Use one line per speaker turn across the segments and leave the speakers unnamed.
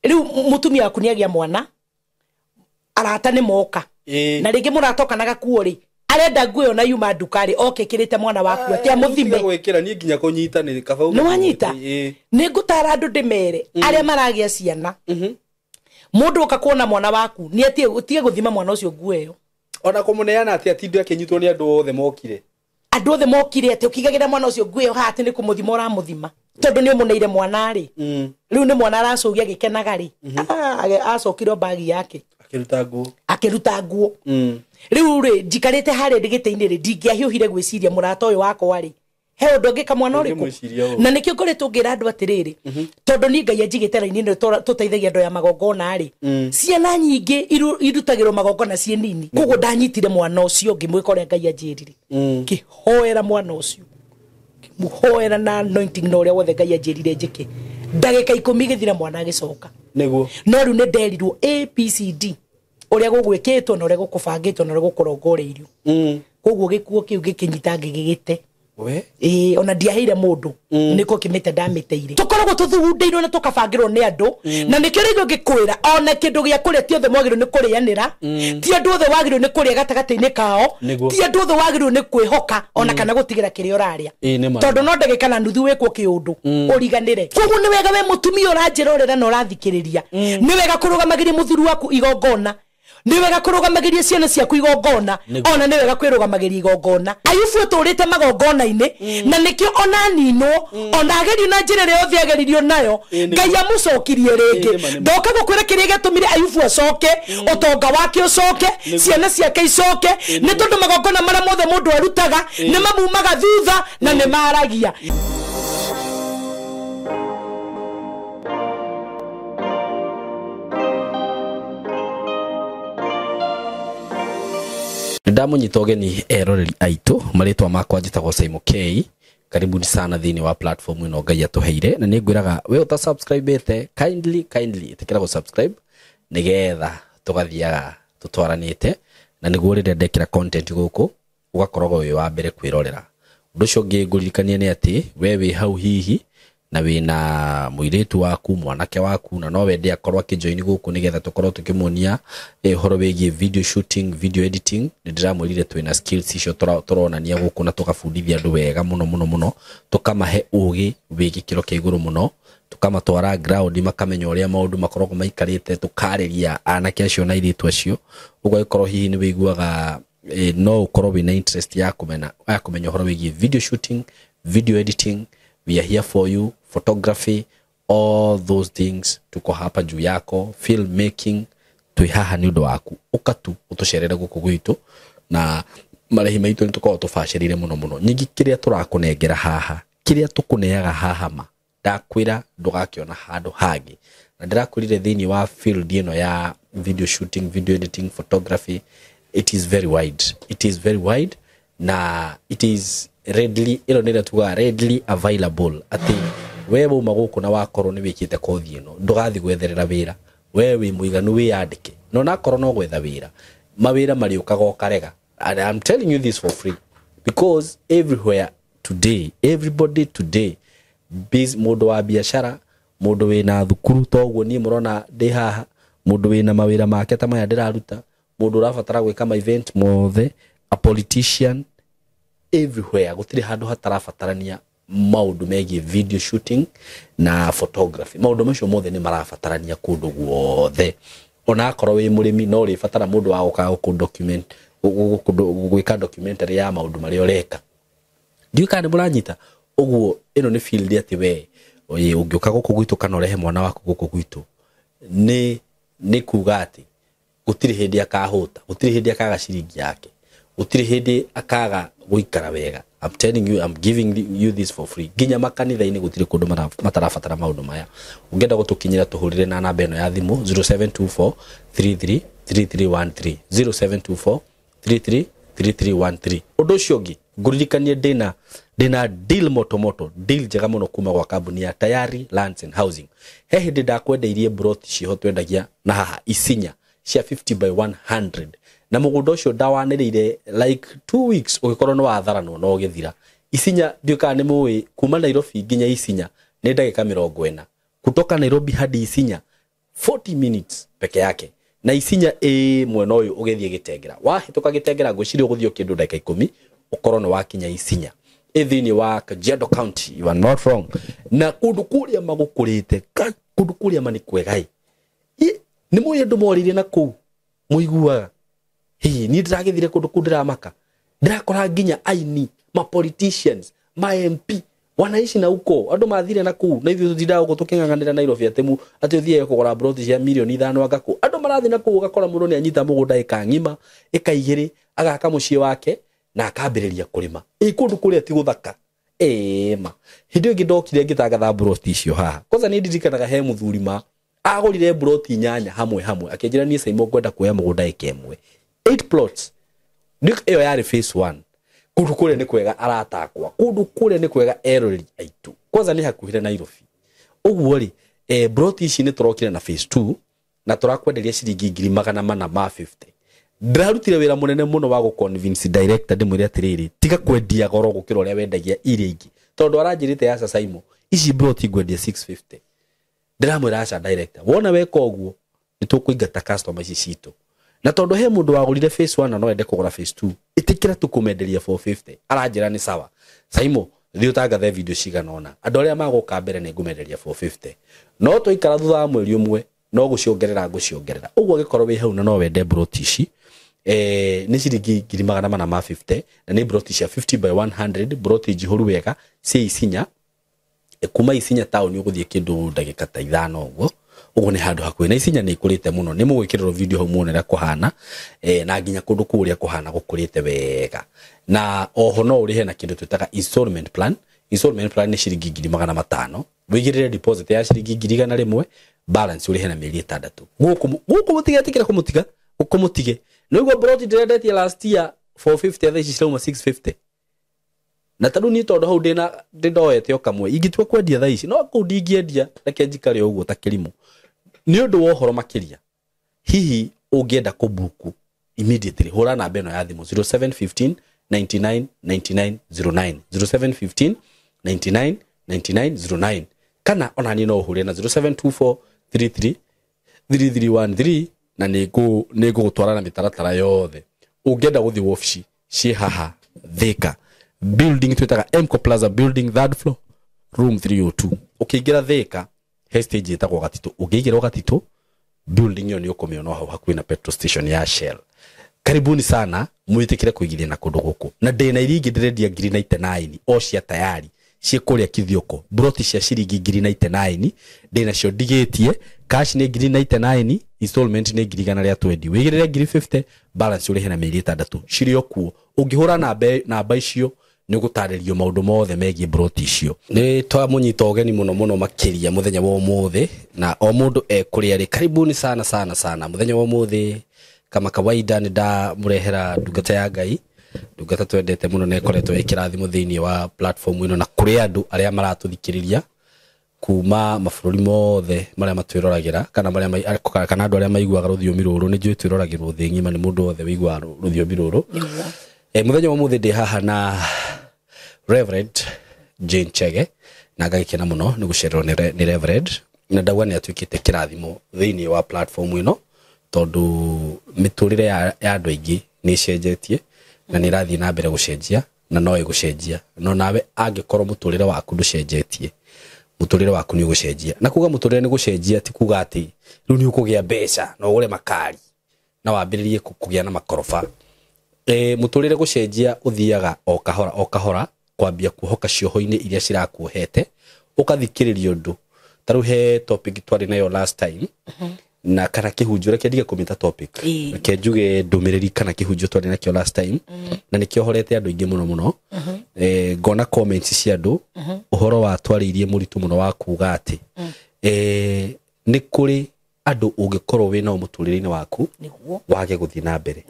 Rĩu mũtumia waku nĩ agĩa mwana, arata nĩ moka. Na rĩngĩ mũrata na gakuo rĩ, arenda nguo ĩyo na yuma nduka rĩ, oke ĩkĩrĩte mwana waku atĩ amũthime.
Gwĩkĩra niĩ nginya kũnyita nĩ kaba.
Nĩ wanyita? Nĩ ngũtara andũ ndĩmere arĩa maragĩa ciana, mũndũ oka kuona mwana waku nĩ atige gũthima mwana ũcio nguo ĩyo.
Ona kũmũneana atĩ atinde akĩnyitwo nĩ andũ othe mokire.
Andũ othe mokire atĩ ũkigagĩra mwana ũcio nguo ĩyo haha atĩ nĩ kũmũthima ũramũthima, tondũ nĩ ũmũneire mwana rĩ. Rĩu nĩ mwana aracũgia agĩkenaga rĩ, acokire o bagi yake
akĩruta nguo.
Akĩruta nguo. Rĩu rĩ, njikarĩte harĩa ndĩ gĩtĩ-inĩ rĩ, ndingĩahiũhire gwĩciria mũrata ũyũ wakwa rĩ, he ũndũ ũngĩka mwana ũrĩkũ.
Ũngĩmwĩciria ũũ.
Na nĩkĩo ngoretwo ngĩra andũ atĩrĩrĩ, tondũ niĩ Ngai anjigĩte raini ĩno tũteithagia andũ ya magongona rĩ, ciana nyingĩ irutagĩrwo magongona ciĩ nini. Koguo ndanyitire mwana ũcio ngĩmwĩka ũrĩa Ngai anjĩrire, ngĩhoera mwana ũcio, ngĩmũhoera na anointing na ũrĩa wothe Ngai anjĩrire njĩke. Ndagĩka 10 igĩthira, mwana agĩcoka.
Nĩguo.
No rĩu nĩ nderirwo ABCD, ũrĩa gũgwĩkĩtwo na ũrĩa gũkũbangĩtwo na ũrĩa gũkũrongoreirio. Koguo gĩkuo kĩu gĩkĩnyita ngĩgĩgĩte.
We.
Ĩĩ, ona ndiaheire mũndũ, nĩko kĩmĩte ndamĩteire. Tũkoragwo tũthugundĩirwo na tũkabangĩrwo nĩ andũ, na nĩkĩo rĩngĩ ngĩkwĩra ona kĩndũ gĩa kũrĩa, ti othe mwagĩrĩirwo nĩ kũrĩanĩra, ti andũ othe wagĩrĩirwo nĩ kũrĩa gatagatĩ-inĩ kao, ti andũ othe wagĩrĩirwo nĩ kwĩhoka ona kana gũtigĩra kĩrĩa ũrarĩa.
Ĩĩ, nĩ ma.
Tondũ no ndagĩka na nuthu wĩkwo kĩũndũ ũriganĩre. Koguo nĩ wega we mũtumia ũranjĩrorera na ũrathikĩrĩria, nĩ wega kũrũgamagĩria mũthuri waku igongona, nĩ wega kũrũgamagĩria ciana ciaku igongona, ona nĩ wega kwĩrũgamagĩria igongona. Ayubu ũtũrĩte magongona-inĩ, na nĩkĩo ona ninwo, ona agerio na njĩra ĩrĩa yothe ageririo nayo,
Ĩĩ, nĩguo.
Ngai amũcokirie rĩngĩ.
Ĩĩ, nĩma, nĩma.
Ndoka gũkwĩra kĩrĩa gĩatũmire Ayubu acoke, ũtonga wake ũcoke, ciana ciake icoke, nĩ tondũ magongona marĩa mothe mũndũ arutaga nĩ mamumaga thutha na nĩ maragia.
Ndamũnyita ũgeni eroreri aitũ, marĩtwa makwa njĩtagwo Simon K. Karibuni sana thĩinĩ wa platform ĩno Ngai atũheire, na nĩ ngwĩraga we ũta subscribe kindly, kindly ĩtĩkĩra gũ subscribe nĩgetha tũgathiaga tũtwaranĩte, na nĩguo rĩrĩa ndekĩra content gũkũ ũgakoragwo wĩ wa mbere kwĩrorera. Ũndũ ũcio ũngĩ ngũririkania nĩ atĩ we wĩ hau hihi na wĩna mũirĩtu waku, mwanake waku, na no wende akorwo akĩjoin gũkũ nĩgetha tũkorwo tũkĩmuonia ũhoro wĩgiĩ video shooting, video editing. Nĩ ndĩramwĩrire twĩna skills icio tũronania gũkũ na tũgabundithia andũ wega mũno mũno mũno, tũkamahe ũgĩ wĩ gĩkĩro kĩa igũrũ mũno, tũkamatwara ground makamenya ũrĩa maũndũ makoragwo maikarĩte, tũkarĩria anake acio na airĩtu acio. Ũguo angĩkorwo hihi nĩ wĩiguaga no ũkorwo wĩna interest ya kũmenya ũhoro wĩgiĩ video shooting, video editing, we are here for you. Photography, all those things, tuko hapa juu yako. Film making, twĩ haha nĩ ũndũ waku. Ũka tu ũtũcerere gũkũ gwitũ, na marĩhi maitũ nĩ tũkoragwo tũbacĩrĩire mũno mũno. Nyingĩ kĩrĩa tũrakũnengera haha, kĩrĩa tũkũneaga haha, ma ndakwĩra ndũgakĩona handũ hangĩ. Na ndĩrakwĩrire thĩinĩ wa field ĩno ya video shooting, video editing, photography, it is very wide, it is very wide, na it is readily, ĩno nĩ ĩrĩa tugaga readily available, atĩ we wauma gũkũ na wakorwo nĩ wĩkĩte kothi ĩno, ndũgathiĩ gwetherera wĩra. We wĩ mũiganu wĩyandĩke, na onakorwo no gwetha wĩra, mawĩra marĩũkaga ũkarega. And I'm telling you this for free because everywhere today, everybody today, mũndũ wa biacara, mũndũ wĩna thukuru toguo niĩ mũrona ndĩ haha, mũndũ wĩna mawĩra make ta maya ndĩraruta, mũndũ ũrabatara gwĩka ma event mothe, a politician, everywhere gũtirĩ handũ hatarabatarania maũndũ megiĩ video shooting na photography. Maũndũ macio mothe nĩ marabatarania kũndũ guothe. Ona akorwo wĩ mũrĩmi, no ũrĩbatara mũndũ wa gũka gũkũ document, gwĩka documentary ya maũndũ marĩa ũreka. Ndiũĩ kana nĩ mũranyita. Ũguo ĩno nĩ field atĩ we ũngĩũka gũkũ gwitũ kana ũrehe mwana waku gũkũ gwitũ, nĩ kuga atĩ gũtirĩ hĩndĩ akahũta, gũtirĩ hĩndĩ akaga ciringi yake, gũtirĩ hĩndĩ akaga gũikara wega. I'm telling you, I'm giving you this for free. Nginya makanitha-inĩ gũtirĩ kũndũ matarabatara maũndũ maya. Ũngĩenda gũtũkinyĩra, tũhũrĩre na namba ĩno ya thimũ 0724 33 3313, 0724 33 3313. Ũndũ ũcio ũngĩ ngũririkanie, ndĩna deal moto moto, deal njega mũno kuma gwa kambuni ya Tayari Lands and Housing. He hĩndĩ ndakwendeirie broti ciho twendagia na haha Isinya cia 50 by 100, na mũgũnda ũcio ndawanĩrĩire like 2 weeks ũgĩkorwo nĩ watharanwo na ũgĩthira. Isinya, ndiũĩ kana nĩ mũĩ, kuma Nairobi nginya Isinya nĩ ndagĩka 40. Kutoka Nairobi hadi Isinya 40 minutes peke yake. Na Isinya ĩ mwena ũyũ ũgĩthiĩ Gĩtengera, wahĩtũka Gĩtengera ngwĩciria ũgũthiĩ kĩndũ ndagĩka 10 ũkorwo nĩ wakinya Isinya ĩ thĩinĩ wa Kajiado County. You are not wrong. Na kũndũ kũrĩa magũkũrĩte, kũndũ kũrĩa ma nĩ kwega ĩ, nĩ mũĩ andũ morĩire na kũu mũiguaga hihi niĩ ndĩragĩthire kũndũ kũu ndĩramaka, ndĩrakora nginya aini ma politicians ma MP wanaishi na huko, andũ mathire na kũu, na ithuĩ tũtindaga gũkũ tũkĩng'ang'anĩra Nairobi atĩ atĩ ũthiĩ kũgũra broti cia mirioni 5 anga kũ. Andũ marathiĩ na kũu ũgakora mũndũ nĩ anyita mũgũnda ĩka ng'ima ĩka 2 agaka mũciĩ wake na akambĩrĩria kũrĩma. Ĩ kũndũ kũrĩa ti gũthaka ĩma. Hĩndĩ ĩyo ĩngĩ ndokire ngĩtangatha broti icio haha, kwanza nĩ ndirikanaga he mũthuri ma agũrire broti 8 hamwe hamwe, akĩnjĩra niĩ Saimo ngwenda kuoya mũgũnda ĩka ĩmwe, 8 plots. Ĩyo yarĩ phase 1. Kũndũ kũrĩa nĩ kwega aratakwa, kũndũ kũrĩa nĩ kwega eroreri aitũ, kwanza nĩ hakuhĩ Nairobi. Ũguo rĩ broti ici nĩ tũrokire na phase 2 na tũrakwenderia ciringi 450,000. Ndĩrarutire wĩra mũnene mũno wa gũ-convince director ndĩmwĩre atĩrĩrĩ, tiga kwendia goro gũkĩra ũrĩa wendagia iria ingĩ, tondũ aranjĩrĩte aca Saimo ici broti ngwendia 650. Ndĩramwĩra aca director, wona weka ũguo nĩ tũkũingata customer ici citũ, na tondũ he mũndũ wagũrire phase 1 na no ende kũgũra phase 2, ĩtĩkĩra tũkũmenderia 450. Aranjĩra nĩ sawa Saimo, thiĩ ũtangathe video cigana ũna, andũ arĩa magũka mbere nĩ ngũmenderia 450, no twaikara thutha wa mweri ũmwe no gũciongerera ngũciongerera. Ũguo angĩkorwo wĩ hau na no wende broti ici, nĩ ciringi 450,000, na nĩ broti cia 50 by 100, broti njihũru wega cia Isinya. Kuma Isinya town ũgũthiĩ kĩndũ ndagĩka ta 5 ũguo. Ũguo nĩ handũ hakuhĩ na Isinya nĩ ikũrĩte mũno, nĩ mũgwĩkĩrĩrwo video hau muone ũrĩa kũhana, na nginya kũndũ kũu ũrĩa kũhana gũkũrĩte wega. Na oho no ũrĩhe na kĩndũ twĩtaga installment plan. Installment plan nĩ ciringi 500,000, wĩigĩrĩre deposit ya ciringi 100,000, balance ũrĩhe na mĩeri 6. Gũkũ mũtigetĩkĩra kũmũtiga, gũkũ mũtige. Nĩguo broti ndĩrendetie last year 450, thaa ici cirauma 650. Na tarĩu niĩ tondũ hau ndĩna ndĩndoete o kamwe, ingĩtua kwendia thaa ici no kũu ndingĩendia, reke njikare ũguo ta kĩrimũ. Nĩ ũndũ wa ũhoro makĩria, hihi ũngĩenda kũbuku immediately, hũra namba ĩno ya thimũ 0715 99 99 09, 0715 99 99 09, kana ona niĩ no ũhũre na 0724 33 3313, na nĩ ngũgũtwara na mĩtaratara yothe. Ũngĩenda gũthiĩ wabici ciĩ haha Thika building twĩtaga Mco Plaza building, 3rd floor, room 302. Ũkĩingĩra Thika he stage ĩtagwo Gatitũ, ũngĩingĩra Gatitũ building ĩyo nĩ ũkũmĩona hau hakuhĩ na petrol station ya Shell. Karibuni sana, mwĩtĩkĩre kũigithia na kũndũ gũkũ. Na ndĩna iria ingĩ ndĩrendia 99,000 o cia tayari ciĩ kũrĩa Kithioko, broti cia ciringi 99,000 ndĩnacio ndigĩtie. Cash nĩ 99,000, installment nĩ 120,000, wĩigĩrĩre 50,000, balance ũrĩhe na mĩeri 6, cirĩ o kuo. Ũngĩhũra namba icio nĩ ũgũtarĩrio maũndũ mothe megiĩ broti icio. Nĩ twamũnyita ũgeni mũno mũno makĩria mũthenya wa ũmũthĩ, na o mũndũ ekũrĩa rĩ, karibuni sana sana sana. Mũthenya wa ũmũthĩ kama kawaida nĩ ndamũrehera ndungata ya Ngai, ndungata twendete mũno na ĩkoretwo ĩ kĩrathimo thĩinĩ wa platform ĩno, na kũrĩ andũ arĩa maratũthikĩrĩria kuma mabũrũri mothe marĩa matwĩroragĩra, kana marĩa kana andũ arĩa maiguaga rũthiomi rũrũ. Nĩ njũĩ twĩroragĩrwo thĩ ng'ima nĩ mũndũ wothe wĩiguaga rũthiomi rũrũ. Mũthenya wa ũmũthĩ ndĩ haha na Reverend Jane Chege, na ngagĩkena mũno nĩ gũcererwo nĩ Reverend, na ndauga nĩ atuĩkĩte kĩrathimo thĩinĩ wa platform ĩno, tondũ mĩtũrĩre ya andũ aingĩ nĩ ĩcenjetie na nĩ ĩrathiĩ na mbere gũcenjia, na no ĩgũcenjia. No nawe angĩkorwo mũtũrĩre waku ndũcenjetie, mũtũrĩre waku nĩ ũgũcenjia. Na kuga mũtũrĩre nĩ gũcenjia ti kuga atĩ rĩu nĩ ũkũgĩa mbeca na ũgũre makari na wambĩrĩrie kũgĩa na makoroba. Mũtũrĩre gũcenjia ũthiaga o kahora o kahora, kwambia kuohoka cioho-inĩ iria cirakuohete, ũkathikĩrĩria ũndũ. Ta rĩu he topic twarĩ nayo last time, na kana kĩhunjio, reke ndige kũmĩta topic, reke njuge ndũmĩrĩri kana kĩhunjio twarĩ nakĩo last time, na nĩkĩohorete andũ aingĩ mũno mũno. Ngona comments cia andũ ũhoro wa twarĩirie mũritũ mũno wa kuga atĩ nĩ kũrĩ andũ ũngĩkorwo wĩnao mũtũrĩre-inĩ waku wage gũthiĩ na mbere,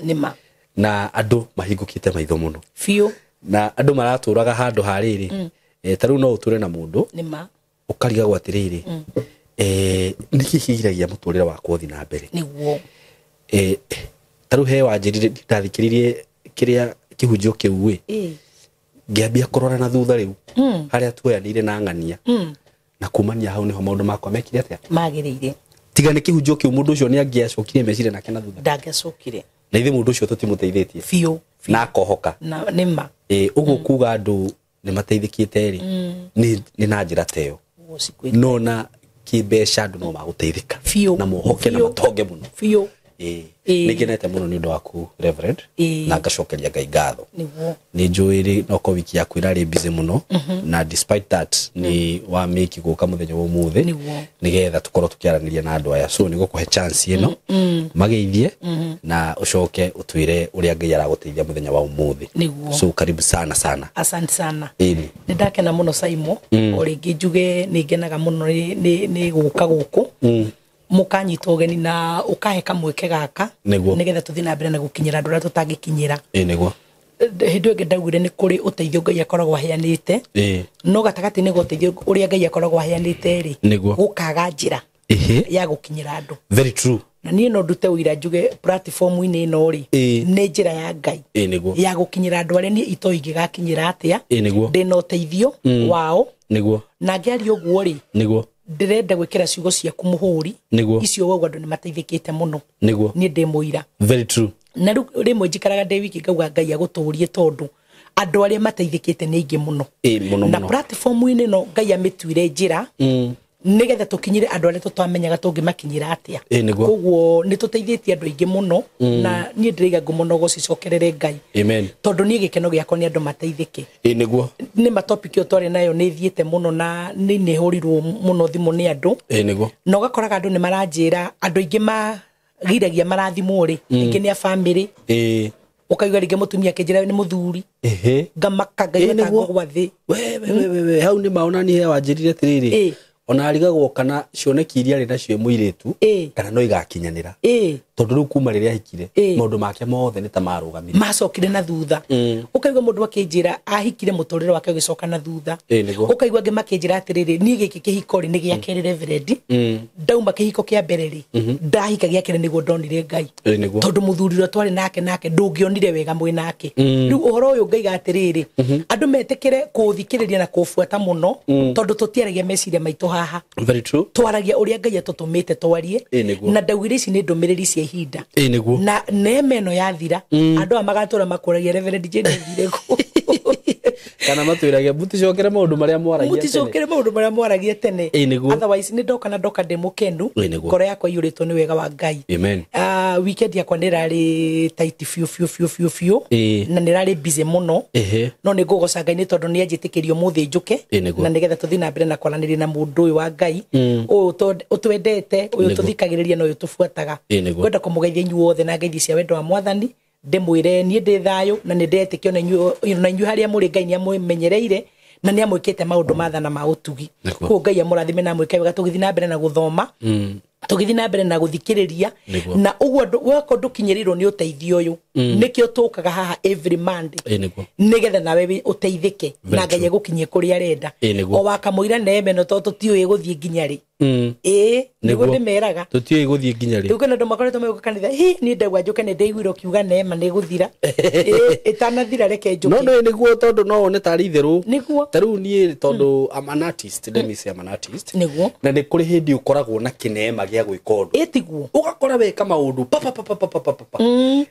na andũ mahingũkĩte maitho mũno
biũ,
na andũ maratũraga handũ ha rĩrĩ. Ta rĩu no ũtũre na mũndũ ũkarigagwo atĩrĩrĩ, nĩkĩ kĩgiragia mũtũrĩre wakwa ũthiĩ na mbere?
Nĩguo.
Ta rĩu he wanjĩrire, ndathikĩrĩirie kĩrĩa kĩhunjio kĩu ĩ, ngĩambia kũrora na thutha rĩu harĩa tuoyanĩire na ng'ania, na kumania hau nĩho maũndũ makwa mekire atĩa,
magĩrĩire.
Tiga nĩ kĩhunjio kĩu mũndũ ũcio nĩ angĩacokirie meciria nake na thutha.
Ndangĩacokire.
Na ithuĩ mũndũ ũcio tũtimũteithĩtie.
Biũ.
Na akohoka.
Na nĩ ma.
Ũguo kuga andũ nĩ mateithĩkĩte rĩ, nĩ na njĩra ta ĩyo. No na kĩmbeca andũ no magũteithĩka.
Biũ.
Na mohoke na matonge mũno.
Biũ.
Nĩ ngenete mũno nĩ ũndũ waku Reverend, na ngacokeria Ngai ngatho.
Nĩguo.
Nĩ njũĩ noko wiki yaku ĩrarĩ busy mũno, na despite that nĩ wa make gũka mũthenya wa ũmũthĩ nĩgetha tũkorwo tũkĩaranĩria na andũ aya. So nĩ gũkũhe chance ĩno mageithie na ũcoke ũtwĩre ũrĩa Ngai aragũteithia mũthenya wa ũmũthĩ. So karibu sana sana.
Asante sana. Nĩ ndakena mũno Saimo, o rĩngĩ njuge nĩ ngenaga mũno nĩ gũka gũkũ. Mukanyita ũgeni na ũkahe kamweke gaka nĩgetha tũthiĩ na mbere na gũkinyĩra andũ arĩa tũtangĩkinyĩra.
Nĩguo.
Hĩndĩ ĩyo ndaugire nĩ kũrĩ ũteithio Ngai akoragwo aheanĩte, no gatagatĩ-inĩ ga ũteithio ũrĩa Ngai akoragwo aheanĩte rĩ, gũkaga njĩra ya gũkinyĩra andũ.
Very true.
Na niĩ no ndute ũira njuge platform-inĩ ĩno rĩ, nĩ njĩra ya Ngai ya gũkinyĩra andũ arĩa niĩ itoĩ ingĩgakinyĩra atĩa. Ndĩna ũteithio wao.
Nĩguo.
Na ngĩaria ũguo rĩ,
nĩguo
ndĩrenda gwĩkĩra ciugo ciaku mũhũri icio wauga andũ nĩ mateithĩkĩte mũno.
Nĩguo.
Niĩ ndĩ mũira.
Very true.
Na rĩu rĩmwe njikaraga ndĩ wiki ngauga Ngai agũtũrie tondũ andũ arĩa mateithĩkĩte nĩ aingĩ mũno.
Mũno.
Na platform-inĩ ĩno Ngai amĩtuire njĩra nĩgetha tũkinyĩre andũ arĩa tũtamenyaga tũngĩmakinyĩra atĩa. Koguo nĩ tũteithĩtie andũ aingĩ mũno, na niĩ ndĩraiga ngumo no gũcicokerere Ngai.
Amen.
Tondũ niĩ gĩkeno gĩakwa nĩ andũ mateithĩke.
Nĩguo.
Nĩ ma topic ĩyo twarĩ nayo nĩ ĩthiĩte mũno na nĩ nĩhũrirwo mũno thimũ nĩ andũ.
Nĩguo.
Na ũgakoraga andũ nĩ maranjĩra andũ aingĩ magiragia marathimwo rĩ, rĩngĩ nĩ a family. Ũkaigua rĩngĩ mũtumia akĩnjĩra nĩ mũthuri. Ngamaka ngaigua ta ngũgwa thĩ.
We hau nĩ maona niĩ wanjĩrire atĩrĩrĩ. Ona arigagwo kana cioneki iria arĩ nacio mũirĩtu kana no igakinyanĩra. Tondũ rĩu kuma rĩrĩa ahikire maũndũ make mothe nĩ ta marũgamire,
macokire na thutha. Ũkaigua mũndũ akĩnjĩra ahikire mũtũrĩre wake ũgĩcoka na thutha. Ũkaigua angĩ makĩnjĩra atĩrĩrĩ, niĩ gĩkĩ kĩhiko rĩ nĩ gĩa kerĩ Reverend, ndauma kĩhiko kĩa mbere rĩ, ndahika gĩa kerĩ nĩguo ndonire Ngai. Tondũ mũthuri ũrĩa twarĩ nake ndũngĩonire wega mwĩ nake. Rĩu ũhoro ũyũ ngaiga atĩrĩrĩ, andũ metĩkĩre kũũthikĩrĩria na kũũbuata mũno, tondũ tũtiaragia meciria maitũ haha.
Very true.
Twaragia ũrĩa Ngai atũtũmĩte twarie. Na ndaugire ici nĩ ndũmĩrĩri cia ihinda. Na neema ĩno yathira, andũ aya magatũra makũragia Reverend Jane athire kũ.
Kana matwĩrage mũticokere maũndũ marĩa mwaragia tene.
Mũticokere maũndũ marĩa mwaragia tene. Otherwise nĩ ndoka na ndoka ndĩ mũkenu. Ngoro yakwa iyũrĩtwo nĩ wega wa Ngai.
Amen.
Weekend yakwa nĩ ĩrarĩ tight biũ biũ biũ biũ biũ. Na nĩ ĩrarĩ busy mũno. No nĩ ngũgoca Ngai nĩ tondũ nĩ anjĩtĩkĩrio mũthĩ njũke. Na nĩgetha tũthiĩ na mbere na kwaranĩria na mũndũ ũyũ wa Ngai, ũyũ ũtwendete, ũyũ tũthikagĩrĩria na ũyũ tũbuataga. Ngwenda kũmũgeithia inyuothe na ngeithi cia wendo wa Mwathani, ndĩmwĩre niĩ ndĩ thayũ na nĩ ndetĩkio na inyuĩ harĩa mũrĩ Ngai nĩ amũmenyereire na nĩ amwĩkĩte maũndũ mathana ma ũtugi. Koguo Ngai amũrathime na amwĩke wega tũgĩthiĩ na mbere na gũthoma, tũgĩthiĩ na mbere na gũthikĩrĩria, na ũguo wako ndũkinyĩrĩirwo nĩ ũteithio ũyũ. Nĩkĩo tũkaga haha every Monday nĩgetha nawe ũteithĩke na Ngai agũkinyie kũrĩa arenda. O wakamũira neema ĩno tondũ tũtiũĩ gũthiĩ nginya rĩ. Nĩguo ndĩmeraga
tũtiũĩ gũthiĩ nginya rĩ.
Rĩu kwĩna andũ makoretwo magĩũka kanitha, hi niĩ ndauga njũke nĩ ndĩiguire ũkiuga neema nĩ ĩgũthira. Ĩtanathira reke njũke.
No nĩ nĩguo tondũ no wone tarĩ itherũ.
Nĩguo.
Ta rĩu niĩ tondũ I'm an artist, let me say I'm an artist.
Nĩguo.
Na nĩ kũrĩ hĩndĩ ũkoragwo na kĩneema gĩa gwĩka ũndũ.
Ĩtiguo.
Ũgakora weka maũndũ pa pa pa pa pa pa pa.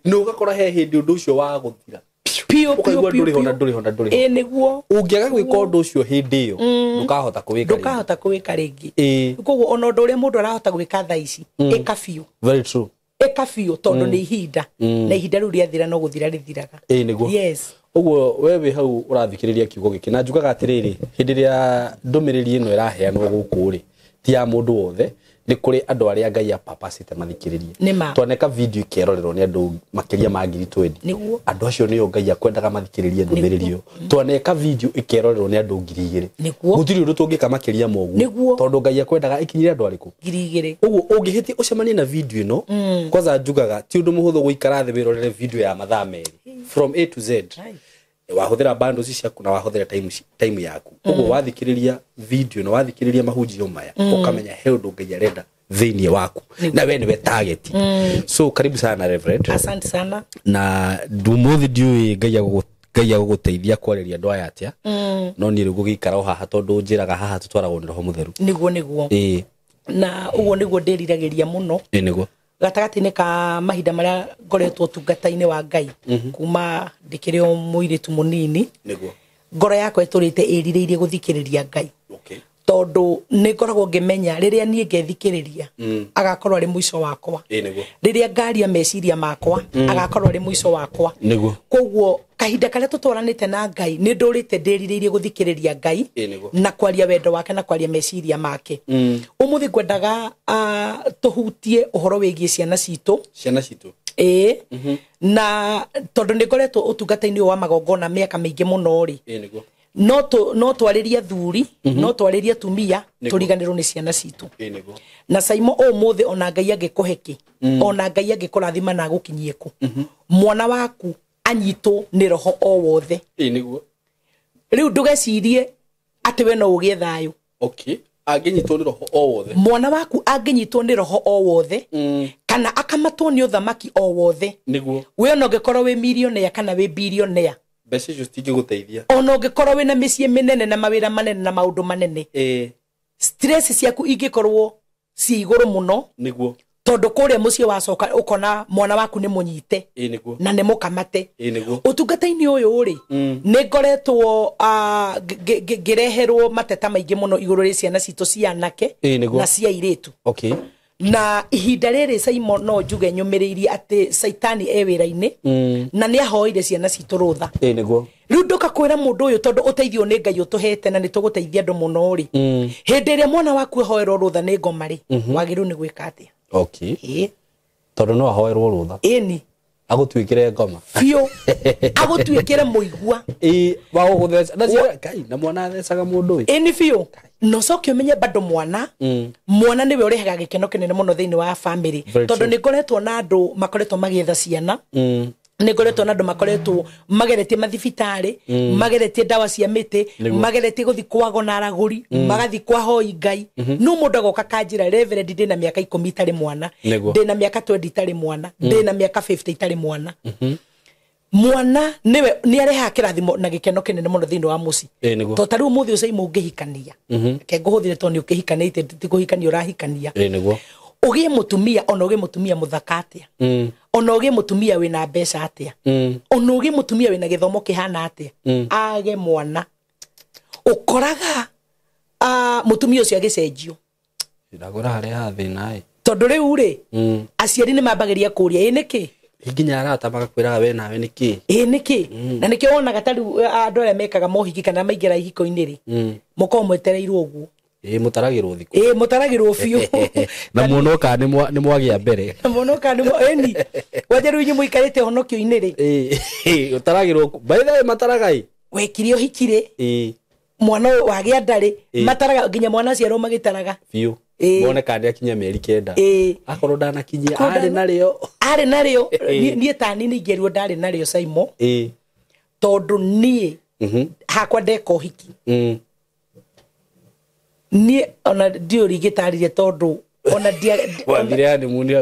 Na ũgakora he hĩndĩ ũndũ ũcio wa gũthira.
Piũ
piũ piũ. Ndũrĩ ho na ndũrĩ ho na ndũrĩ ho.
Nĩguo.
Ũngĩaga gwĩka ũndũ ũcio hĩndĩ ĩyo, ndũkahota kũwĩka rĩngĩ.
Ndũkahota kũwĩka rĩngĩ. Koguo ona ũndũ ũrĩa mũndũ arahota gwĩka thaa ici, ĩka biũ.
Very true.
Ĩka biũ tondũ nĩ ihinda. Na ihinda rĩu rĩathira no gũthira rĩthiraga.
Nĩguo.
Yes.
Ũguo we wĩ hau ũrathikĩrĩria kiugo gĩkĩ na njugaga atĩrĩrĩ, hĩndĩ ĩrĩa ndũmĩrĩri ĩno ĩraheanwo gũkũ rĩ, ti ya mũndũ wothe, nĩ kũrĩ andũ arĩa Ngai apapacĩte mathikĩrĩrie. Twaneka video ĩkerorerwo nĩ andũ makĩria ma 20,000.
Nĩguo.
Andũ acio nĩo Ngai akwendaga mathikĩrĩrie ndũmĩrĩri ĩyo. Twaneka video ĩkerorerwo nĩ andũ 2,000.
Nĩguo.
Gũtirĩ ũndũ tũngĩka makĩria ma ũguo. Tondũ Ngai akwendaga ĩkinyĩre andũ arĩkũ?
2,000.
Ũguo ũngĩhĩtia ũcemanie na video ĩno, kwanza njugaga ti ũndũ mũhũthũ gũikara thĩ wĩrorere video ya mathaa merĩ from A to Z. Wahũthĩra bundles ciaku na wahũthĩra time yaku. Ũguo wathikĩrĩria video na wathikĩrĩria mahunjio maya, ũkamenya he ũndũ Ngai arenda thĩinĩ waku na we nĩwe target. So karibu sana Reverend.
Asante sana.
Na ndumuthi ndiũĩ Ngai agũgũteithia kwarĩria andũ aya atĩa, no niĩ rĩu ngũgĩikara o haha tondũ njĩraga haha tũtwaragwo nĩ Roho Mũtheru.
Nĩguo nĩguo. Na ũguo nĩguo ndĩriragĩria mũno.
Ĩ nĩguo.
Gatagatĩ-inĩ ka mahinda marĩa ngoretwo ũtungata-inĩ wa Ngai kuma ndĩkĩrĩ o mũirĩtu mũnini,
Nĩguo.
ngoro yakwa ĩtũrĩte ĩrirĩirie gũthikĩrĩria Ngai.
Okay.
Tondũ nĩ ngoragwo ngĩmenya rĩrĩa niĩ ngethikĩrĩria agakorwo arĩ mũico wakwa.
Ĩ nĩguo.
Rĩrĩa ngaria meciria makwa agakorwo arĩ mũico wakwa.
Nĩguo.
Koguo kahinda karĩa tũtwaranĩte na Ngai nĩ ndũrĩte ndĩrirĩirie gũthikĩrĩria Ngai
Ĩ nĩguo.
na kwaria wendo wake na kwaria meciria make. Ũmũthĩ ngwendaga tũhutie ũhoro wĩgiĩ ciana citũ.
Ciana citũ.
Ĩĩ. Na tondũ nĩ ngoretwo ũtungata-inĩ ũyũ wa magongona mĩaka mĩingĩ mũno rĩ,
Ĩ nĩguo.
no twarĩrie athuri, no twarĩrie atumia, tũriganĩrwo nĩ ciana citũ.
Ĩ nĩguo.
Na Saimo ũmũthĩ ona Ngai angĩkũhe kĩ, ona Ngai angĩkũrathima na agũkinyie kũ, mwana waku anyitwo nĩ roho o wothe.
Ĩ nĩguo.
Rĩu ndũgecirie atĩ we no ũgĩe thayũ.
Okay. Angĩnyitwo nĩ roho o wothe.
Mwana waku angĩnyitwo nĩ roho o wothe, kana akamatwo nĩ ũthamaki o wothe,
Nĩguo.
we ona ũngĩkorwo wĩ millionaire kana wĩ billionaire,
Mbeca icio citingĩgũteithia.
ona ũngĩkorwo wĩna mĩciĩ mĩnene na mawĩra manene na maũndũ manene,
Ĩ
stress ciaku ingĩkorwo ciĩ igũrũ mũno,
nĩguo.
tondũ kũrĩa mũciĩ wacoka ũkona mwana waku nĩ mũnyite
Ĩ nĩguo.
na nĩ mũkamate.
Ĩ nĩguo.
Ũtungata-inĩ ũyũ rĩ, nĩ ngoretwo ngĩreherwo mateta maingĩ mũno igũrũ rĩ ciana citũ cia anake
Ĩ nĩguo.
na cia airĩtu.
Okay.
Na ihinda rĩrĩ Saimo no njuge nyũmĩrĩirie atĩ Saitani e wĩra-inĩ na nĩ ahoire ciana citũ rũtha.
Ĩ nĩguo.
Rĩu ndũka kwĩra mũndũ ũyũ tondũ ũteithio nĩ Ngai ũtũhete na nĩ tũgũteithia andũ mũno rĩ, hĩndĩ ĩrĩa mwana waku ahoerwo rũtha nĩ ngoma rĩ, wagĩrĩirwo nĩ gwĩka atĩa?
Okay.
Ĩ
Tondũ no ahoerwo rũtha.
ĩni.
Agũtuĩkĩre ngoma.
Biũ. Agũtuĩkĩre mũigua.
Ĩ wa gũgũtheca. Na ciana Ngai na mwana athecaga mũndũ ĩ.
Ĩni biũ. Na ũcoke ũmenye bado mwana, mwana nĩwe ũrehaga gĩkeno kĩnene mũno thĩinĩ wa family.
Very
Tondũ
true.
nĩ ngoretwo na andũ makoretwo magĩetha ciana, nĩ ngoretwo na andũ makoretwo mageretie mathibitarĩ, mageretie ndawa cia mĩtĩ,
Nĩguo.
mageretie gũthiĩ kwago na aragũri, magathiĩ kwa hoi Ngai. No mũndũ agoka kanjĩra, Reverend, ndĩna mĩaka 10 itarĩ mwana,
Nĩguo.
ndĩna mĩaka 20 itarĩ mwana, ndĩna mĩaka 50 itarĩ mwana. Mwana nĩwe nĩ arehaga kĩrathimo na gĩkeno kĩnene mũno thĩinĩ wa mũciĩ.
Ĩ nĩguo.
To ta rĩu ũmũthĩ ũcai ũngĩhikania, reke ngũhũthĩre tondũ nĩ ũkĩhikanĩte, ti kũhikania ũrahikania.
Ĩ nĩguo.
Ũgĩe mũtumia, ona ũgĩe mũtumia mũthaka atĩa, ona ũgĩe mũtumia wĩna mbeca atĩa, ona ũgĩe mũtumia wĩna gĩthomo kĩhana atĩa, age mwana, ũkoraga mũtumia ũcio agĩcenjio.
Ndagũra harĩa ha thĩna ĩ.
Tondũ rĩu rĩ, aciari nĩ mambagĩria kũria ĩ nĩkĩ?
Nginya arata magakwĩraga we nawe nĩkĩ?
Ĩ nĩkĩ? Na nĩkĩo wonaga ta rĩu andũ arĩa mekaga mohiki kana maingĩra ihiko-inĩ rĩ, mũkoragwo mwetereirwo ũguo.
Ĩ mũtaragĩrwo thikũ.
Ĩ mũtaragĩrwo biũ.
Na muono kana nĩ mwagĩa mbere.
Mũno kana nĩ ĩni. Wanja rĩu inyuĩ mũikarĩte honokio-inĩ rĩ.
Ĩ ũtaragĩrwo by the way mataraga ĩ.
Wekire ũhiki rĩ,
Ĩ
mwana ũyũ wagĩa nda rĩ, mataraga nginya mwana aciarwo magĩtaraga.
biũ.
Ĩ.
Mone kana nĩ akinyia mĩeri 9.
Ĩ.
Akorwo ndanakinyia
Akorwo
arĩ narĩo.
Arĩ narĩo. Niĩ ta niĩ nĩ ingĩerirwo ndarĩ narĩo Saimo.
Ĩ.
Tondũ niĩ hakwa ndeka ũhiki. Niĩ ona ndiũĩ ingĩtarĩria tondũ ona ndia
Wathire honeymoon ya.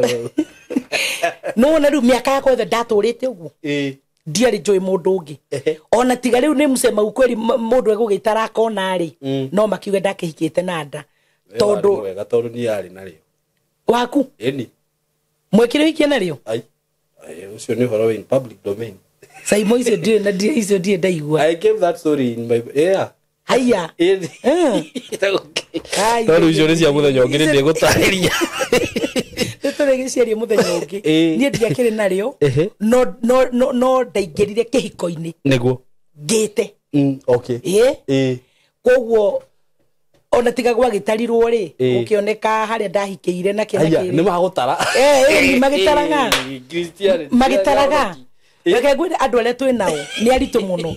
No wona rĩu mĩaka yakwa yothe ndatũrĩte ũguo.
Ĩ.
Ndiarĩ njũĩ mũndũ ũngĩ. Ona tiga rĩu nĩ mũcema ukweli mũndũ egũgĩtara akona rĩ, no makiuge ndakĩhikĩte na nda. Tondũ
wega tondũ niĩ arĩ narĩo.
Waku?
Ĩni.
Mwekire ũhiki narĩo?
Ai. Ũcio nĩ ũhoro wĩ in public domain.
Saimo icio ndirĩ na icio ndirĩ ndaigua.
I gave that story in my yeah.
Haiya.
Ĩni.
Ai.
Tondũ icio nĩ cia mũthenya ũngĩ nĩ ndĩgũtarĩria.
Nĩ tũrĩgĩciaria mũthenya ũngĩ.
Ĩ.
Niĩ ndiakĩrĩ narĩo.
Ehe.
No ndaingĩrire kĩhiko-inĩ.
Nĩguo.
Ngĩte.
Okay.
Ĩ.
Ĩ.
Koguo ona tiga gwagĩtarirwo rĩ,
Ĩ.
gũkĩoneka harĩa ndahikĩire na kĩna
Haiya,
kĩrĩ.
nĩ magũtara.
Ĩ, magĩtaraga.
Christianity.
Magĩtaraga. Reke ngwĩre andũ arĩa twĩ nao nĩ aritũ mũno.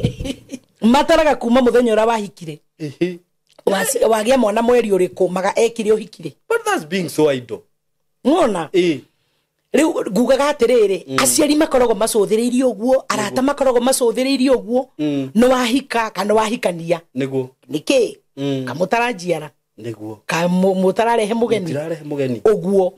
Mataraga kuma mũthenya ũrĩa wahikire. Wagĩa mwana mweri ũrĩkũ maga ekire ũhikire.
But that's being so idle.
Ng'ona?
Ĩ.
Rĩu ngugaga atĩrĩrĩ, aciari makoragwo macũthĩrĩirie ũguo, arata makoragwo macũthĩrĩirie ũguo, nĩ wahika kana wahikania.
Nĩguo.
Nĩkĩ? Kamũtara njiara.
Niguo.
Ka mutararehe mugeni.
Mutirarehe mugeni.
Uguo.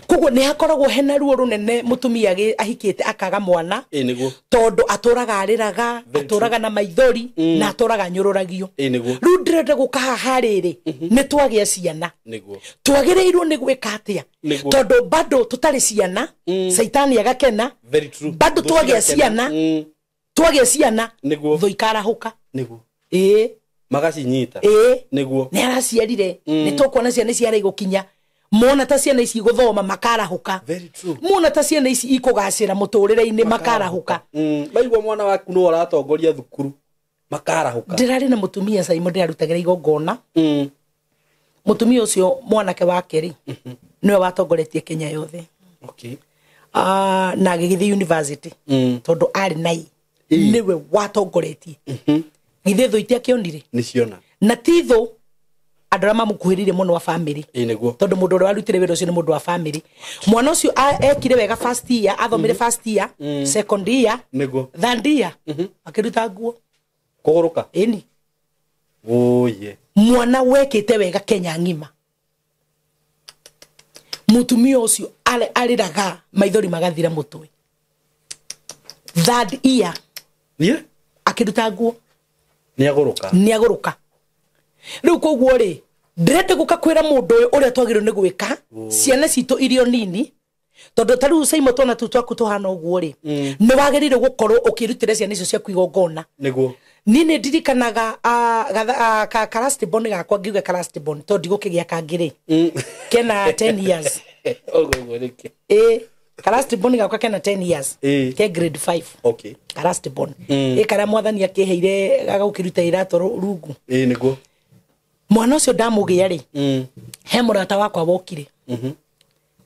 Koguo ni hakoragwo hena ruo runene mutumia ahikite akaga mwana.
Niguo.
Tondu aturaga ariraga, aturaga na maithori na aturaga nyururagio.
Niguo.
Riu ndirenda guka haha riri ni twagia ciana.
Niguo.
Twagiriirwo ni gwika atia? Tondu bado tutari ciana, Saitani agakena.
Very true.
Bado twagia ciana. Twagia ciana.
Niguo.
Thu ikarahuka.
Niguo. Magacinyita. Niguo.
Ni araciarire. Ni tukuona ciana ici araigukinya. Mona ta ciana ici guthoma makarahuka.
Very true.
Mona ta ciana ici ikugacira muturire-ini makarahuka.
Maigua mwana waku no aratongoria thukuru makarahuka.
Ndirari na mutumia Saimo ndirarutagira igongona. Mutumia ucio mwanake wake ri niwe watongoretie Kenya yothe.
Okay.
Na agigithii university. Tondu ari nai niwe watongoretie. Githe thu itiakionire.
Niciona.
Na ti thu andu aria mamukuhiririe muno wa family.
Niguo.
Tondu mundu uria warutire wira ucio ni mundu wa family. Mwana ucio ekire wega first year, athomire first year, second year,
niguo,
third year, akiruta nguo.
Kuguruka.
Ini.
Oye.
Mwana wekite wega Kenya ng'ima. Mutumia ucio ariraga maithori magathira mutwe. Third year.
Nie?
Akiruta nguo.
Niaguruka.
Niaguruka. Riu koguo ri ndirenda guka kwira mundu uyu uria twagirwo ni gwika ciana citu irio nini tondu ta riu Saimo twana tu twaku tuhana uguo ri ni wagirire gukorwo ukirutira ciana icio ciaku igongona.
Niguo.
Ni ni ndirikanaga ka last born gakwa ngiuga ka last born tondu ndigukigia kangi ri kena 10 years.
Uguo niki.
Ka last born gakwa kena 10 years. Ke grade 5.
Okay.
Ka last born. Kara mwathani akiheire agagukiruta irato rungu.
Niguo.
Mwana ucio ndamugia ri he murata wakwa wokire.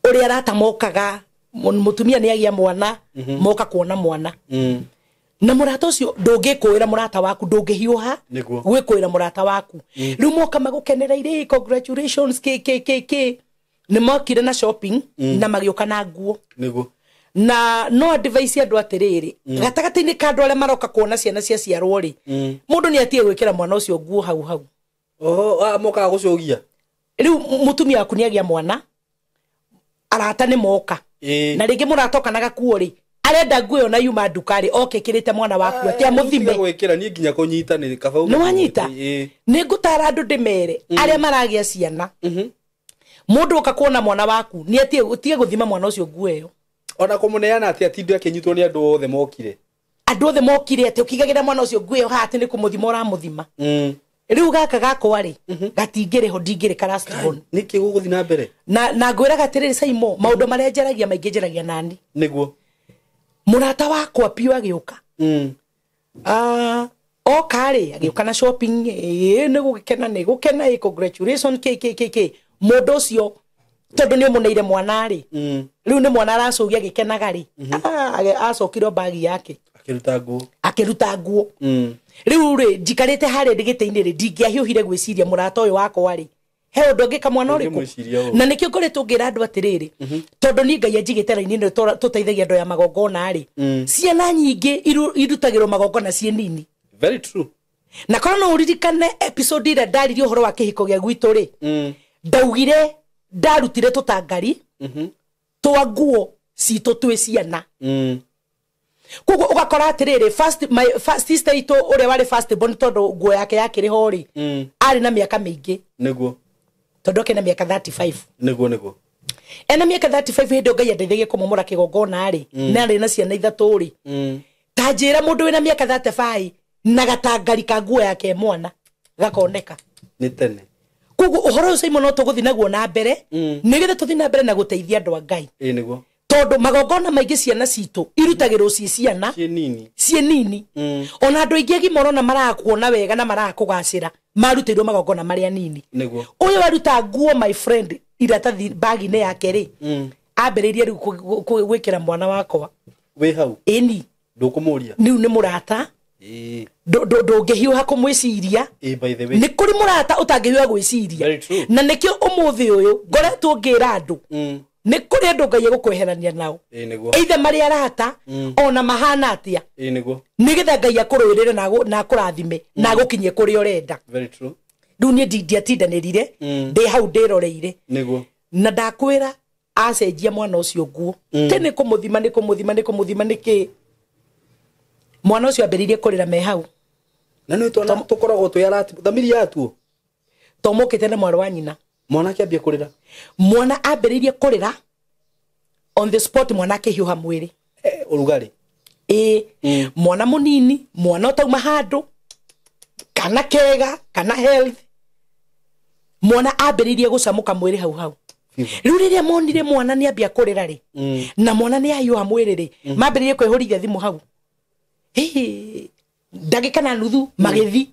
Uria arata mokaga mutumia ni agia mwana moka kuona mwana. Na murata ucio ndungikuira murata waku ndungihiuha gwikuira murata waku. Riu moka magukenera ire congratulations k k k k. Ni mokire na shopping na magiuka na nguo.
Niguo.
Na no advice andu atiriri gatagati-ini ka andu aria maroka kuona ciana cia ciarwo ri mundu ni atige gwikira mwana ucio nguo hau hau.
Oho, moka gucugia.
Riu mutumia waku ni agia mwana arata ni moka. Na ringi muratoka na gakuo ri arenda nguo na yuma nduka ri oke kirite mwana waku atia muthime.
Gwikira ni nginya kunyita ni kaba.
Ni wanyita. Ni ngutara andu ndimere aria maragia ciana. Mundu oka kuona mwana waku ni atie utige guthima mwana ucio nguo iyo.
Ona kumuneana atia tindu akinyitwo ni andu othe mokire.
Andu othe mokire ati ukigagira mwana ucio nguo iyo ha ati ni kumuthima uramuthima. Riu gaka gakwa ri gatingire ho ndingire ka last born.
Niki guguthi na mbere?
Na ngwiraga atiriri Saimo maundu maria njaragia maingi njaragia nani.
Niguo.
Murata wakwa piu agiuka. Oka ri agiuka na shopping ni gugikena ni gukena congratulations k k k k. Mundu ucio tondu ni umuneire mwana ri riu ni mwana aracugia gikenaga ri acokire bagi yake
akiruta nguo.
Akiruta nguo. Riu ri njikarite haria ndigite-ini ri ndingiahiuhire gwiciria murata uyu wakwa ri he undu ngika mwana uriku. Na nikio ngoretwo ngira andu atiriri tondu ni Ngai anjigite raini ni tuteithagia andu ya magongona ri ciana nyingi irutagirwo magongona ciĩ nini.
Very true.
Na korwo no uririkane episode ira ndaririe uhoro wa kihiko gia gwitu ri ndaugire ndarutire tutangari twa nguo citu twi ciana. Koguo ugakora atiriri first my first sister itu uria wari first born tondu nguo yake yakiri ho ri ari na miaka mingi.
Niguo.
Tondu ake na miaka 35.
Niguo niguo.
Ena miaka 35 hindi Ngai andeithagie kumomora kigongona ri na ari na ciana ithatu ri. Ta njira mundu wina miaka 35 na gatangari ka nguo yake mwana gakoneka.
Ni tene.
Koguo uhoro ucio Saimo no tuguthi naguo na mbere nigetha tuthi na mbere na guteithia andu a Ngai.
Niguo.
Tondu magongona maingi ciana citu irutagirwo ci ciana
ciĩ nini.
Ciĩ nini. Ona andu aingi agima urona marakuona wega na marakugacira marutirwo magongona maria nini.
Niguo.
Uyu waruta nguo my friend iratathi bagi-ini yake ri ambiririe riu gwikira mwana wakwa.
Wi hau.
Ini.
Ndukumuria.
Riu ni murata. Ndungihiuha kumwiciria.
By the way.
Ni kuri murata utangihiuha gwiciria. Na nikio umuthi uyu ngoretwo ngira andu ni kuri andu Ngai egukweherania nao. Either mari arata ona mahana atia.
Niguo.
Nigetha Ngai akuruirire na akurathime na agukinyie kuria urenda.
Very true.
Rĩu niĩ ndiatindanĩrire, ndĩ hau ndĩroreire.
Niguo.
Na ndakwĩra acenjia mwana ũcio nguo. Te nĩ kũmũthima nĩ kũmũthima nĩ kũmũthima nĩkĩ. Mwana ũcio ambĩrĩirie kũrĩra me hau.
Na nĩ twana tũkoragwo twĩ arati thamiri yatuo.
To mokĩte na mwarĩ wa nyina.
Mwana akĩambia kũrĩra.
Mwana ambĩrĩirie kũrĩra on the spot, mwana akĩhiũha mwĩrĩ.
Ũrugarĩ.
Ĩĩ. Mwana mũnini, mwana ũtauma handũ, kana kega, kana health. Mwana ambĩrĩirie gũcamũka mwĩrĩ hau hau. Rĩu rĩrĩa monire mwana nĩ ambia kũrĩra rĩ, na mwana nĩ ahiũha mwĩrĩ rĩ, mambĩrĩirie kwĩhũrithia thimũ hau. Ndagĩka na nuthu magĩthi.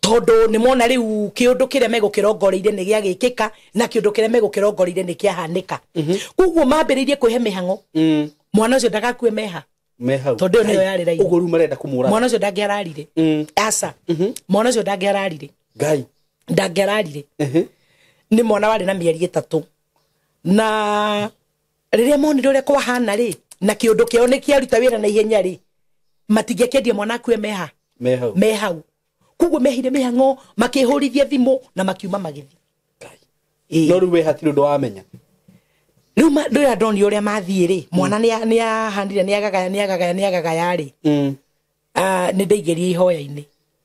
Tondũ nĩ mona rĩu kĩũndũ kĩrĩa megũkĩrongoreire nĩ gĩagĩkĩka, na kĩũndũ kĩrĩa megũkĩrongoreire nĩ kĩahanĩka. Koguo mambĩrĩirie kwĩhe mĩhang'o. Mwana ũcio ndagakue meha.
Me hau.
Tondũ ĩyo nĩyo yarĩ raini.
Ũguo rĩu marenda kũmũraga.
Mwana ũcio ndangĩararire. Aca. Mwana ũcio ndangĩararire.
Ngai.
Ndangĩararire. Nĩ mwana warĩ na mĩeri 3. Na rĩrĩa monire ũrĩa kwahana rĩ, na kĩũndũ kĩao nĩ kĩaruta wĩra na ihenya rĩ, matingĩakĩendia mwana akue meha.
Me hau.
Me hau. Koguo mehire mĩhang'o, makĩhũrithia thimũ na makiuma magĩthiĩ.
Ngai. No rĩu we hatirĩ ũndũ wamenya.
Rĩu rĩrĩa ndonire ũrĩa mathiĩ rĩ, mwana nĩ ahanire, nĩ agagaya, nĩ agagaya, nĩ agagaya rĩ. Nĩ ndaingĩrire ihoya-inĩ.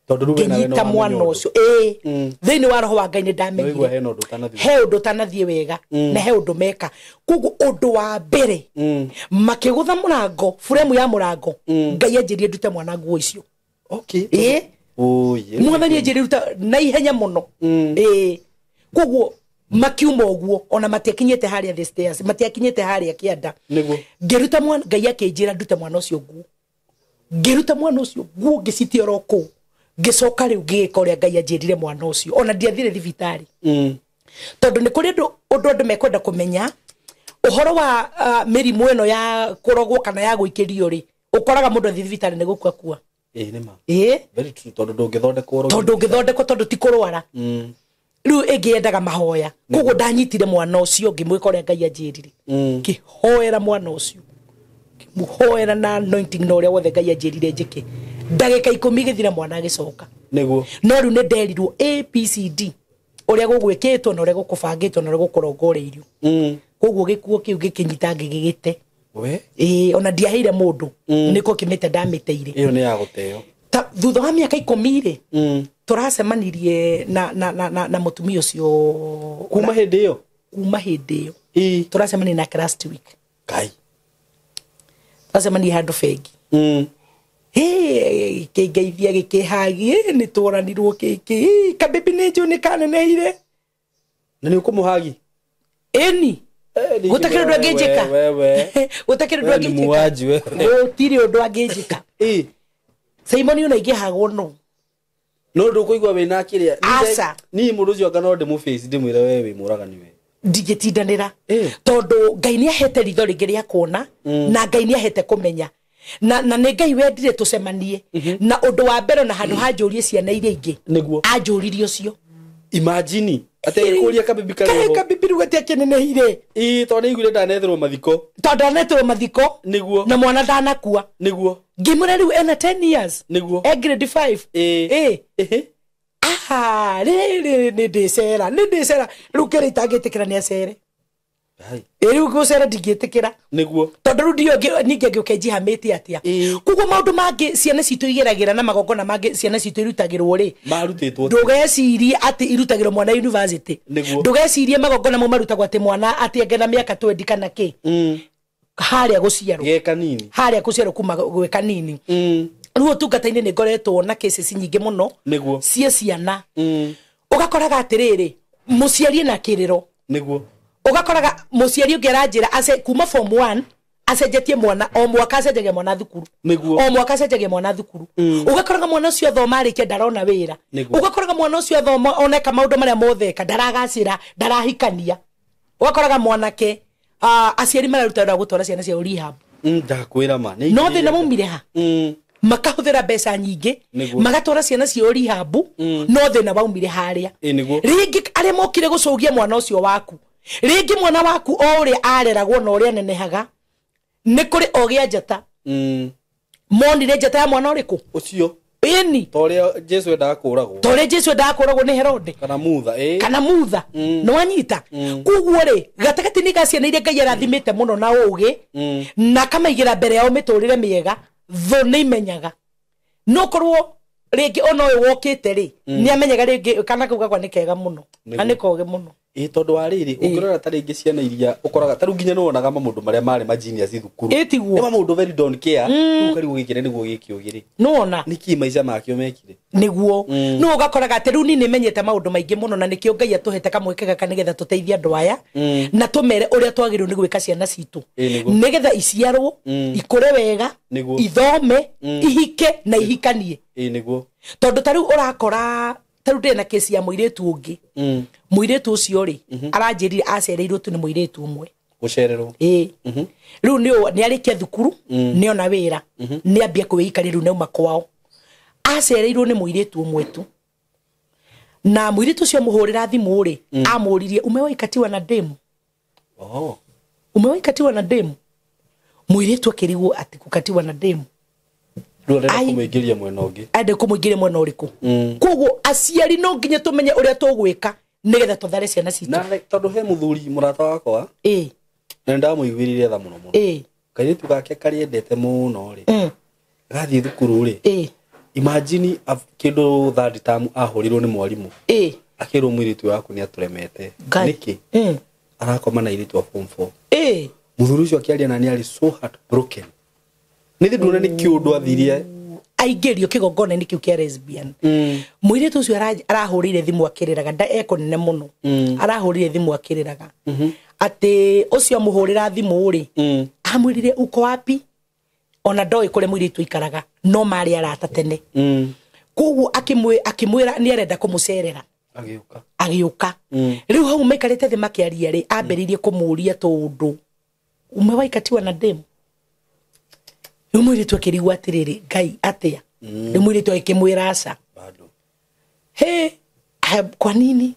Tondũ rĩu we nawe no
Ngĩnyita
wamenya
mwana
ũndũ.
ũcio. Ĩĩ. Thĩinĩ wa roho wa Ngai nĩ ndamenyire.
Nĩwaigua hena ũndũ ũtanathiĩ.
He ũndũ ũtanathiĩ wega, na he ũndũ meka. Koguo ũndũ wa mbere, makĩgũtha mũrango, buremu ya mũrango, Ngai anjĩrire ndute mwana nguo icio.
Okay.
Ĩĩ.
Oye.
Mwathani anjĩrire ruta na ihenya mũno. Ĩĩ. Koguo makiuma ũguo, ona matiakinyĩte harĩa the stairs, matiakinyĩte harĩa kĩanda.
Nĩguo.
Ngĩruta mwana, Ngai akĩnjĩra ndute mwana ũcio nguo. Ngĩruta mwana ũcio nguo, ngĩcitia oro kũu. Ngĩcoka rĩu ngĩgĩka ũrĩa Ngai anjĩrire mwana ũcio. Ona ndiathire thibitarĩ. Tondũ nĩ kũrĩ ũndũ andũ mekwenda kũmenya, ũhoro wa mĩrimũ ĩno ya kũrogwo kana ya gũikĩrio rĩ, ũkoraga mũndũ athiĩ thibitarĩ nĩ gũkua kua.
Ĩĩ nĩ ma.
Ĩĩ.
Very true, tondũ ndũngĩthondekwo oro.
Tondũ ndũngĩthondekwo tondũ ti kũrwara. Rĩu ĩngĩ yendaga mahoya. Koguo ndanyitire mwana ũcio ngĩmwĩka ũrĩa Ngai anjĩrire. Ngĩhoera mwana ũcio. Ngĩmũhoera na anointing na ũrĩa wothe Ngai anjĩrire njĩke. Ndagĩka 10 gĩthira mwana agĩcoka.
Nĩguo.
No rĩu nĩ nderirwo A B C D ũrĩa gũgwĩkĩtwo na ũrĩa gũkũbangĩtwo na ũrĩa gũkũrongoreirio. Koguo gĩkuo kĩu gĩkĩnyita ngĩgĩgĩte.
We?
Ĩĩ, ona ndiaheire mũndũ. Nĩkũ kĩmĩte ndamĩteire.
Ĩyo nĩ ya gũteo.
Ta thutha wa mĩaka 10 rĩ, tũracemanirie na mũtumia ũcio
Kuma hĩndĩ ĩyo?
Kuma hĩndĩ ĩyo.
Ĩĩ.
Tũracemanirie nake last week.
Ngai.
Tũracemanirie handũ bengi. Hĩ, kĩngeithia gĩkĩhagie, nĩ tworanirwo kĩkĩ. Kabibi nĩ njũĩ nĩ kaneneire.
Na nĩ ũkũmũhagi?
Ĩni. Gũtakĩrĩ ũndũ angĩnjĩka.
Wewe.
Gũtakĩrĩ ũndũ
We nĩ
angĩnjĩka.
muwaji we.
Gũtirĩ ũndũ angĩnjĩka.
Ĩĩ.
Simon ona ingĩhagwo no.
No ndũkũigua wĩna kĩrĩa.
Aca.
Niĩ mũndũ ũcio anga no ndĩmũface ndĩmwĩre we wĩ mũragani we.
Ndingĩtindanĩra.
Ĩĩ.
Tondũ Ngai nĩ ahete ritho rĩngĩ rĩa kuona, na Ngai nĩ ahete kũmenya. Na nĩ Ngai wendire tũcemanie. Na ũndũ wa mbere na handũ hanjũrie ciana iria ingĩ.
Nĩguo.
Anjũririe ũcio.
Imagine atĩ agĩkũria kabibi karĩ ho.
Kabibi rĩu gatiakĩnenehire.
Ĩĩ, tondũ nĩaiguire ndanetherwo mathiko.
Tondũ ndanetherwo mathiko.
Nĩguo.
Na mwana ndanakua.
Nĩguo.
Ngĩmwĩra rĩu ena 10 years.
Nĩguo.
E grade 5.
Ĩĩ.
Ĩĩ.
Ĩhĩ.
Aha, rĩrĩ nĩ ndĩcera, nĩ ndĩcera. Rĩu kĩrĩa itangĩtĩkĩra nĩ acere.
Hai.
Ĩĩ, rĩu gũcera ndingĩtĩkĩra.
Nĩguo.
Tondũ rĩu ndiũĩ ningĩ angĩũke njihamĩte atĩa.
Ĩĩ.
Koguo maũndũ mangĩ ciana citũ igeragĩra na magongona mangĩ ciana citũ irutagĩrwo rĩ,
Marutĩtwo atĩa?
ndũgecirie atĩ irutagĩrwo mwana university.
Nĩguo.
Ndũgecirie magongona mau marutagwo atĩ mwana atĩ angĩ na mĩaka 20 kana kĩ. Harĩa gũciarwo.
Ge kanini.
Harĩa gũciarwo kuma gwĩ kanini. Rĩu ũtungata-inĩ nĩ ngoretwo na cases nyingĩ mũno.
Nĩguo.
Cia ciana. Ũgakoraga atĩrĩrĩ, mũciari ena kĩrĩro.
Nĩguo.
Ũgakoraga mũciari ũngĩ aranjĩra kuma form 1 acenjetie mwana, o mwaka acenjagia mwana thukuru.
Nĩguo.
O mwaka acenjagia mwana thukuru. Ũgakoraga mwana ũcio athoma arĩkia ndarona wĩra.
Nĩguo.
Ũgakoraga mwana ũcio athoma oneka maũndũ marĩa mothe eka, ndaragacĩra, ndarahikania. Ũgakoraga mwanake, aciari mararuta wĩra wa gũtwara ciana ciao rehab.
Ndakwĩra ma, nĩ
No
ingĩrĩire.
thĩna maumire ha? Makahũthĩra mbeca nyingĩ,
Nĩguo.
magatwara ciana ciao rehab, no thĩna waumire harĩa.
Ĩĩ, nĩguo.
Rĩngĩ arĩa mokire gũcũgia mwana ũcio waku, rĩngĩ mwana waku o ũrĩa areragwo na ũrĩa anenehaga, nĩ kũrĩ ogĩa njata. Monire njata ya mwana ũrĩkũ?
Ũcio.
Ĩni.
Ta ũrĩa Jesu endaga kũragwo.
Ta ũrĩa Jesu endaga kũragwo nĩ Herode.
Kana Mutha, ĩ.
Kana Mutha. Nĩ wanyita. Koguo rĩ, gatagatĩ-inĩ ga ciana iria Ngai arathimĩte mũno na ũgĩ, na akamaigĩra mbere yao mĩtũrĩre mĩega, thũ nĩ imenyaga. No korwo rĩngĩ ona ũyũ wokĩte rĩ, nĩ amenyaga rĩngĩ kana kau gakwa nĩ kega mũno. Na nĩ kogĩ mũno.
Ĩ tondũ wa rĩrĩ, ũngĩrora ta rĩngĩ ciana iria ũkoraga ta rĩu nginya nĩ wonaga maũndũ marĩa marĩ ma genius thukuru.
Ĩ tiguo.
Nĩ maũndũ very don't care. Rĩu karigwo gĩkĩ na nĩguo gĩkĩ ũgĩ rĩ.
Nĩwona?
Nĩkĩ maica makĩo mekire?
Nĩguo. No ũgakoraga atĩ rĩu niĩ nĩmenyete maũndũ maingĩ mũno na nĩkĩo Ngai atũhete kamweke gaka nĩgetha tũteithie andũ aya na tũmere ũrĩa twagĩrĩirwo nĩ gwĩka ciana citũ.
Ĩ nĩguo.
Nĩgetha iciarwo, ikũre wega,
Nĩguo.
ithome, ihike na ihikanie.
Ĩ nĩguo.
Tondũ ta rĩu ũrakora ta rĩu ndĩrĩ na kesi ya mũirĩtu ũngĩ. Mũirĩtu ũcio rĩ, aranjĩrire acereirwo tu nĩ mũirĩtu ũmwe.
Gũcererwo.
Ĩ. Rĩu nĩ arĩkia thukuru, nĩ ona wĩra, nĩ ambia kwĩikaria rĩu nĩauma kwao. Acereirwo nĩ mũirĩtu ũmwe tu. Na mũirĩtu ũcio amũhũrĩra thimũ rĩ, amũririe umewahi katiwa na demu?
Oh.
Umewahi katiwa na demu? Mũirĩtu akĩrigwo atĩ gũkatiwa na demu.
Rĩu arenda kũmũingĩria mwena ũngĩ.
Arenda kũmũingĩria mwena ũrĩkũ? Koguo aciari no nginya tũmenye ũrĩa tũgwĩka nĩgetha tũthare ciana citũ.
Na tondũ he mũthuri mũrata wakwa,
Ĩ.
na nĩndamũiguĩrĩire tha mũno mũno.
Ĩ.
Kairĩtu gake karĩendete mũno rĩ. Gathiĩ thukuru rĩ.
Ĩ.
Imagine kĩndũ third term ahũrirwo nĩ mwarimũ.
Ĩ.
Akĩrwo mũirĩtu waku nĩ atũremete. Nĩkĩ? Arakoma na airĩtu a form 4.
Ĩ.
Mũthuri ũcio akĩaria na nĩ arĩ so heartbroken. Nĩ thĩ nduona nĩ kĩũndũ athirie.
Aingĩrio kĩgongona-inĩ kĩu kĩa lesbian. Mũirĩtu ũcio arahũrĩire thimũ akĩrĩraga, nda ekũnene mũno. Arahũrĩire thimũ akĩrĩraga. Atĩ ũcio amũhũrĩra thimũ rĩ, amwĩrire uko wapi? Ona ndoĩ kũrĩa mũirĩtu aikaraga, no marĩ arata tene. Koguo akĩmwĩra nĩ arenda kũmũcerera.
Agĩũka.
Agĩũka. Rĩu hau maikarĩte thĩ makĩaria rĩ, ambĩrĩirie kũmũria tũũndũ. Umewahi katiwa na demu? Rĩu mũirĩtu akĩrigwo atĩrĩrĩ, Ngai atĩa? Rĩu mũirĩtu agĩkĩmwĩra aca. He, kwa nini?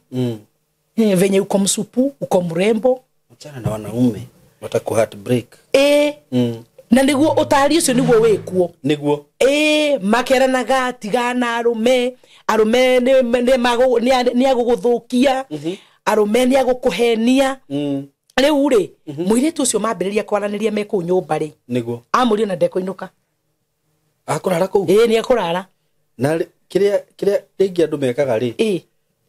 Venye uko msupu, uko mrembo.
Achana na wanaume, wataku heartbreak.
Na nĩguo ũtari ũcio nĩguo wĩkuo.
Nĩguo.
Makeranaga tigana arũme, arũme nĩ agũgũthũkia, arũme nĩ agũkũhenia. Rĩu rĩ, mũirĩtu ũcio mambĩrĩria kwaranĩria me kũu nyũmba rĩ.
Nĩguo.
Amũrio na ndekũinũka.
Akũrara kũu?
Ĩ, nĩ ekũrara.
Na kĩrĩa rĩngĩ andũ mekaga rĩ,
Ĩ.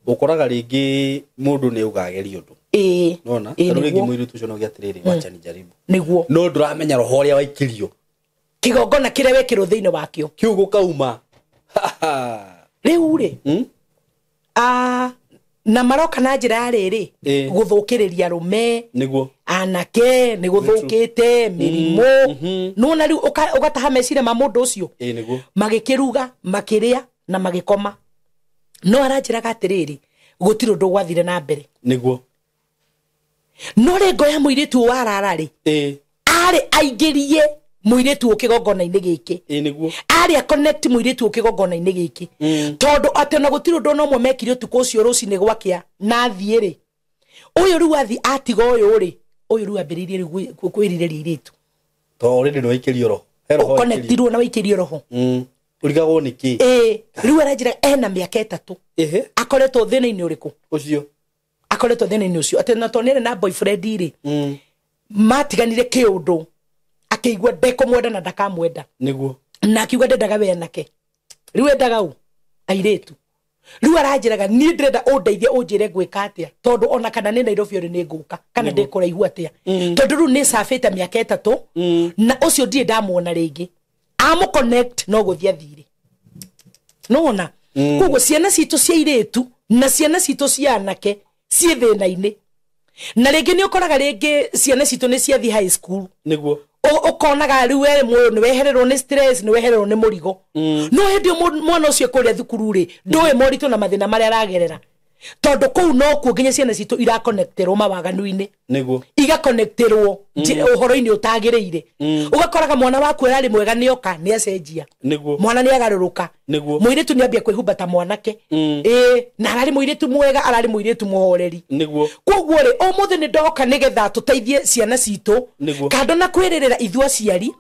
ũkoraga rĩngĩ mũndũ nĩ ũgageria ũndũ.
Ĩ.
Nona?
Ĩ,
Tarĩu rĩngĩ
nĩguo.
mũirĩtu ũcio no gĩa atĩrĩrĩ, wacha nijaribu.
Nĩguo.
No ndũramenya roho ũrĩa waikĩrio.
Kĩgongona kĩrĩa wekĩrwo thĩinĩ wakĩo.
Kĩu gũkauma.
Rĩu rĩ, na maroka na njĩra ya rĩrĩ, gũthũkĩrĩria arũme.
Nĩguo.
Anake nĩ gũthũkĩte mĩrimũ. Nĩwona rĩu ũgataha meciria ma mũndũ ũcio.
Ĩ, nĩguo.
Magĩkĩruga, makĩrĩa na magĩkoma. No aranjĩraga atĩrĩrĩ, gũtirĩ ũndũ gwathire na mbere.
Nĩguo.
No rĩ ya mũirĩtu ũyũ warara rĩ, arĩ aingĩrie mũirĩtu ũyũ kĩgongona-inĩ gĩkĩ.
Ĩ, nĩguo.
Arĩ a connect mũirĩtu ũyũ kĩgongona-inĩ gĩkĩ. Tondũ atĩ ona gũtirĩ ũndũ ona ũmwe mekire ũtukũ ũcio rũcinĩ gwakĩa na athiĩ rĩ. Ũyũ rĩu athiĩ atiga ũyũ rĩ, ũyũ rĩu ambĩrĩirie rĩu kwĩrirĩria airĩtu.
To already nĩ waikĩrio roho. He roho waikĩrio.
Ũconnectirwo na waikĩrio roho.
Ũrigagwo nĩ kĩ?
Ĩ, rĩu aranjĩra ena mĩaka 3.
Ĩhĩ.
Akoretwo thĩna-inĩ ũrĩkũ?
Ũcio.
Akoretwo thĩna-inĩ ũcio. Atĩ na tondũ nĩarĩ na boyfriend rĩ, matiganire kĩũndũ. Akĩigua ndekũmwenda na ndakamwenda.
Nĩguo.
Na akiuga ndendaga we anake. Rĩu endaga ũ? Airĩtu. Rĩu aranjĩraga niĩ ndĩrenda ũndeithie ũnjĩre ngwĩka atĩa, tondũ ona kana nĩ Nairobi ũrĩ nĩ ngũka, kana ndĩ kũraihu atĩa. Tondũ rĩu nĩ cabĩte mĩaka 3, na ũcio ndirĩ ndamuona rĩngĩ. Amũ connect no gũthiĩ athire. Nĩwona? Koguo ciana citũ cia airĩtu na ciana citũ cia anake ciĩ thĩna-inĩ. Na rĩngĩ nĩ ũkoraga rĩngĩ ciana citũ nĩ ciathiĩ high school.
Nĩguo.
Ũkonaga rĩu we mũyũ nĩ wehererwo nĩ stress, nĩ wehererwo nĩ mũrigo. No hĩndĩ ĩyo mwana ũcio kũrĩa thukuru rĩ, ndũĩ moritũ na mathĩna marĩa aragerera. Tondũ kũu nokuo nginya ciana citũ irakonekterwo mawaganu-inĩ.
Nĩguo.
Igakonekterwo ũhoro-inĩ ũtagĩrĩire. Ũgakoraga mwana waku ararĩ mwega nĩoka nĩacenjia.
Nĩguo.
Mwana nĩagarũrũka.
Nĩguo.
Mũirĩtu nĩ ambia kwĩhumba ta mwanake. Ĩĩ, na ararĩ mũirĩtu mwega, ararĩ mũirĩtu mũhoreri.
Nĩguo.
Koguo rĩ, ũmũthĩ nĩ ndoka nĩgetha tũteithie ciana citũ.
Nĩguo.
Kando na kwĩrĩrĩra ithuĩ aciari,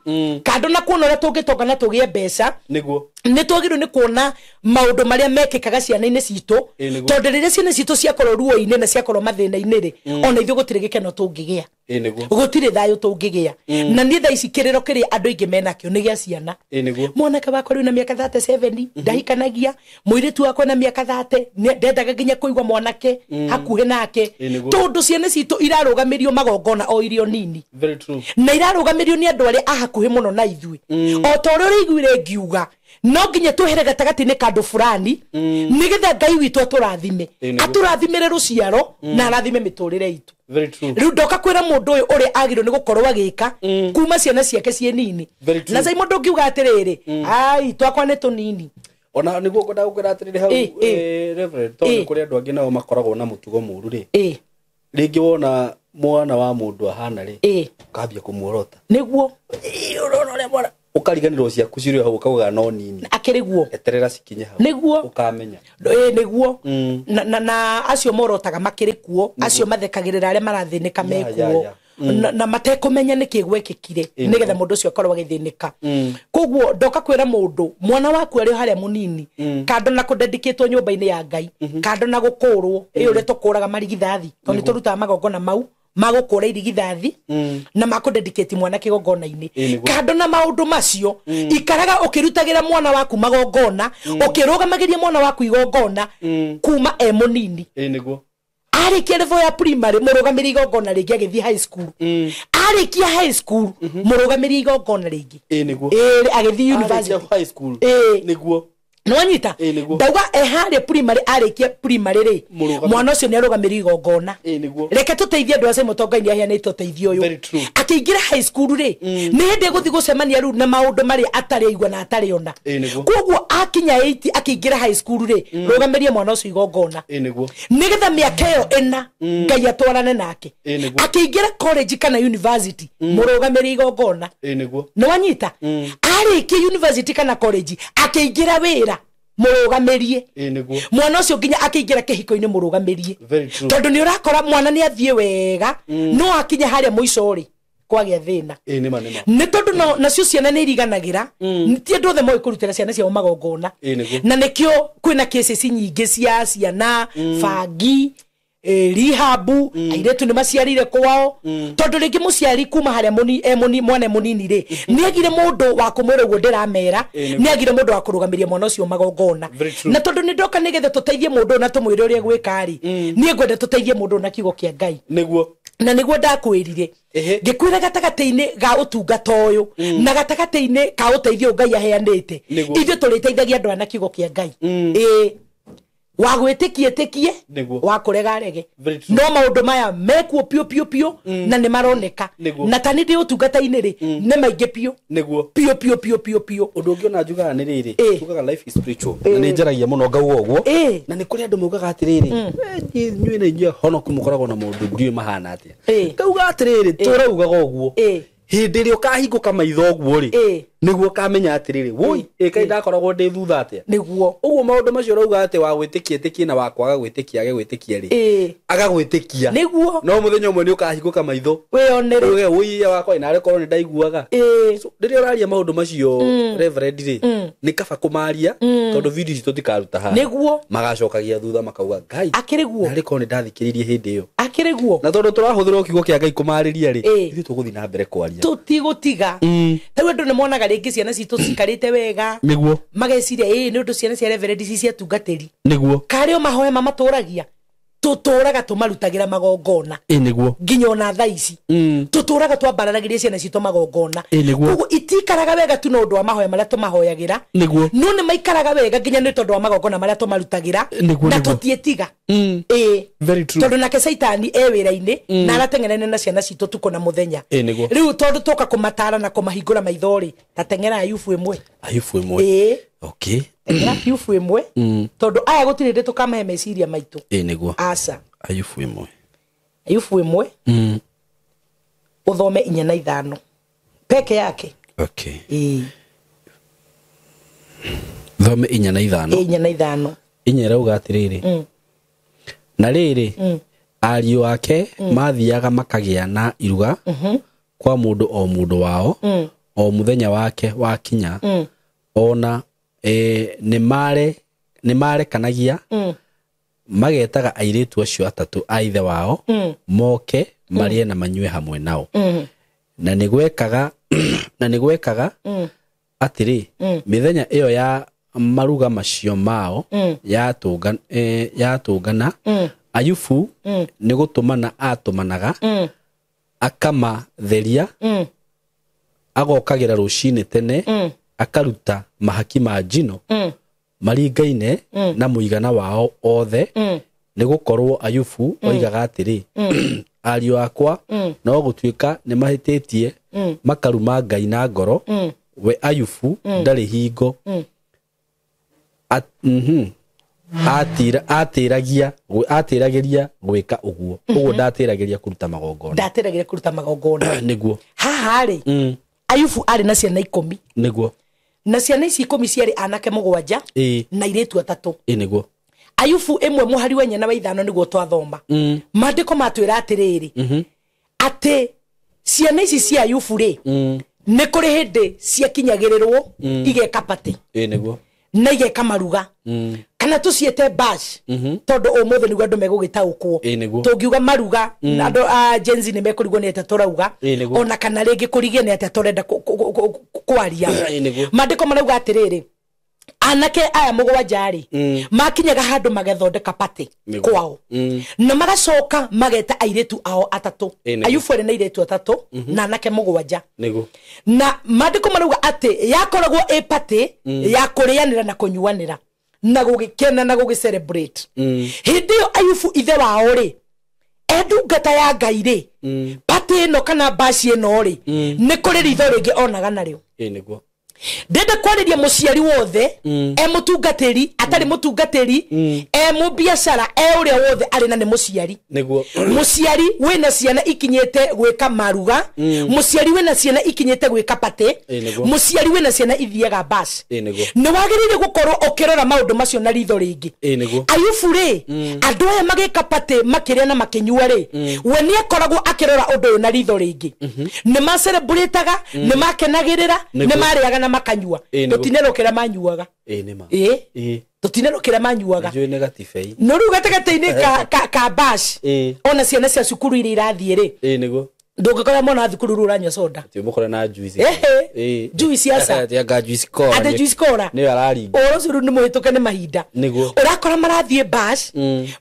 kando na kuona ũrĩa tũngĩtonga na tũgĩe mbeca,
Nĩguo.
nĩ twagĩrĩirwo nĩ kuona maũndũ marĩa mekĩkaga ciana-inĩ citũ.
Ĩĩ, nĩguo.
Tondũ rĩrĩa ciana citũ ciakorwo ruo-inĩ na ciakorwo mathĩna-inĩ rĩ, ona ithuĩ gũtirĩ gĩkeno tũngĩgĩa.
Ĩĩ, nĩguo.
Gũtirĩ thayũ tũngĩgĩa. Na niĩ thaa ici kĩrĩro kĩrĩa andũ aingĩ menakĩo nĩ gĩa ciana.
Ĩĩ, nĩguo.
Mwanake wakwa rĩu na mĩaka 37 ndahikanagia, mũirĩtu wakwa na mĩaka 30 ndendaga nginya kũigua mwanake hakuhĩ nake.
Ĩĩ, nĩguo.
Tondũ ciana citũ irarũgamĩrio magongona o irio nini.
Very true.
Na irarũgamĩrio nĩ andũ arĩa a hakuhĩ mũno na ithuĩ. O ta ũrĩa ũraiguire ngiuga, no nginya twehere gatagatĩ-inĩ ka andũ fulani nĩgetha Ngai witũ atũrathime.
Ĩĩ, nĩguo.
Atũrathimĩre rũciaro na arathime mĩtũrĩre itũ.
Very true.
Rĩu ndoka kwĩra mũndũ ũyũ ũrĩa agĩrĩirwo nĩ gũkorwo agĩka kuma ciana ciake ciĩ nini.
Very true.
Na Simon ndũngiuga atĩrĩrĩ, ai twakwa nĩ tũnini.
Ona nĩguo ngwendaga gũkwĩra atĩrĩrĩ hau,
Ĩ, ĩ.
Reverend, tondũ
Ĩ.
kũrĩ andũ angĩ nao makoragwo na mũtugo mũru rĩ.
Ĩ.
Rĩngĩ wona mwana wa mũndũ ahana rĩ,
Ĩ.
ũkambia kũmuorota.
Nĩguo.
Ĩ, ũrona ũrĩa mwana ũkariganĩrwo ciaku cirĩ hau ũkauga no nini.
Akĩrĩ guo.
Eterera cikinye hau.
Nĩguo.
Ũkamenya.
Ĩ, nĩguo. Na acio morotaga makĩrĩ kuo, acio mathekagĩrĩra arĩa marathĩnĩka mekuo.
Ya.
Na matekũmenya nĩkĩ gwekĩkire
Ĩ,
nĩgetha mũndũ ũcio akorwo agĩthĩnĩka. Koguo ndoka kwĩra mũndũ, mwana waku arĩ o harĩa mũnini, kando na kũdedicatwo nyũmba-inĩ ya Ngai, kando na gũkũrwo, ĩ ũrĩa tũkũraga marigithathi, tondũ nĩ tũrutaga magongona mau magũkũra irigithathi na makũdedicate mwana kĩgongona-inĩ.
Ĩ, nĩguo.
Kando na maũndũ macio, ikaraga ũkĩrutagĩra mwana waku magongona, ũkĩrũgamagĩria mwana waku igongona kuma e mũnini.
Ĩ, nĩguo.
Arĩkia level ya primary, mũrũgamĩri igongona rĩngĩ agĩthiĩ high school. Arĩkia high school, mũrũgamĩri igongona rĩngĩ.
Ĩ, nĩguo.
Ĩ, agĩthiĩ university.
Arĩkia high school.
Ĩ.
Nĩguo.
Nĩwanyita?
Ĩ, nĩguo.
Ndauga e harĩa primary, arĩkia primary rĩ,
Mũrũgamĩri.
mwana ũcio nĩ arũgamĩri igongona.
Ĩ, nĩguo.
Reke tũteithie andũ acio mũtonga nĩ aheanĩte ũteithio ũyũ.
Very true.
Akĩingĩra high school rĩ, nĩ hĩndĩ egũthiĩ gũcemania rĩu na maũndũ marĩa atarĩ aigua na atarĩ ona.
Ĩ, nĩguo.
Koguo akinya 8 akĩingĩra high school rĩ, rũgamĩrie mwana ũcio igongona.
Ĩ, nĩguo.
Nĩgetha mĩaka ĩyo ĩna Ngai atwarane nake.
Ĩ, nĩguo.
Akĩingĩra college kana university, mũrũgamĩrie igongona.
Ĩ, nĩguo.
Nĩwanyita? Arĩkia university kana college, akĩingĩra wĩra, mũrũgamĩrie.
Ĩ, nĩguo.
Mwana ũcio nginya akĩingĩra kĩhiko-inĩ mũrũgamĩrie.
Very true.
Tondũ nĩ ũrakora mwana nĩ athiĩ wega, no akinya harĩa mũico rĩ, kwagĩa thĩna.
Ĩ, nĩma, nĩma.
Nĩ tondũ nacio ciana nĩ iriganagĩra, ti andũ othe moĩ kũrutĩra ciana ciao magongona.
Ĩ, nĩguo.
Na nĩkĩo kwĩna cases nyingĩ cia ciana bangi, rihabu, airĩtu nĩ maciarire kwao, tondũ rĩngĩ mũciari kuma harĩa mwana e mũnini rĩ, nĩ agire mũndũ wa kũmwĩra ũguo ndĩramera,
Ĩ, nĩguo.
nĩ agire mũndũ wa kũrũgamĩria mwana ũcio magongona.
Very true.
Na tondũ nĩ ndoka nĩgetha tũteithie mũndũ ũyũ na tũmwĩre ũrĩa gwĩka rĩ, niĩ ngwenda tũteithie mũndũ ũyũ na kiugo kĩa Ngai.
Nĩguo.
Na nĩguo ndakwĩrire,
Ehe.
ngĩkwĩra gatagatĩ-inĩ ga ũtungata ũyũ na gatagatĩ-inĩ ka ũteithio ũyũ Ngai aheanĩte,
Nĩguo.
ithuĩ tũrĩteithagia andũ aya na kiugo kĩa Ngai. Ĩĩ, wa gwĩtĩkia ĩtĩkie,
Nĩguo.
wa kũrega arege.
Very true.
No maũndũ maya mekuo piũ piũ piũ na nĩ maroneka.
Nĩguo.
Na ta nĩ ndĩ ũtungata-inĩ rĩ, nĩ maingĩ piũ.
Nĩguo.
Piũ piũ piũ piũ piũ.
Ũndũ ũngĩ ona njugaga nĩ rĩrĩ,
Ĩ.
tugaga life is spiritual. Na nĩ njaragia mũno ngauga ũguo.
Ĩ.
Na nĩ kũrĩ andũ maugaga atĩrĩrĩ, inyuĩ na inyuĩ honoku mũkoragwo na maũndũ ndiũĩ mahana atĩa.
Ĩ.
Ngauga atĩrĩrĩ, tũraugaga ũguo.
Ĩ.
Hĩndĩ ĩrĩa ũkahingũka maitho ũguo rĩ,
Ĩ.
nĩguo ũkamenya atĩrĩrĩ, woi, ĩ kaĩ ndakoragwo ndĩ thutha atĩa.
Nĩguo.
Ũguo maũndũ macio ũrauga atĩ wa gwĩtĩkia ĩtĩkie na wa kwaga gwĩtĩkia age gwĩtĩkia rĩ,
Ĩ.
agagwĩtĩkia.
Nĩguo.
No mũthenya ũmwe nĩ ũkahingũka maitho.
Wĩyonere.
Uge woi wakwa naarĩ korwo nĩ ndaiguaga.
Ĩ.
So, rĩrĩa ũraria maũndũ macio Reverend rĩ, nĩ kaba kũmaria tondũ video ici tũtikaruta haha.
Nĩguo.
Magacokagia thutha makauga Ngai,
Akĩrĩ guo.
narĩ korwo nĩ ndathikĩrĩirie hĩndĩ ĩyo.
Akĩrĩ guo.
Na tondũ tũrahũthĩra kiugo kĩa Ngai kũmarĩria rĩ,
Ĩ.
ithuĩ tũgũthiĩ na mbere kwaria.
Tũtigũtiga. Tarĩu andũ nĩ monaga rĩngĩ ciana citũ cikarĩte wega,
Nĩguo.
mageciria ĩ nĩ ũndũ ciana cia Reverend ici cia tungatĩri.
Nĩguo.
Karĩ o mahoya mamatũragia, tũtũraga tũmarutagĩra magongona.
Ĩ, nĩguo.
Nginya ona thaa ici tũtũraga twambararagĩria ciana citũ magongona.
Ĩ, nĩguo.
Koguo itikaraga wega tu na ũndũ wa mahoya marĩa tũmahoyagĩra.
Nĩguo.
No nĩ maikaraga wega nginya nĩ tondũ wa magongona marĩa tũmarutagĩra.
Nĩguo,
na
nĩguo.
tũtiĩtiga. Ĩ.
Very true.
Tondũ nake Caitani e wĩra-inĩ na arateng'erania na ciana citũ tukũ na mũthenya.
Ĩ, nĩguo.
Rĩu tondũ tũka kũmatara na kũmahingũra maitho rĩ, ta teng'era Ayubu ĩmwe.
Ayubu ĩmwe.
Ĩ.
Okay.
Teng'era Ayubu ĩmwe, tondũ aya gũtirĩ hĩndĩ tũkamahe meciria maitũ.
Ĩ, nĩguo.
Aca.
Ayubu ĩmwe.
Ayubu ĩmwe. Ũthome 4 na 5 peke yake.
Okay.
Ĩ.
Thome 4 na 5.
4 na 5.
4 ĩrauga atĩrĩrĩ. Na rĩrĩ ariũ ake mathiaga makagĩa na iruga kwa mũndũ o mũndũ wao o mũthenya wake wakinya ona nĩ marekanagia magetaga airĩtu acio atatũ a ithe wao moke marĩe na manyue hamwe nao. Na nĩ gwekaga atĩrĩ mĩthenya ĩyo ya maruga macio mao yatũngana Ayubu nĩ gũtũmana atũmanaga akamatheria agokagĩra rũcinĩ tene akaruta mahaki ma njino maringaine na mũigana wao othe nĩ gũkorwo Ayubu oigaga atĩrĩ ariũ akwa no gũtuĩka nĩ mahĩtĩtie makaruma Ngai na ngoro we Ayubu ndarĩ hingo atĩragĩria gwĩka ũguo ũguo ndatĩragĩria kũruta magongona
ndatĩragĩria kũruta magongona
nĩguo
haha rĩ Ayubu arĩ na ciana 10
nĩguo
na ciana ici 10 ciarĩ anake 7 na airĩtu 3
nĩguo
Ayubu 1 mũhari wa 4 na wa 5 nĩguo twathoma maandĩko matwĩra atĩrĩrĩ atĩ ciana ici cia Ayubu rĩ nĩ kũrĩ hĩndĩ ciakinyagĩrĩrwo igeka patĩ
nĩguo
na igeka maruga kana tuciete bash tondu umuthi niguo andu megugitaukwo tungiuga maruga andu a Gen Z ni mekurigwo ni atia turauga ona kana ringi kurigie ni atia turenda kwaria mandiko marauga atiriri anake aya 7 ri makinyaga handu magethondeka party kwao na magacoka mageta airitu ao 3 Ayubu arĩ na airitu 3 na anake 7
niguo
na mandiko marauga ati yakoragwo ĩ party ya kurianira na kunyuanira na gugikena na gugi celebrate hindi yo Ayubu ithe wao ri endungata ya Ngai ri party ino kana bashi ino ri ni kuri ritho ringi onaga nario
niguo
ndenda kwariria muciari wothe e mutungatiri atari mutungatiri e mubiacara e uria wothe ari na ni muciari
niguo
muciari wina ciana ikinyite gwika maruga muciari wina ciana ikinyite gwika party muciari wina ciana ithiaga bash ni wagirire gukorwo ukirora maundu macio na ritho ringi Ayubu ri andu aya magika party makiria na makinyua ri we ni akoragwo akirora undu uyu na ritho ringi ni ma celebrataga ni makenagirira ni mariaga na makanyua tutinero kira manyuaga tutinero kira manyuaga no riu gatagati-ini ka bash ona ciana cia cukuru iria irathie ri
niguo
ndungikora mwana wa thukuru riu uranyua soda
ti mukora na juice
juice aca
ati juice cola
ati juice cola
ni araringa
oro curu ni muhituke ni mahinda
niguo
urakora marathie bash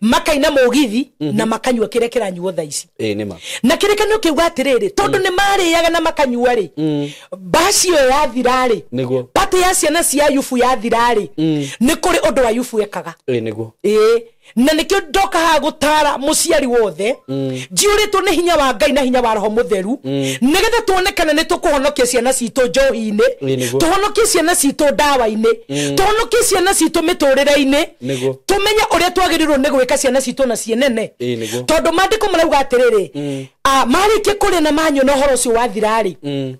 makaina mugithi na makanyua kiria kiranyuo thaa ici
nima
na kirikanio kiuga atiriri tondu ni mariaga na makanyua ri bash iyo yathira ri
niguo
party ya ciana cia Ayubu yathira ri ni kuri undu Ayubu ekaga
niguo
na nikio ndoka haha gutara muciari wothe njiuritwo ni hinya wa Ngai na hinya wa Roho Mutheru nigetha tuone kana ni tukuhonokia ciana citu njohi-ini tuhonokie ciana citu ndawa-ini tuhonokie ciana citu miturire-ini tumenye uria twagirirwo ni gwika ciana citu na cienene tondu maandiko marauga atiriri marikie kuria na manyua na uhoro ucio wathira-ri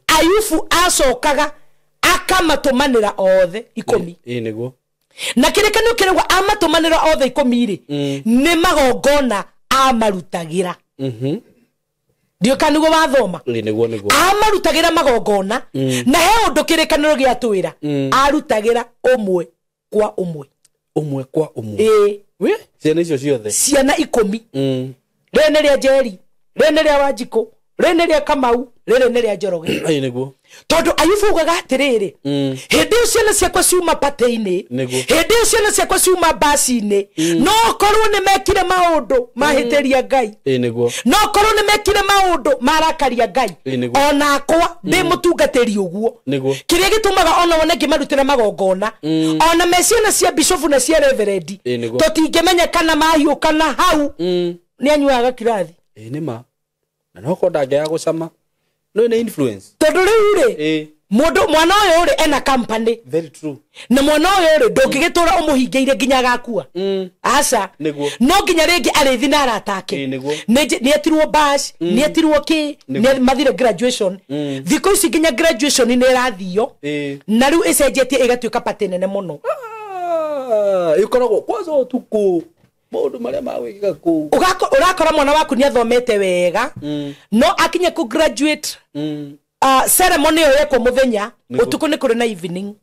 Ayubu acokaga akamatumanira othe 10
niguo
na kirikanio kirauga amatumanira othe 10 ri ni magongona amarutagira ndio kaniguo wathoma
niguo niguo
amarutagira magongona na he undu kirikaniro giatwira arutagira umwe kwa umwe
umwe kwa umwe we ciana icio ciothe
ciana 10 rĩrĩ nĩ rĩa Njeri rĩrĩ nĩ rĩa Wanjikũ rĩrĩ nĩ rĩa Kamau rĩrĩ nĩ rĩa Njoroge
niguo
tondu Ayubu ugaga atiriri hindi iyo ciana ciakwa ciuma patĩ-inĩ hindi iyo ciana ciakwa ciuma baci-inĩ no korwo nĩ mekire maũndũ mahĩtĩria Ngai no korwo nĩ mekire maũndũ marakaria Ngai onakwa ndĩ mũtungatĩri ũguo kĩrĩa gĩtũmaga ona wone ngĩmarutĩra magongona ona me ciana cia bishofu na cia reverendi tũtingĩmenya kana mahiũkana hau nĩ anyuaga kirathi
nĩma na no ko ndangĩaga gũcama no ina influence
tondu riu ri mundu mwana uyu ri ena company
very true
na mwana uyu ri ndungigitura umuhingeire nginya agakua aca no nginya ringi arithi na aratake ni etirwo bash ni etirwo ki ni mathire graduation thiku ici nginya graduation ni irathio na riu icenjetie igatuika party nene muno
Ĩkoragwo kwanza ũtukũ maũndũ marĩa magwĩkĩka kũu.
Ũrakora mwana waku nĩ athomete wega no akinye ku graduate ceremony ĩyo yekwo mũthenya ũtukũ nĩ kũrĩ na evening.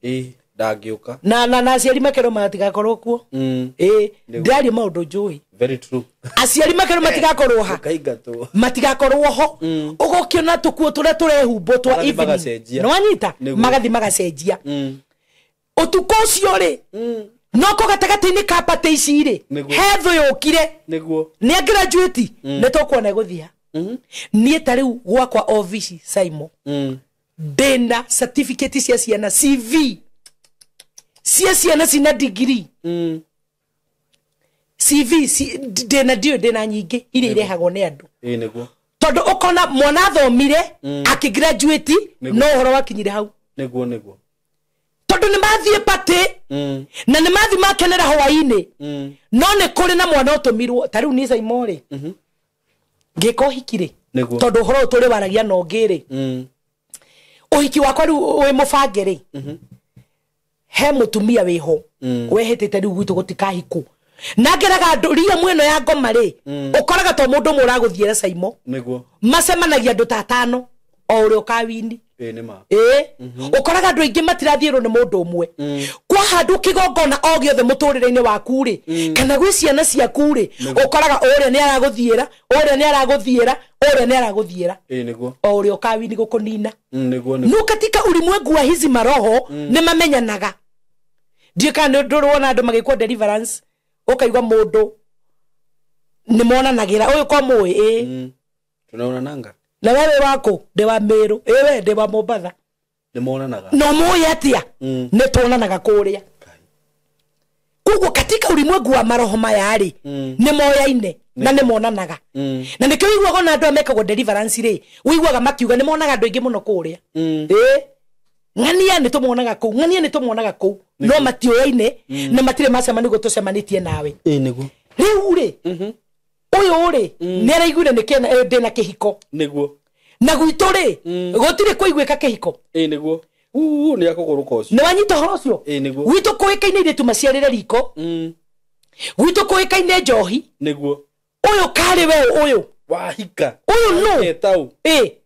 Ndangĩũka
na aciari makerwo matigakorwo kuo. Ndĩraria maũndũ njũĩ.
Very true.
Aciari makerwo matigakorwo ha matigakorwo ho. Ũgũkĩona tũkuo tũrĩa tũrehumbwo twa evening nĩwanyita magathi magacenjia ũtukũ ũcio rĩ noko gatagatĩ-inĩ ka party ici rĩ he thũ yũkire
nĩguo
nĩ graduate nĩ tũkuona ĩgũthiĩ. Niĩ ta rĩu gwakwa obici Saimo ndĩna certificate cia ciana CV cia ciana cina degree CV ndĩna ndiũĩ ndĩna nyingĩ iria irehagwo nĩ andũ.
Nĩguo
tondũ ũkona mwana athomire akĩgraduate no ũhoro wakinyire hau.
Nĩguo nĩguo
tondũ nĩ mathiĩ party na nĩ mathiĩ makenera hwaĩ-inĩ no nĩ kũrĩ na mwana ũtũmirwo ta rĩu niĩ Saimo rĩ ngĩka ũhiki rĩ tondũ ũhoro ũyũ tũrĩ waragia na ũngĩ rĩ ũhiki wakwa rĩu wĩ mũbange rĩ he mũtumia wĩho wehĩtĩte rĩu gwitũ gũtikahikwo na ngeraga andũ ria mweno ya ngoma rĩ ũkoraga to mũndũ ũmwe ũragũthiĩra Saimo.
Nĩguo
macemanagia andũ ta atano o ũrĩa ũkawini. Ũkoraga andũ aingĩ matirathiĩrwo nĩ mũndũ ũmwe. Kwa handũ kĩgongona o gĩothe mũtũrĩre-inĩ waku rĩ kana gwĩ ciana ciaku rĩ ũkoraga ũrĩa nĩ aragũthiĩra ũrĩa nĩ aragũthiĩra ũrĩa nĩ aragũthiĩra.
Nĩguo
o ũrĩa ũkawini gũkũnina.
Nĩguo
no katika ulimwengu wa hizi maroho nĩ mamenyanaga. Ndiũĩ kana nĩ ndũrĩ andũ magĩkwo deliverance ũkaigua mũndũ nĩ monanagĩra ũyũ ko mũĩ.
Tunaonananga
na wewe wako ndĩ wa Meru we ndĩ wa Mombatha
nĩ monanaga
no mũĩ atĩa nĩ tuonanaga kũrĩa. Koguo katika ulimwengu wa maroho maya rĩ nĩ moyaine na nĩ monanaga. Na nĩkĩo ũiguaga ona andũ aya mekagwo deliverance rĩ ũiguaga makiuga nĩ monaga andũ aingĩ mũno kũrĩa. Ng'ania nĩ tũmonaga kũu ng'ania nĩ tũmonaga kũu no matiũyaine na matirĩ macemania nĩguo tũcemanĩtie nawe.
Nĩguo
rĩu rĩ ũyũ rĩ nĩ araiguire nĩ ndĩna kĩhiko.
Nĩguo
na gwitũ rĩ gũtirĩ kũiguĩka kĩhiko.
Nĩguo nĩ akũgũrũka ũcio.
Nĩ wanyita ũhoro ũcio.
Nĩguo
gwitũ kũĩkaine airĩtu maciarĩre riko. Gwitũ kũĩkaine njohi.
Nĩguo
ũyũ karĩ we ũyũ
wahika
ũyũ nũ.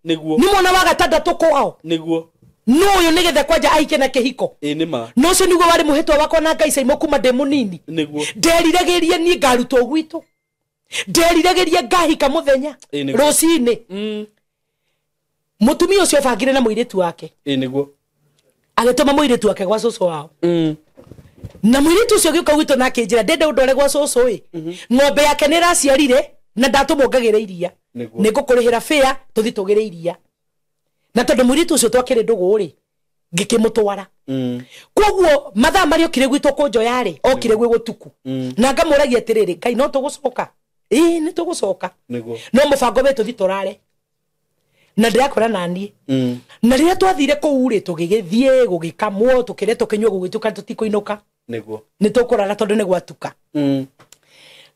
Nĩguo
nĩ mwana wa gatandatũ kwao.
Nĩguo
no ũyũ nĩgetha kwanja ahike na kĩhiko.
Nĩ
no ũcio nĩguo warĩ mũhĩtwa wakwa na Ngai Saimo kuma ndĩ mũnini.
Nĩguo
nderiragĩria niĩ ngarutwo gwitũ nderiragĩria ngahika mũthenya rũcinĩ. Mũtumia ũcio bangire na mũirĩtu wake.
Nĩguo
agĩtũma mũirĩtu wake gwa cũcũ wao. Na mũirĩtu ũcio agĩũka gwitũ na akĩnjĩra ndende ũndware gwa cũcũ ĩ ng'ombe yake nĩ ĩraciarire na ndatũmwo ngagĩre iria nĩ ngũkũrĩhĩra fare tũthiĩ tũgĩre iria. Na tondũ mũirĩtu ũcio twakĩrĩ ndũgũ rĩ ngĩkĩmũtwara. Koguo mathaa marĩa okire gwitũ kũnjoya rĩ okire gwĩ gũtuku na ngamũragia atĩrĩrĩ Ngai no tũgũcoka. Nĩ tũgũcoka no mũbango wĩ tũthiĩ tũrare na ndĩrakora naniĩ. Na rĩrĩa twathire kũu rĩ tũgĩgĩthiĩ gũgĩkamwo tũkĩrĩa tũkĩnyua gũgĩtuka tũtikũinũka.
Nĩguo
nĩ tũkũrara tondũ nĩ gwatuka.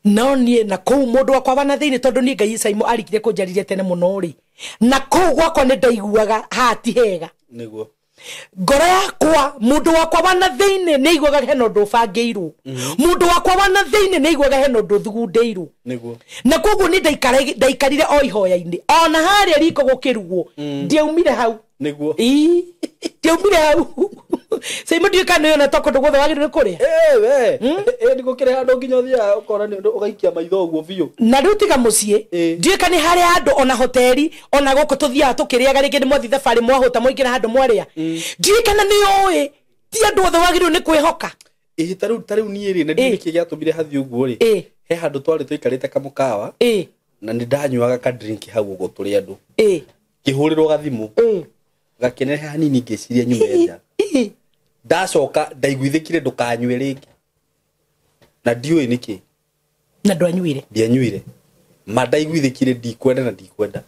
No niĩ na kũu mũndũ wakwa wa na thĩinĩ tondũ niĩ Ngai Saimo arikire kũnjarĩria tene mũno rĩ na kũu gwakwa nĩ ndaiguaga haha ti hega.
Nĩguo
ngoro yakwa mũndũ wakwa wa na thĩinĩ nĩ aiguaga hena ũndũ ũbangĩirwo. Mũndũ wakwa wa na thĩinĩ nĩ aiguaga hena ũndũ ũthugundĩirwo.
Nĩguo
na koguo nĩ ndaikarire o ihoya-inĩ ona harĩa riko gũkĩrugwo ndiaumire hau.
Nĩguo
ndiaumire hau. Saimo ndiũĩ kana nĩyona to kũndũ guothe wagĩrĩirwo nĩ kũrĩa.
We nĩ gũkĩrĩ handũ nginya ũthiaga ũkona nĩ ũndũ ũgaikia maitho ũguo biũ.
Na rĩu tiga mũciĩ ndiũĩ kana nĩ harĩa andũ ona hoteri ona gũkũ tũthiaga tũkĩrĩaga rĩngĩ nĩ mwathiĩ thabarĩ mwahũta mwaingĩra handũ mwarĩa. Ndiũĩ kana nĩ ũĩ ti andũ othe wagĩrĩirwo nĩ kwĩhoka.
Ta rĩu niĩ rĩ na ndiũĩ nĩkĩ gĩatũmire hathiĩ ũguo rĩ he handũ twarĩ tũikarĩte kamũkawa na nĩ ndanyuaga ka drink hau ũguo tũrĩ andũ ngĩhũrĩrwo gathimũ gakenehe hanini ngĩciria nyume nja. Ndacoka ndaiguithĩkire ndũkanyue rĩngĩ na ndiũĩ nĩkĩ
na ndwanyuire.
Ndianyuire ma ndaiguithĩkire ndikwenda na ndikwenda.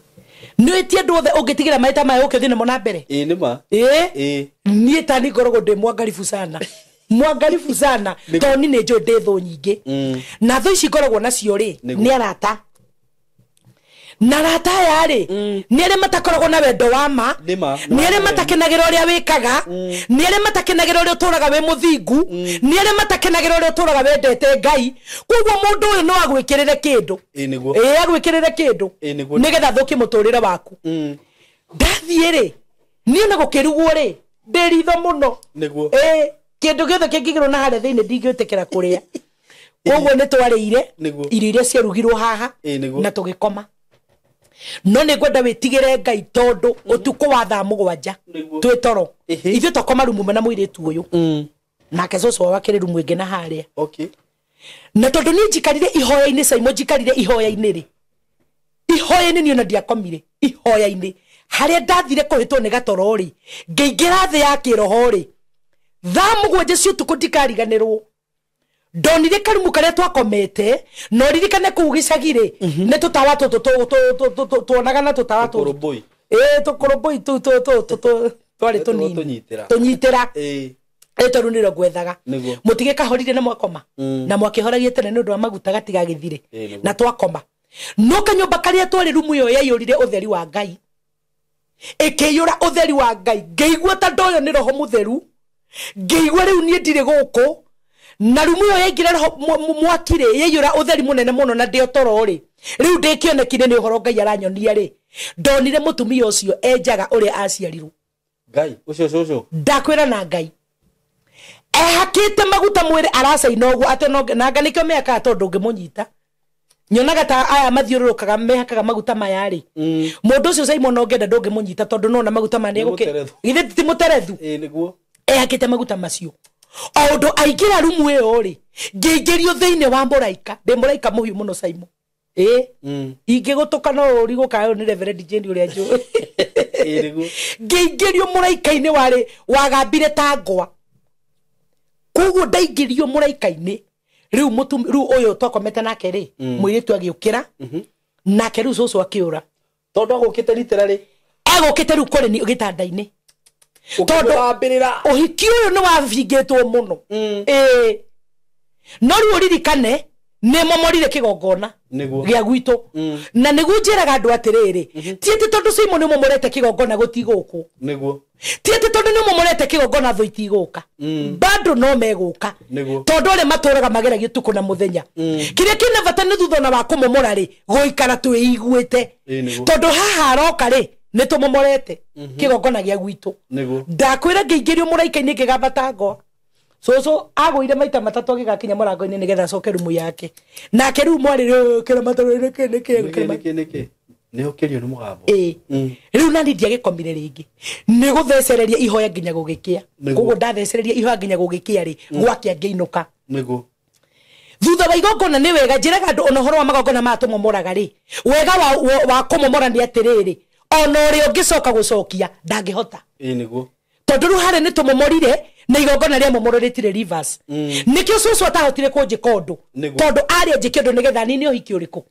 Nĩ ti andũ othe ũngĩtigĩra maĩ ta maya ũke ũthiĩ namo na mbere.
Nĩ ma.
Niĩ ta niĩ ngoragwo ndĩ mwangaribu sana mwangaribu sana tondũ niĩ nĩ njũĩ ndĩ thũ nyingĩ. Na thũ ici ngoragwo nacio rĩ nĩ arata. Na rata aya rĩ nĩ arĩa matakoragwo na wendo wa ma, nĩ arĩa matakenagĩra ũrĩa wĩkaga, nĩ arĩa matakenagĩra ũrĩa ũtũraga wĩ mũthingu, nĩ arĩa matakenagĩra ũrĩa ũtũraga wendete Ngai. Koguo mũndũ ũyũ no agwĩkĩrĩre kĩndũ, ĩĩ agwĩkĩrĩre kĩndũ nĩgetha athũkie mũtũrĩre waku. Ndathiĩ rĩ niĩ na gũkĩrugwo rĩ ndĩ ritho mũno, ĩĩ kĩndũ gĩothe kĩngĩgĩrwo na harĩa thĩinĩ ndingĩtĩkĩra kũrĩa. Koguo nĩ twarĩire irio iria ciarugirwo haha na tũgĩkoma. No nĩ ngwenda wĩtigĩre Ngai tondũ ũtukũ wa thaa 7 twĩ toro ithuĩ twakoma rumu ĩmwe na mũirĩtu ũyũ, nake cũcũ wao akĩrĩ rumu ĩngĩ na harĩa. Na tondũ niĩ njikarire ihoya-inĩ, Saimo njikarire ihoya-inĩ rĩ, ihoya-inĩ niĩ ona ndiakomire ihoya-inĩ harĩa ndathire kũhĩtwo nĩ gatoro rĩ, ngĩingĩra thĩ ya kĩroho rĩ, thaa 7 cia ũtukũ ndikariganĩrwo ndonire karumu karĩa twakomete. No ririkane kũu gĩcagi rĩ nĩ tũtawa tũtũ tuonaga na tũtawa tũtũ, ĩĩ tũkũrũmbũi tũu twarĩ tũnini tũnyitĩra, ĩĩ tondũ nĩrĩo ngwethaga. Mũtigĩkahorire na mwakoma, na mwakĩhoragie tene nĩ ũndũ wa maguta gatigagĩthire, na twakoma. No kanyũmba karĩa twarĩ rumu ĩyo yaiyũrire ũtheri wa Ngai, ĩkĩiyũra ũtheri wa Ngai, ngĩigua ta ndoyo nĩ roho mũtheru, ngĩigua rĩu niĩ ndirĩ gũkũ. Na rumu ĩyo yaingĩra roho mwaki rĩ, yaiyũra ũtheri mũnene mũno na ndĩ o toro rĩ, rĩu ndĩ kĩoneki-inĩ nĩ ũhoro Ngai aranyonia rĩ, ndonire mũtumia ũcio enjaga ũrĩa aciarirwo.
Ngai ũcio cũcũ
ndakwĩra na Ngai ehakĩte maguta mwĩrĩ aracaina ũguo atĩ nanga nĩkĩo mehakaga tondũ ndũngĩmũnyita. Nyonaga ta aya mathiũrũrũkaga mehakaga maguta maya rĩ, mũndũ ũcio Simon Ongenda ndũngĩmũnyita tondũ nona maguta maya nĩ githĩ ti mũterethu, ehakĩte maguta macio. O ũndũ aingĩra rumu ĩyo rĩ, ngĩingĩrio thĩinĩ wa mũraika. Ndĩ mũraika mũhiũ mũno Simon, ĩĩ ingĩgũtũka no ũrigwo kana ũyũ nĩ Reverend Jane ũrĩa njũĩ. Ngĩingĩrio mũraika-inĩ warĩ wagambire ta ngwa. Koguo ndaingĩrio mũraika-inĩ rĩu rĩu ũyũ twakomete nake rĩ, mũirĩtu agĩũkĩra nake rĩu cũcũ akĩũra
tondũ agũkĩte literally
egũkĩte rĩu kũrĩ gĩtanda-inĩ tondũ ũhiki ũyũ nĩ wabingĩtwo mũno. Ĩĩ no rĩu ũririkane nĩ momorire kĩgongona gĩa gwitũ, na nĩguo njĩraga andũ atĩrĩrĩ, ti atĩ tondũ Simon nĩ momorete kĩgongona gũtigũkwo, ti atĩ tondũ nĩ momorete kĩgongona thũ itigũka, bado no megũka tondũ arĩa matũraga mageragia ũtukũ na mũthenya. Kĩrĩa kĩna bata nĩ thutha ona wa kũmomora rĩ, gũikara twĩiguĩte, tondũ haha aroka rĩ nĩ tũmomorete kĩgongona gĩa gwitũ. Ndakwĩra ngĩingĩrio mũraika-inĩ ngĩgamba ta ngwa. Cũcũ agũire maita 3 agĩgakinya mũrango-inĩ nĩgetha acoke rumu yake. Nake rĩu mwarĩ kĩra matũrĩ nĩkĩ
nĩ ũkĩrio nĩ mũgambo.
Ĩĩ rĩu nani ndiagĩkomire rĩngĩ, nĩ gũthecereria ihoya nginya gũgĩkĩa. Koguo ndathecereria ihoya nginya gũgĩkĩa rĩ, gwakĩa ngĩinũka. Thutha wa igongona nĩ wega njĩraga andũ ona ũhoro wa magongona maya tũmomoraga rĩ, wega wa kũmomora nĩ atĩrĩrĩ, ona ũrĩa ũngĩcoka gũcokia ndangĩhota. Tondũ rĩu harĩa nĩ tũmomorire na igongona rĩa momoro rĩtirĩ reverse. Nĩkĩo cũcũ atahotire kũnjĩka ũndũ, tondũ arĩa njĩke ũndũ nĩgetha nini ũhiki ũrĩkũ.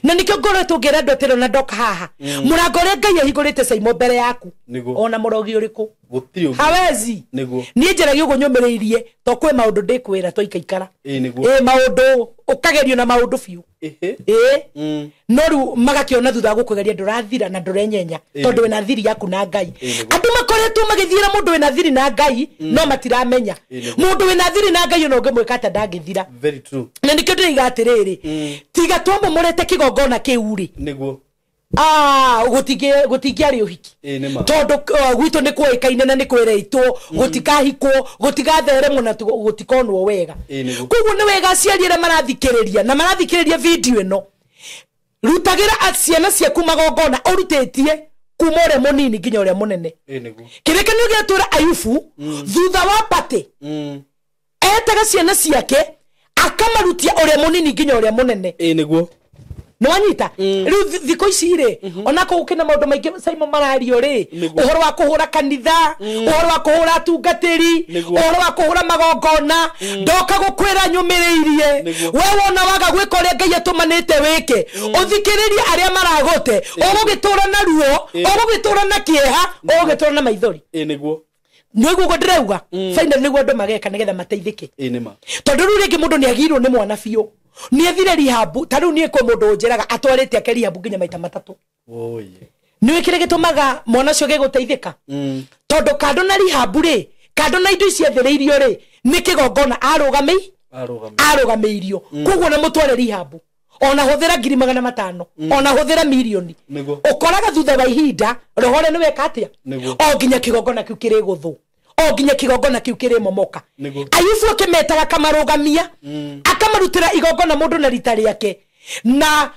Na nĩkĩo ngoretwo ngĩra andũ atĩrĩ ona ndoka haha, mũrango ũrĩa Ngai ahingũrĩte Simon mbere yaku, ona mũrogi ũrĩkũ hawezi. Niĩ njaragia ũguo nyũmĩrĩirie to kwĩ maũndũ ndĩkwĩra twaikaikara, ĩĩ maũndũ ũkagerio na maũndũ biũ, ĩĩ no rĩu magakĩona thutha wa gũkũgeria ndũrathira na ndũrenyenya tondũ wĩna thiri yaku na Ngai. Andũ makoretwo magĩthiĩra mũndũ wĩna thiri na Ngai no matiramenya mũndũ wĩna thiri na Ngai ona ũngĩmwĩka atĩa ndangĩthira. Na nĩkĩo ndĩroiga atĩrĩrĩ, tiga twamomorete kĩgongona kĩu rĩ, gũtingĩarĩ ũhiki, tondũ gwitũ nĩ kũĩkaine na nĩ kwĩrĩtwo gũtikahikwo, gũtigatheremwo na gũtikonwo wega. Koguo nĩ wega aciari arĩa marathikĩrĩria na marathikĩrĩria video ĩno, rutagĩra ciana ciaku magongona ũrutĩtie kuma ũrĩa mũnini nginya ũrĩa mũnene. Kĩrĩkanĩro gĩatwĩra Ayubu thutha wa patĩ etaga ciana ciake akamarutia ũrĩa mũnini nginya ũrĩa mũnene. Nĩwanyita rĩu thikũ ici rĩ, ona kũu kĩna maũndũ maingĩ Simon marario rĩ, ũhoro wa kũhũra kanitha, ũhoro wa kũhũra atungatĩri, ũhoro wa kũhũra magongona, ndoka gũkwĩra nyũmĩrĩirie we wona waga gwĩka ũrĩa Ngai atũmanĩte wĩke, ũthikĩrĩrie arĩa maragũte, ũgũgĩtũra na ruo, ũgũgĩtũra na kĩeha, ũgũgĩtũra na maithori. Nĩguo ũguo ndĩrauga finally nĩguo andũ mageka nĩgetha mateithĩke, tondũ rĩu rĩngĩ mũndũ nĩagirwo nĩ mwana biũ. Nĩ athire rehab ta rĩu niĩ kwĩ mũndũ ũnjĩraga atwarĩte ake rehab nginya maita matatũ. Nĩ kĩrĩa gĩtũmaga mwana ũcio gĩgũteithĩka? Tondũ kando na rehab rĩ, kando na indo ici athĩrĩirio rĩ, nĩ kĩgongona arũgamĩirio. Koguo na mũtware rehab ona hũthĩra 500,000 ona hũthĩra mirioni, ũkoraga thutha wa ihinda roho ũrĩa nĩ weka atĩa, o nginya kĩgongona kĩu kĩrĩ gũthũ, o nginya kĩgongona kĩu kĩrĩ momoka. Ayubu akĩmetaga akamarũgamia, akamarutĩra igongona mũndũ na rita rĩake. Na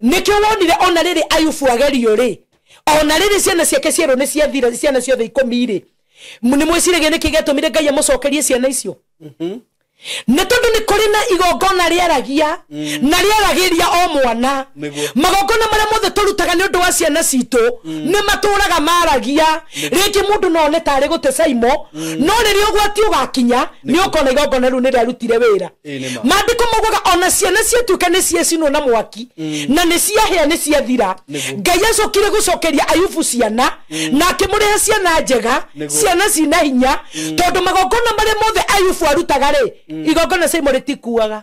nĩkĩo wonire ona rĩrĩ Ayubu agerio rĩ, ona rĩrĩ ciana ciake cierũ nĩ ciathira, ciana ciothe 10 rĩ, nĩ mwĩciragia nĩkĩ gĩatũmire Ngai amũcokerie ciana icio? Nĩ tondũ nĩ kũrĩ na igongona rĩaragia na rĩaragĩria o mwana. Magongona marĩa mothe tũrutaga nĩ ũndũ wa ciana citũ nĩ matũraga maragia. Rĩngĩ mũndũ no one tarĩ gũte caimo, no rĩrĩa ũgwati ũgakinya nĩ ũkona igongona rĩu nĩ rĩarutire wĩra. Maandĩko maugaga ona ciana ciatuĩka nĩ ciacinwo na mwaki na nĩ ciahĩa nĩ ciathira, Ngai acokire gũcokeria Ayubu ciana na akĩmũrĩha ciana njega, ciana cina hinya, tondũ magongona marĩa mothe Ayubu arutaga rĩ, igongona caimo rĩtikuaga.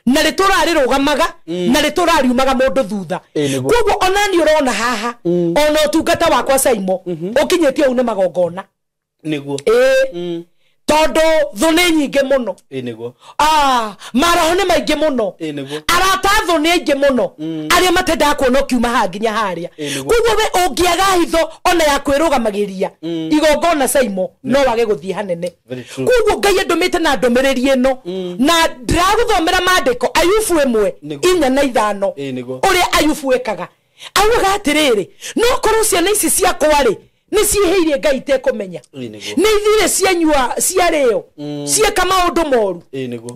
Na rĩtũra rĩrũgamaga na rĩtũra riumaga mũndũ thutha. Koguo ona niĩ ũrona haha ona ũtungata wakwa caimo ũkinyĩtie ũu nĩ magongona. Tondũ thũ nĩ nyingĩ mũno, maroho nĩ maingĩ mũno, arata thũ nĩ aingĩ mũno, arĩa matendaga kuona ũkiuma haha nginya harĩa. Koguo we ũngĩaga hitho ona ya kwĩrũgamagĩria igongona caimo no wage gũthiĩ hanene. Koguo Ngai andũmĩte na ndũmĩrĩri ĩno, na ndĩragũthomera maandĩko Ayubu 1:4 na 5 ũrĩa Ayubu ekaga. Augaga atĩrĩrĩ, no korwo ciana ici ciakwa rĩ nĩ ciĩhĩirie Ngai itekũmenya, nĩ ithire cianyua ciarĩo cieka maũndũ moru,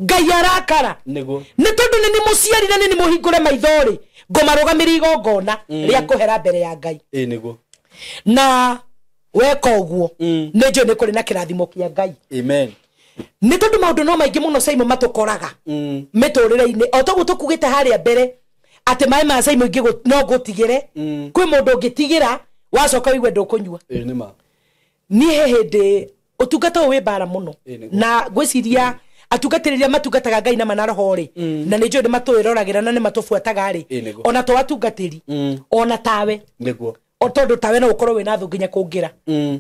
Ngai arakara, nĩ tondũ nĩ nĩ mũciari na nĩ nĩ mũhingũre maitho rĩ, ngũmarũgamĩria igongona rĩa kũhera mbere ya Ngai. Na weka ũguo nĩ njũĩ nĩ kũrĩ na kĩrathimo kĩa Ngai.
Amen.
Nĩ tondũ maũndũ no maingĩ mũno caimo matũkoraga mĩtũrĩre-inĩ, o toguo tũkugĩte harĩa mbere atĩ maĩ ma caimo no ngũtigĩre, kwĩ mũndũ ũngĩtigĩra wacoka wigue ndũkũnyua. Niĩ he hĩndĩ ũtungata ũyũ wĩ mbara mũno, na ngwĩciria atungatĩri arĩa matungataga Ngai na mana roho rĩ, na nĩ njũĩ nĩ matwĩroragĩra na nĩ matũbuataga rĩ, ona to atungatĩri ona tawe, o tondũ tawe no ũkorwo wĩna thũ nginya kũngĩra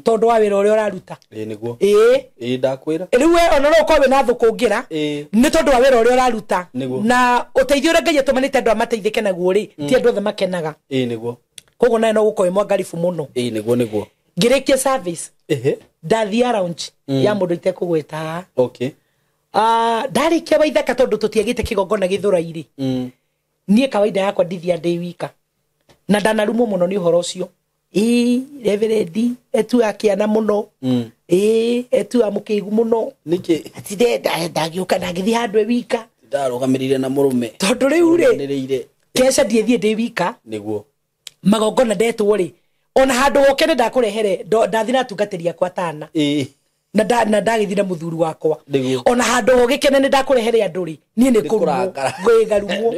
tondũ wa wĩra ũrĩa ũraruta.
Ndakwĩra
rĩu we ona no ũkorwo wĩna thũ kũngĩra nĩ tondũ wa wĩra ũrĩa ũraruta, na ũteithio ũrĩa Ngai atũmanĩte andũ amateithĩke naguo rĩ, ti andũ othe makenaga. Koguo nawe no gũkorwo wĩ mwangaribu mũno.
Nĩguo.
Ngĩrĩkia service ndathia lounge ya mũndũ itekũgwĩta. Ndarĩkia waithaka tondũ tũtiagĩte kĩgongona gĩthũrai-rĩ, niĩ kawaida yakwa ndithia ndĩ wika, na ndanarumwo mũno nĩ ũhoro ũcio. Reverend etu akĩana mũno, etu amũkĩgu mũno,
nĩkĩ
atire ndagĩũka ndagĩthiĩ handũ e wika,
ndarũgamĩrĩire na mũrũme,
tondũ rĩu rĩ keca ndiĩthiĩ ndĩ wika.
Nĩguo.
Magongona ndetwo rĩ, ona handũ woke nĩ ndakũrehere, ndathi na atungatĩri akwa atana, na ndagĩthiĩ na mũthuri wakwa, ona handũ ho gĩkene nĩ ndakũrehere andũ rĩ, niĩ nĩ kũrumwo ngwĩgarumwo.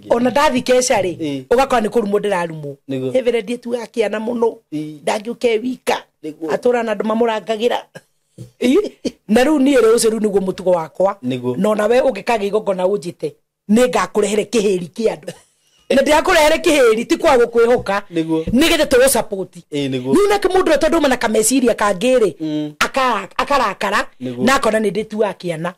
Ona ndathi keca rĩ, ũgakora nĩ kũrumwo ndĩrarumwo. Reverend etu akĩana mũno, ndangĩũka e wika, atũra na andũ mamũrangagĩra. Na rĩu niĩ rĩ, ũcio rĩu nĩguo mũtugo wakwa. Na ona we ũngĩkagĩa igongona ũnjĩte, nĩ ngakũrehere kĩhĩri kĩa andũ. Na ndĩrakũrehere kĩhĩri ti kwaga gũkwĩhoka, nĩgetha tũgũsapoti. Rĩu nake mũndũ ũrĩa tondũ auma na kameciria kangĩ rĩ, akarakara na akona nĩ ndĩtuaga kĩana.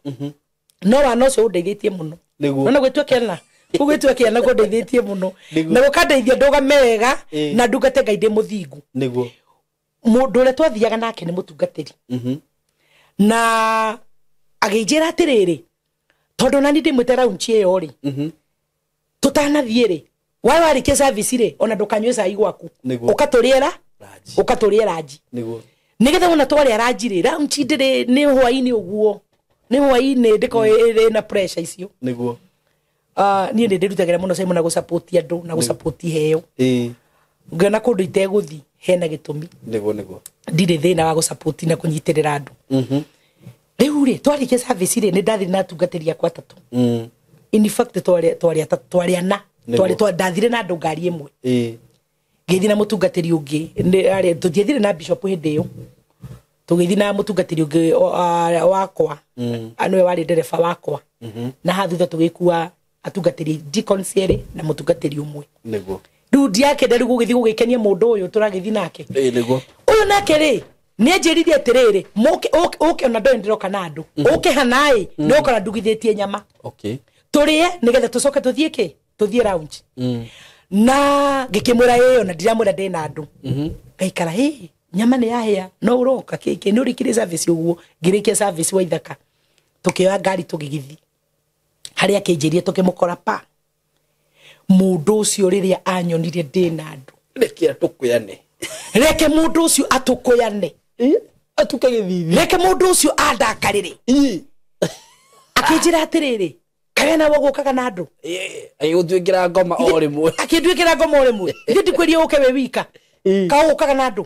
No wana ũcio ũndeithĩtie mũno. Nona gwĩtua kĩana, gũgĩtua kĩana kũndeithĩtie mũno, na gũkandeithia ndũgame wega na ndungate Ngai ndĩ mũthingu. Mũndũ ũrĩa twathiaga nake nĩ mũtungatĩri, na agĩnjĩra atĩrĩrĩ, tondũ nani ndĩmwĩte lounge ĩyo rĩ, tũtanathiĩ rĩ, wae warĩkia service rĩ, ona ndũkanyue cai gwaku, ũkatũrĩe ranji. Nĩgetha wona twarĩa ranji rĩ, lounge ndĩrĩ nĩ hwaĩ-inĩ ũguo, nĩ hwaĩ-inĩ ndĩkorwo ĩrĩ na pressure icio. Niĩ nĩ ndĩrutagĩra mũno caimo na gũsapoti andũ na gũsapoti heo. Ngĩona kũndũ itegũthiĩ hena gĩtũmi. Ndirĩ thĩna wa gũsapoti na kũnyitĩrĩra andũ. Rĩu rĩ, twarĩkia service rĩ, nĩ ndathire na atungatĩri akwa atatũ. In fact twarĩ ana. Ndathire na andũ ngari ĩmwe. Ngĩthiĩ na mũtungatĩri ũngĩ, tũtiethire na bishop hĩndĩ ĩyo, tũgĩthiĩ na mũtungatĩri ũngĩ wakwa, nĩwe warĩ ndereba wakwa. Na ha thutha tũgĩkua atungatĩri deacons erĩ na mũtungatĩri ũmwe.
Nĩguo.
Rĩu ndiakenda rĩu gũgĩthiĩ gũgĩkenia mũndũ ũyũ tũragĩthiĩ nake.
Nĩguo.
Ũyũ nake rĩ nĩ anjĩrire atĩrĩrĩ mũke ũke ona ndoĩ ndĩroka na andũ ũke hanaĩ nĩ ũkora ndugithĩtie nyama.
Okay.
Tũrĩe nĩgetha tũcoke tũthiĩ kĩ tũthiĩ lounge. Na ngĩkĩmwĩra ĩyo na ndiramwĩra ndĩna andũ. Ngaikara ĩ nyama nĩ yahĩa no ũroka kĩkĩ nĩ ũrĩkirie service ũguo ngĩrĩkia service wa ithaka tũkĩoya ngari tũgĩgĩthiĩ harĩa akĩnjĩrie tũkĩmũkora pa mũndũ ũcio rĩrĩa anyonire ndĩna andũ
Reke atũkũyane.
Reke mũndũ ũcio atũkũyane.
Atuke gĩthithi.
Reke mũndũ ũcio andakarĩre. Akĩnjĩra atĩrĩrĩ kawe nawe ũgũkaga na andũ.
Agĩgũtuĩkĩra ngoma o rĩmwe.
Akĩnduĩkĩra ngoma o rĩmwe. Ithuĩ ndikwĩrie ũke wĩ wika. Ka ũgũkaga na andũ.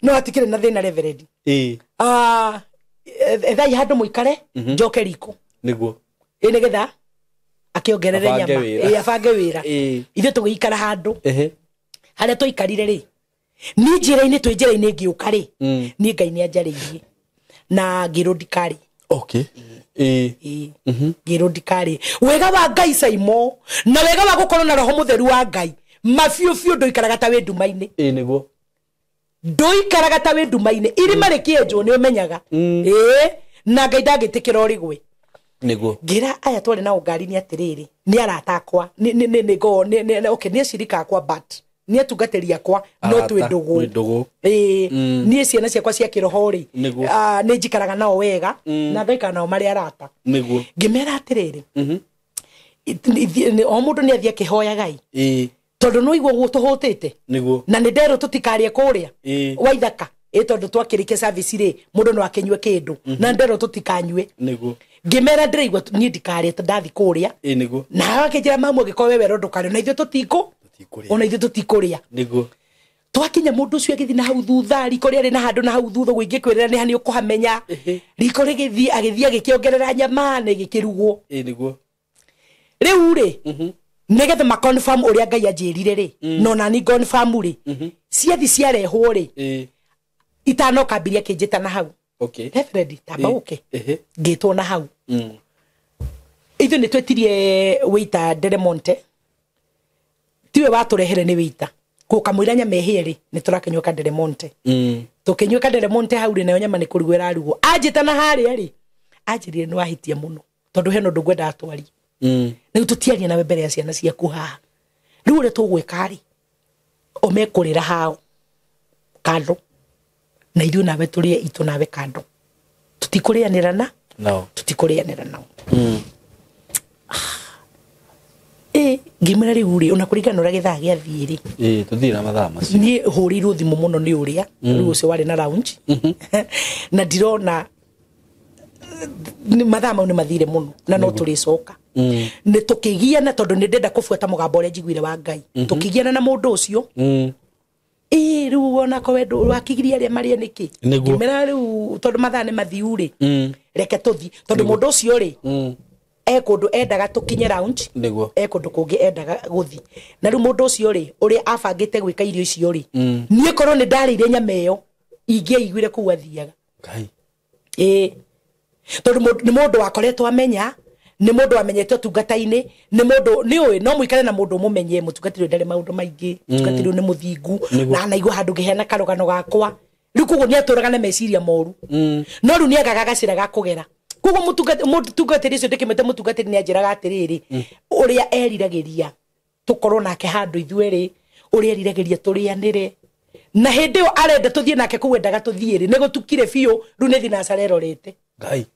No hatikĩrĩ na thĩna reverend. Ethai handũ mũikare njoke riko.
Nĩguo.
Ĩ nĩgetha akĩongerere nyama. Abange wĩra. Ithuĩ tũgĩikara handũ. Harĩa tũikarire rĩ niĩ njĩra-inĩ twĩ njĩra-inĩ ngĩũka rĩ niĩ Ngai nĩ anjarĩirie na ngĩrwo ndikarĩ.
Okay.
Ngĩrwo ndikarĩ. Wega wa Ngai Saimo na wega wa gũkorwo na roho mũtheru wa Ngai mabiũ biũ ndũikaraga ta wĩ nduma-inĩ.
Nĩguo.
Ndũikaraga ta wĩ nduma-inĩ irima rĩkĩenjwo nĩ ũmenyaga. Na Ngai ndangĩtĩkĩra ũrĩgwe.
Nĩguo.
Ngĩra aya twarĩ nao ngari-inĩ atĩrĩrĩ nĩ arata akwa nĩ okay nĩ acirika akwa but nĩ atungatĩri akwa no twĩ ndũgũ. Niĩ ciana ciakwa cia kĩroho rĩ nĩ njikaraga nao wega na ngaikara nao marĩ arata.
Nĩguo.
Ngĩmera atĩrĩrĩ o mũndũ nĩ athiĩ akĩhoyaga
ĩ
tondũ no igua ũguo tũhũtĩte.
Nĩguo.
Na nĩ nderwo tũtikarĩe kũrĩa waithaka ĩ tondũ twakĩrĩkia service rĩ mũndũ no akĩnyue kĩndũ na nderwo tũtikanyue.
Nĩguo.
Ngĩmera ndĩraigua niĩ ndikarĩe ndathi kũrĩa.
Nĩguo.
Na akĩnjĩra mamu angĩkorwo we werwo ndũkarĩe na ithuĩ tũtikũ ona ithuĩ tũtikũrĩa.
Nĩguo.
Twakinya mũndũ ũcio agĩthiĩ na hau thutha riko rĩarĩ na handũ na hau thutha ũguo ingĩkwĩrĩra nĩ ha nĩ ũkũhamenya. Riko rĩgĩthiĩ agĩthiĩ agĩkĩongerera nyama na ĩgĩkĩrugwo.
Nĩguo.
Rĩu rĩ nĩgetha ma confirm ũrĩa Ngai anjĩrire rĩ no nani confirm rĩ ciathi ciarehwo rĩ itanoka ambirie akĩnjĩta na hau.
Okay.
Reverend tamba ũke. Ngĩtwo na hau. Ithuĩ nĩ twetirie waiter Deremonte. Tiwe watũrehere nĩ waiter. Gũkamũira nyama ĩhĩe rĩ nĩ tũrakĩnyua ka Deremonte. Tũkĩnyua ka Deremonte hau rĩ nayo nyama nĩ kũrugwo ĩrarugwo. Anjĩta na harĩa rĩ anjĩrire nĩ wahĩtia mũno tondũ hena ũndũ ngwendaga twarie. Rĩu tũtiarie nawe mbere ya ciana ciaku haha. Rĩu ũrĩa tũgwĩka rĩ o mekũrĩra hao kando na ithuĩ nawe tũrĩe itũ nawe kando. Tũtikũrĩanĩra na
nao.
Tũtikũrĩanĩra nao. Ngĩmwĩra rĩu rĩ ona kũringana na ũrĩa gĩthaa gĩathiĩ rĩ
tũthiĩ na mathaa macio.
Niĩ hũrĩirwo thimũ mũno nĩ ũrĩa rĩu ũcio warĩ na lounge na ndirona mathaa mau nĩ mathire mũno na no tũrĩcoka. Nĩ tũkĩgiana tondũ nĩ ndenda kũbuata mũgambo ũrĩa njiguire wa Ngai. Tũkĩgiana na mũndũ ũcio. Rĩu onako we wakigiria arĩa marĩe nĩkĩ. Ngĩmera rĩu tondũ mathaa nĩ mathiu rĩ reke tũthiĩ tondũ mũndũ ũcio rĩ kũndũ endaga tũkinye lounge
Nĩguo.
Kũndũ kũngĩ endaga gũthiĩ na rĩu mũndũ ũcio rĩ ũrĩa abangĩte gwĩka irio icio rĩ niĩ korwo nĩ ndarĩire nyama ĩyo ingĩaiguire kũu athiaga.
Ngai.
Tondũ nĩ mũndũ wakoretwo amenya nĩ mũndũ wamenyete ũtungata-inĩ nĩ mũndũ nĩ ũĩ no mũikare na mũndũ ũmũmenye mũtungatĩri ũyũ ndarĩ maũndũ maingĩ mũtungatĩri ũyũ nĩ mũthingu na anaigua handũ ngĩheana karũgano gakwa rĩu koguo nĩ atũraga na meciria moru no rĩu nĩ agaga gacĩra ga kũgera koguo mũtungatĩri ũcio ndĩkĩmwĩte mũtungatĩri nĩ anjĩraga atĩrĩrĩ ũrĩa eriragĩria tũkorwo nake handũ ithuerĩ ũrĩa eriragĩria tũrĩanĩre na hĩndĩ ĩyo arenda tũthiĩ nake kũu endaga tũthiĩ rĩ nĩ gũtukire biũ rĩu nĩ thinacara ĩrorete.
Ngai.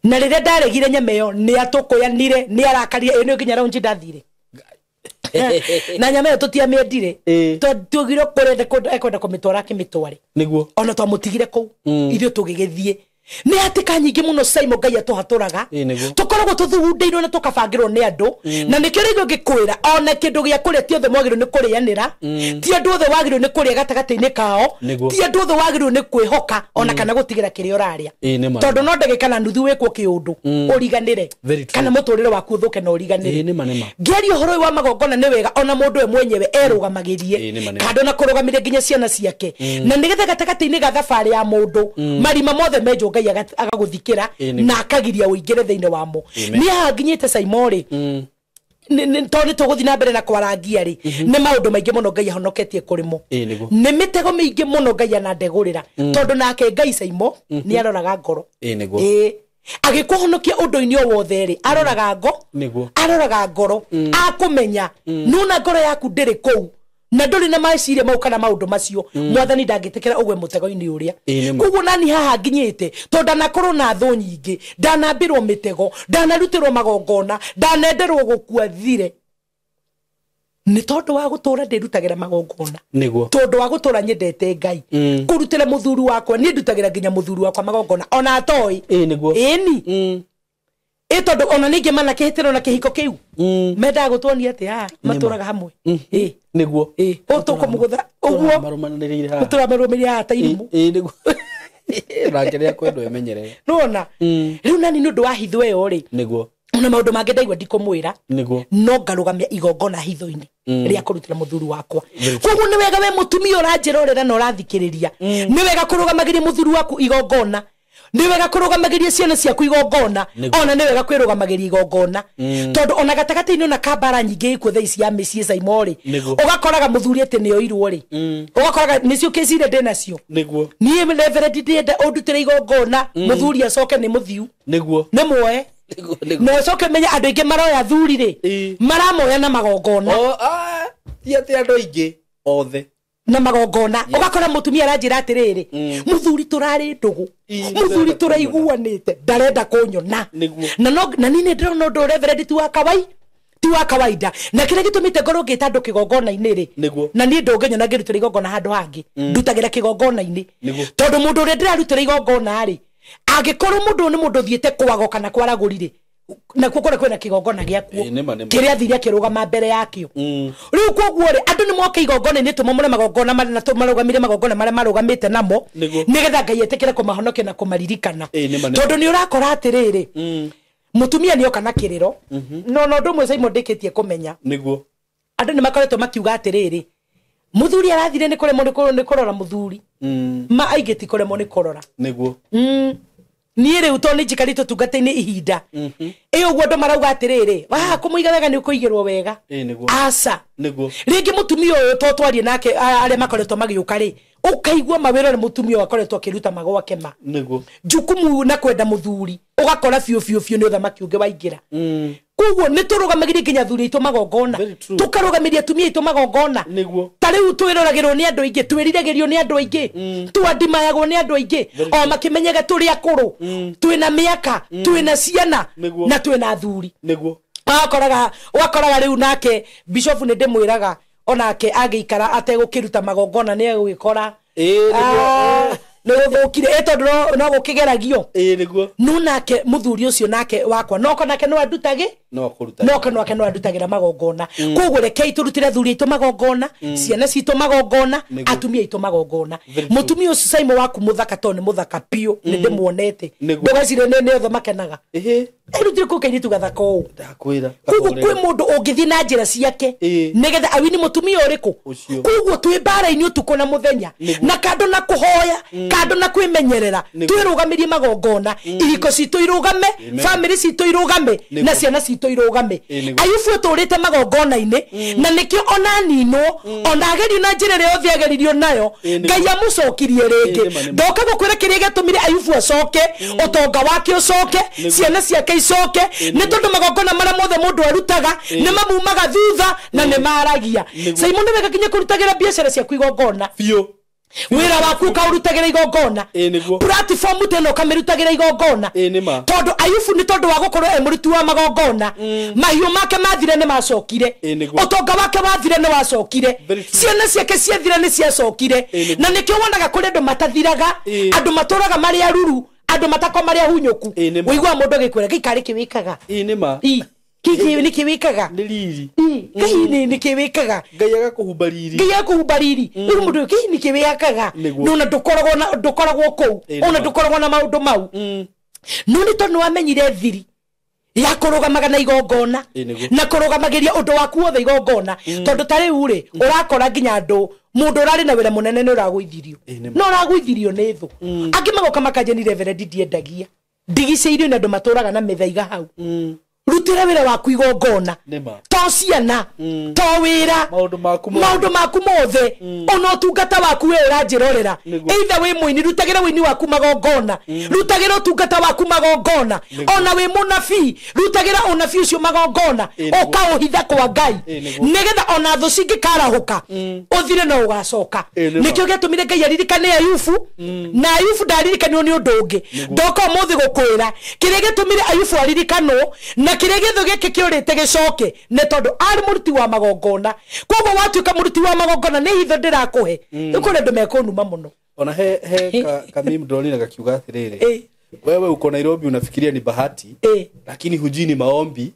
Na rĩrĩa ndaregire nyama ĩyo nĩ atũkũyanire nĩ arakarire ĩyo nĩyo nginya raunji ndathire. Na nyama ĩyo tũtiamĩendire tũgire kũrenda ekwenda kũmĩtwara akĩmĩtware.
Nĩguo.
Ona twamũtigire kũu ithuĩ tũgĩgĩthiĩ nĩ hatĩka nyingĩ mũno Saimo Ngai atũhatũraga tũkoragwo tũthugundĩirwo na tũkabangĩrwo nĩ andũ na nĩkĩo rĩngĩ ngĩkwĩra ona kĩndũ gĩa kũrĩa ti othe mwagĩrĩirwo nĩ kũrĩanĩra ti andũ othe wagĩrĩirwo nĩ kũrĩa gatagatĩ-inĩ kao ti andũ othe wagĩrĩirwo nĩ kwĩhoka ona kana gũtigĩra kĩrĩa ũrarĩa tondũ no ndagĩka na nuthu wĩkwo kĩũndũ ũriganĩre kana mũtũrĩre waku ũthũke na ũriganĩre. Ngĩaria ũhoro ũyũ wa magongona nĩ wega ona mũndũ we mwenyewe erũgamagĩrie kando na kũrũgamĩria nginya ciana ciake na nĩgetha gatagatĩ-inĩ ga thabarĩ ya mũndũ marima mothe menjwo Ngai agagũthikĩra na akagiria ũingĩre thĩinĩ wamo. Niĩ haha nginyĩte Saimo-rĩ, tondũ nĩ tũgũthiĩ na mbere na kwarangia rĩ, nĩ maũndũ maingĩ mũno Ngai ahonoketie kũrĩ mo. Nĩ mĩtego mĩingĩ mũno Ngai anandegũrĩra, tondũ nake Ngai Saimo nĩ aroraga ngoro. Agĩkũhonokia ũndũ-inĩ o wothe rĩ, aroraga aroraga ngoro, akũmenya nona ngoro yaku ndĩrĩ kũu na ndũrĩ na meciria mau kana maũndũ macio, mwathani ndangĩtĩkĩra ũgwe mũtego-inĩ ũrĩa. Koguo nani haha nginyĩte, tondũ ndanakorwo na thũ nyingĩ, ndanambĩrwo mĩtego, ndanarutĩrwo magongona, ndanenderwo gũkua thire, nĩ tondũ wa gũtũra ndĩrutagĩra magongona, tondũ wa gũtũra nyendete Ngai, kũrutĩra mũthuri wakwa, niĩ ndutagĩra nginya mũthuri wakwa magongona ona atoĩ. Ĩni ĩ tondũ ona ningĩ manakĩhĩtĩrwo na kĩhiko kĩu, mendaga gũtuonia atĩ haha matũraga hamwe.
Nĩguo
ũtũkũmũgũtha ũguo tũramarũmĩrĩire haha ta irimũ.
Nake rĩrĩa kwendwo emenyerere.
Nĩwona rĩu nani nĩ ũndũ wa hitho ĩyo rĩ,
nĩguo
ona maũndũ mangĩ ndaigua ndikũmwĩra,
nĩguo
no ngarũgamia igongona hitho-inĩ rĩa kũrutĩra mũthuri wakwa. Koguo nĩ wega we mũtumia ũranjĩrorera na ũrathikĩrĩria, nĩ wega kũrũgamagĩria mũthuri waku igongona, nĩ wega kũrũgamagĩria ciana ciaku igongona, ona nĩ wega kwĩrũgamagĩria igongona, tondũ ona gatagatĩ-inĩ ona kambara nyingĩ ikuo thaa ici ya mĩciĩ Saimo rĩ, ũgakoraga mũthuri atĩ nĩ oirwo rĩ, ũgakoraga nĩcio kĩcire ndĩ nacio.
Nĩguo
niĩ Reverend ndĩenda ũndutĩre igongona, mũthuri acoke nĩ mũthiu,
nĩguo
nĩ muoe, na ũcoke menye andũ aingĩ maroya thuri rĩ, maramoya na magongona.
Ti atĩ andũ aingĩ othe
na magongona. Ũgakora mũtumia aranjĩra atĩrĩrĩ, mũthuri tũrarĩ ndũgũ, mũthuri tũraiguanĩte, ndarenda kũnyona. Na niĩ nĩ ndĩrona ũndũ Reverend ti wa kawaida, na kĩrĩa gĩtũmĩte ngorwo ngĩta andũ kĩgongona-inĩ rĩ, na niĩ ndũngĩnyona ngĩrutĩra igongona handũ hangĩ, ndutagĩra kĩgongona-inĩ, tondũ mũndũ ũrĩa ndĩrarutĩra igongona rĩ, angĩkorwo mũndũ ũyũ nĩ mũndũ ũthiĩte kwago kana kwaragũri rĩ, nakuo kũrĩa kwĩna kĩgongona gĩakuo kĩrĩa athire akĩrũgama mbere yakĩo. Rĩu koguo rĩ, andũ nĩ moke igongona-inĩ tũmomore magongona marĩa na tũmarũgamire magongona marĩa marũgamĩte namo, nĩgetha Ngai etĩkĩre kũmahonokia na kũmaririkana. Tondũ nĩ ũrakora atĩrĩrĩ, mũtumia nĩ oka na kĩrĩro, no ũndũ ũmwe Saimo ndĩkĩtie kũmenya,
nĩguo
andũ nĩ makoretwo makiuga atĩrĩrĩ, mũthuri arathire nĩ kũremwo nĩ kũrora mũthuri, ma aingĩ ti kũremwo nĩ kũrora.
Nĩguo
niĩ rĩu tondũ nĩ njikarĩte ũtungata-inĩ ihinda, ĩ ũguo andũ marauga atĩrĩrĩ, waha kũmũiga wega nĩ ũkũigĩrwo wega. Aca, rĩngĩ mũtumia ũyũ to twarie nake arĩa makoretwo magĩũka rĩ, ũkaigua mawĩra nĩ mũtumia ũyũ akoretwo akĩruta magwake ma
nĩguo
jukumu na kwenda mũthuri, ũgakora biũ biũ biũ nĩ ũthamaki ũngĩ waingĩra. Koguo nĩ tũrũgamagĩria nginya athuri aitũ magongona, tũkarũgamĩria atumia aitũ magongona. Ta rĩu twĩroragĩrwo nĩ andũ aingĩ, twĩriragĩrio nĩ andũ aingĩ, twandimayagwo nĩ andũ aingĩ, o makĩmenyaga tũrĩ akũrũ, twĩna mĩaka, twĩna ciana na twĩna athuri. Ũgakoraga rĩu nake Bishop nĩ ndĩmwĩraga onake agĩikara ategũkĩruta magongona nĩ egũgĩkora nĩ gũthũkire, ĩ tondũ no gũkĩgeragio. No nake mũthuri ũcio nake wakwa noko nake no andutagĩ, noko nake no andutagĩra magongona. Koguo rekei tũrutĩre athuri aitũ magongona, ciana citũ magongona, atumia aitũ magongona. Mũtumia ũcio Saimo waku mũthaka tondũ nĩ mũthaka biũ, nĩ ndĩmuonete, ndũgecirie nĩ othe makenaga. Rĩu kũ kairĩtu gathaka ũũ, koguo kwĩ mũndũ ũngĩthiĩ na njĩra ciake nĩgetha awini mũtumia ũrĩkũ. Koguo twĩ mbara-inĩ ũtukũ na mũthenya, na kando na kũhoya, kando na kwĩmenyerera, twĩrũgamĩrie magongona, ihiko citũ irũgame, famĩlĩ citũ irũgame, na ciana citũ irũgame. Ayubu atũrĩte magongona-inĩ, na nĩkĩo ona ninwo, ona agerio na njĩra ĩrĩa yothe ageririo nayo, Ngai amũcokirie rĩngĩ. Ndoka gũkwĩra kĩrĩa gĩatũmire Ayubu acoke, ũtonga wake ũcoke, ciana ciake icoke, nĩ tondũ magongona marĩa mothe mũndũ arutaga nĩ mamumaga thutha na nĩ maragia. Saimo nĩ wega nginya kũrutagĩra biacara ciaku igongona
biũ,
wĩra waku ũkaũrutagĩra igongona, platform ta ĩno ũkamĩrutagĩra igongona, tondũ Ayubu nĩ tondũ wa gũkorwo e mũruti wa magongona, mahiũ make mathire nĩ macokire, ũtonga wake wathire nĩ wacokire, ciana ciake ciathire nĩ ciacokire. Na nĩkĩo wonaga kũrĩ andũ matathiraga, andũ matũraga marĩ aruru, andũ matakwa marĩ ahunyũku. Ũiguaga mũndũ agĩkwĩra gĩikara kĩ wĩkaga, kiki nĩ kĩ wĩkaga,
nĩ riri,
ngai nĩ kĩ wĩkaga,
Ngai agakũhumba riri,
Ngai agakũhumba riri. Rĩu mũndũ kĩ nĩ kĩ wĩkaga, no na ndũkoragwo kũu, ona ndũkoragwo na maũndũ mau, no nĩ tondũ nĩwamenyire thiri Ya kũrũgamaga na igongona na kũrũgamagĩria ũndũ waku wothe igongona tondũ ta rĩu rĩ ũrakora nginya andũ mũndũ ũrarĩ na wĩra mũnene nĩ ũragũithirio no ũragũithirio nĩ thũ angĩ magoka makanja ni reverend ndiendagia ndigicĩirio nĩ andũ matũraga na mĩthaiga hau rutĩra wĩra waku igongona to ciana to wĩra maũndũ maku mothe ona ũtungata waku we ũranjĩrorera either wĩ mũini rutagĩra wĩini waku magongona rutagĩra ũtungata waku magongona ona wĩ mũnabii rutagĩra ũnabii ũcio magongona ũkaũhitha kwa Ngai nĩgetha ona thũ cingĩkarahũka ũthire no ũgacoka nĩkĩo gĩatũmire Ngai aririkane Ayubu na Ayubu ndaririkanirwo nĩ ũndũ ũngĩ ndoka ũmũthĩ gũkwĩra kĩrĩa gĩtũmire Ayubu aririkanwo na kĩrĩa gĩthũ gĩkĩ kĩũrĩte gĩcoke nĩ tondũ arĩ mũruti wa magongona koguo watuĩka mũruti wa magongona nĩ hitho ndĩrakũhe rĩu kũrĩ andũ mekũnuma mũno
ona he kamimi ndonire gakiuga atĩrĩrĩ wewe uko Nairobi unafikiria ni bahati lakini hujui ni maombi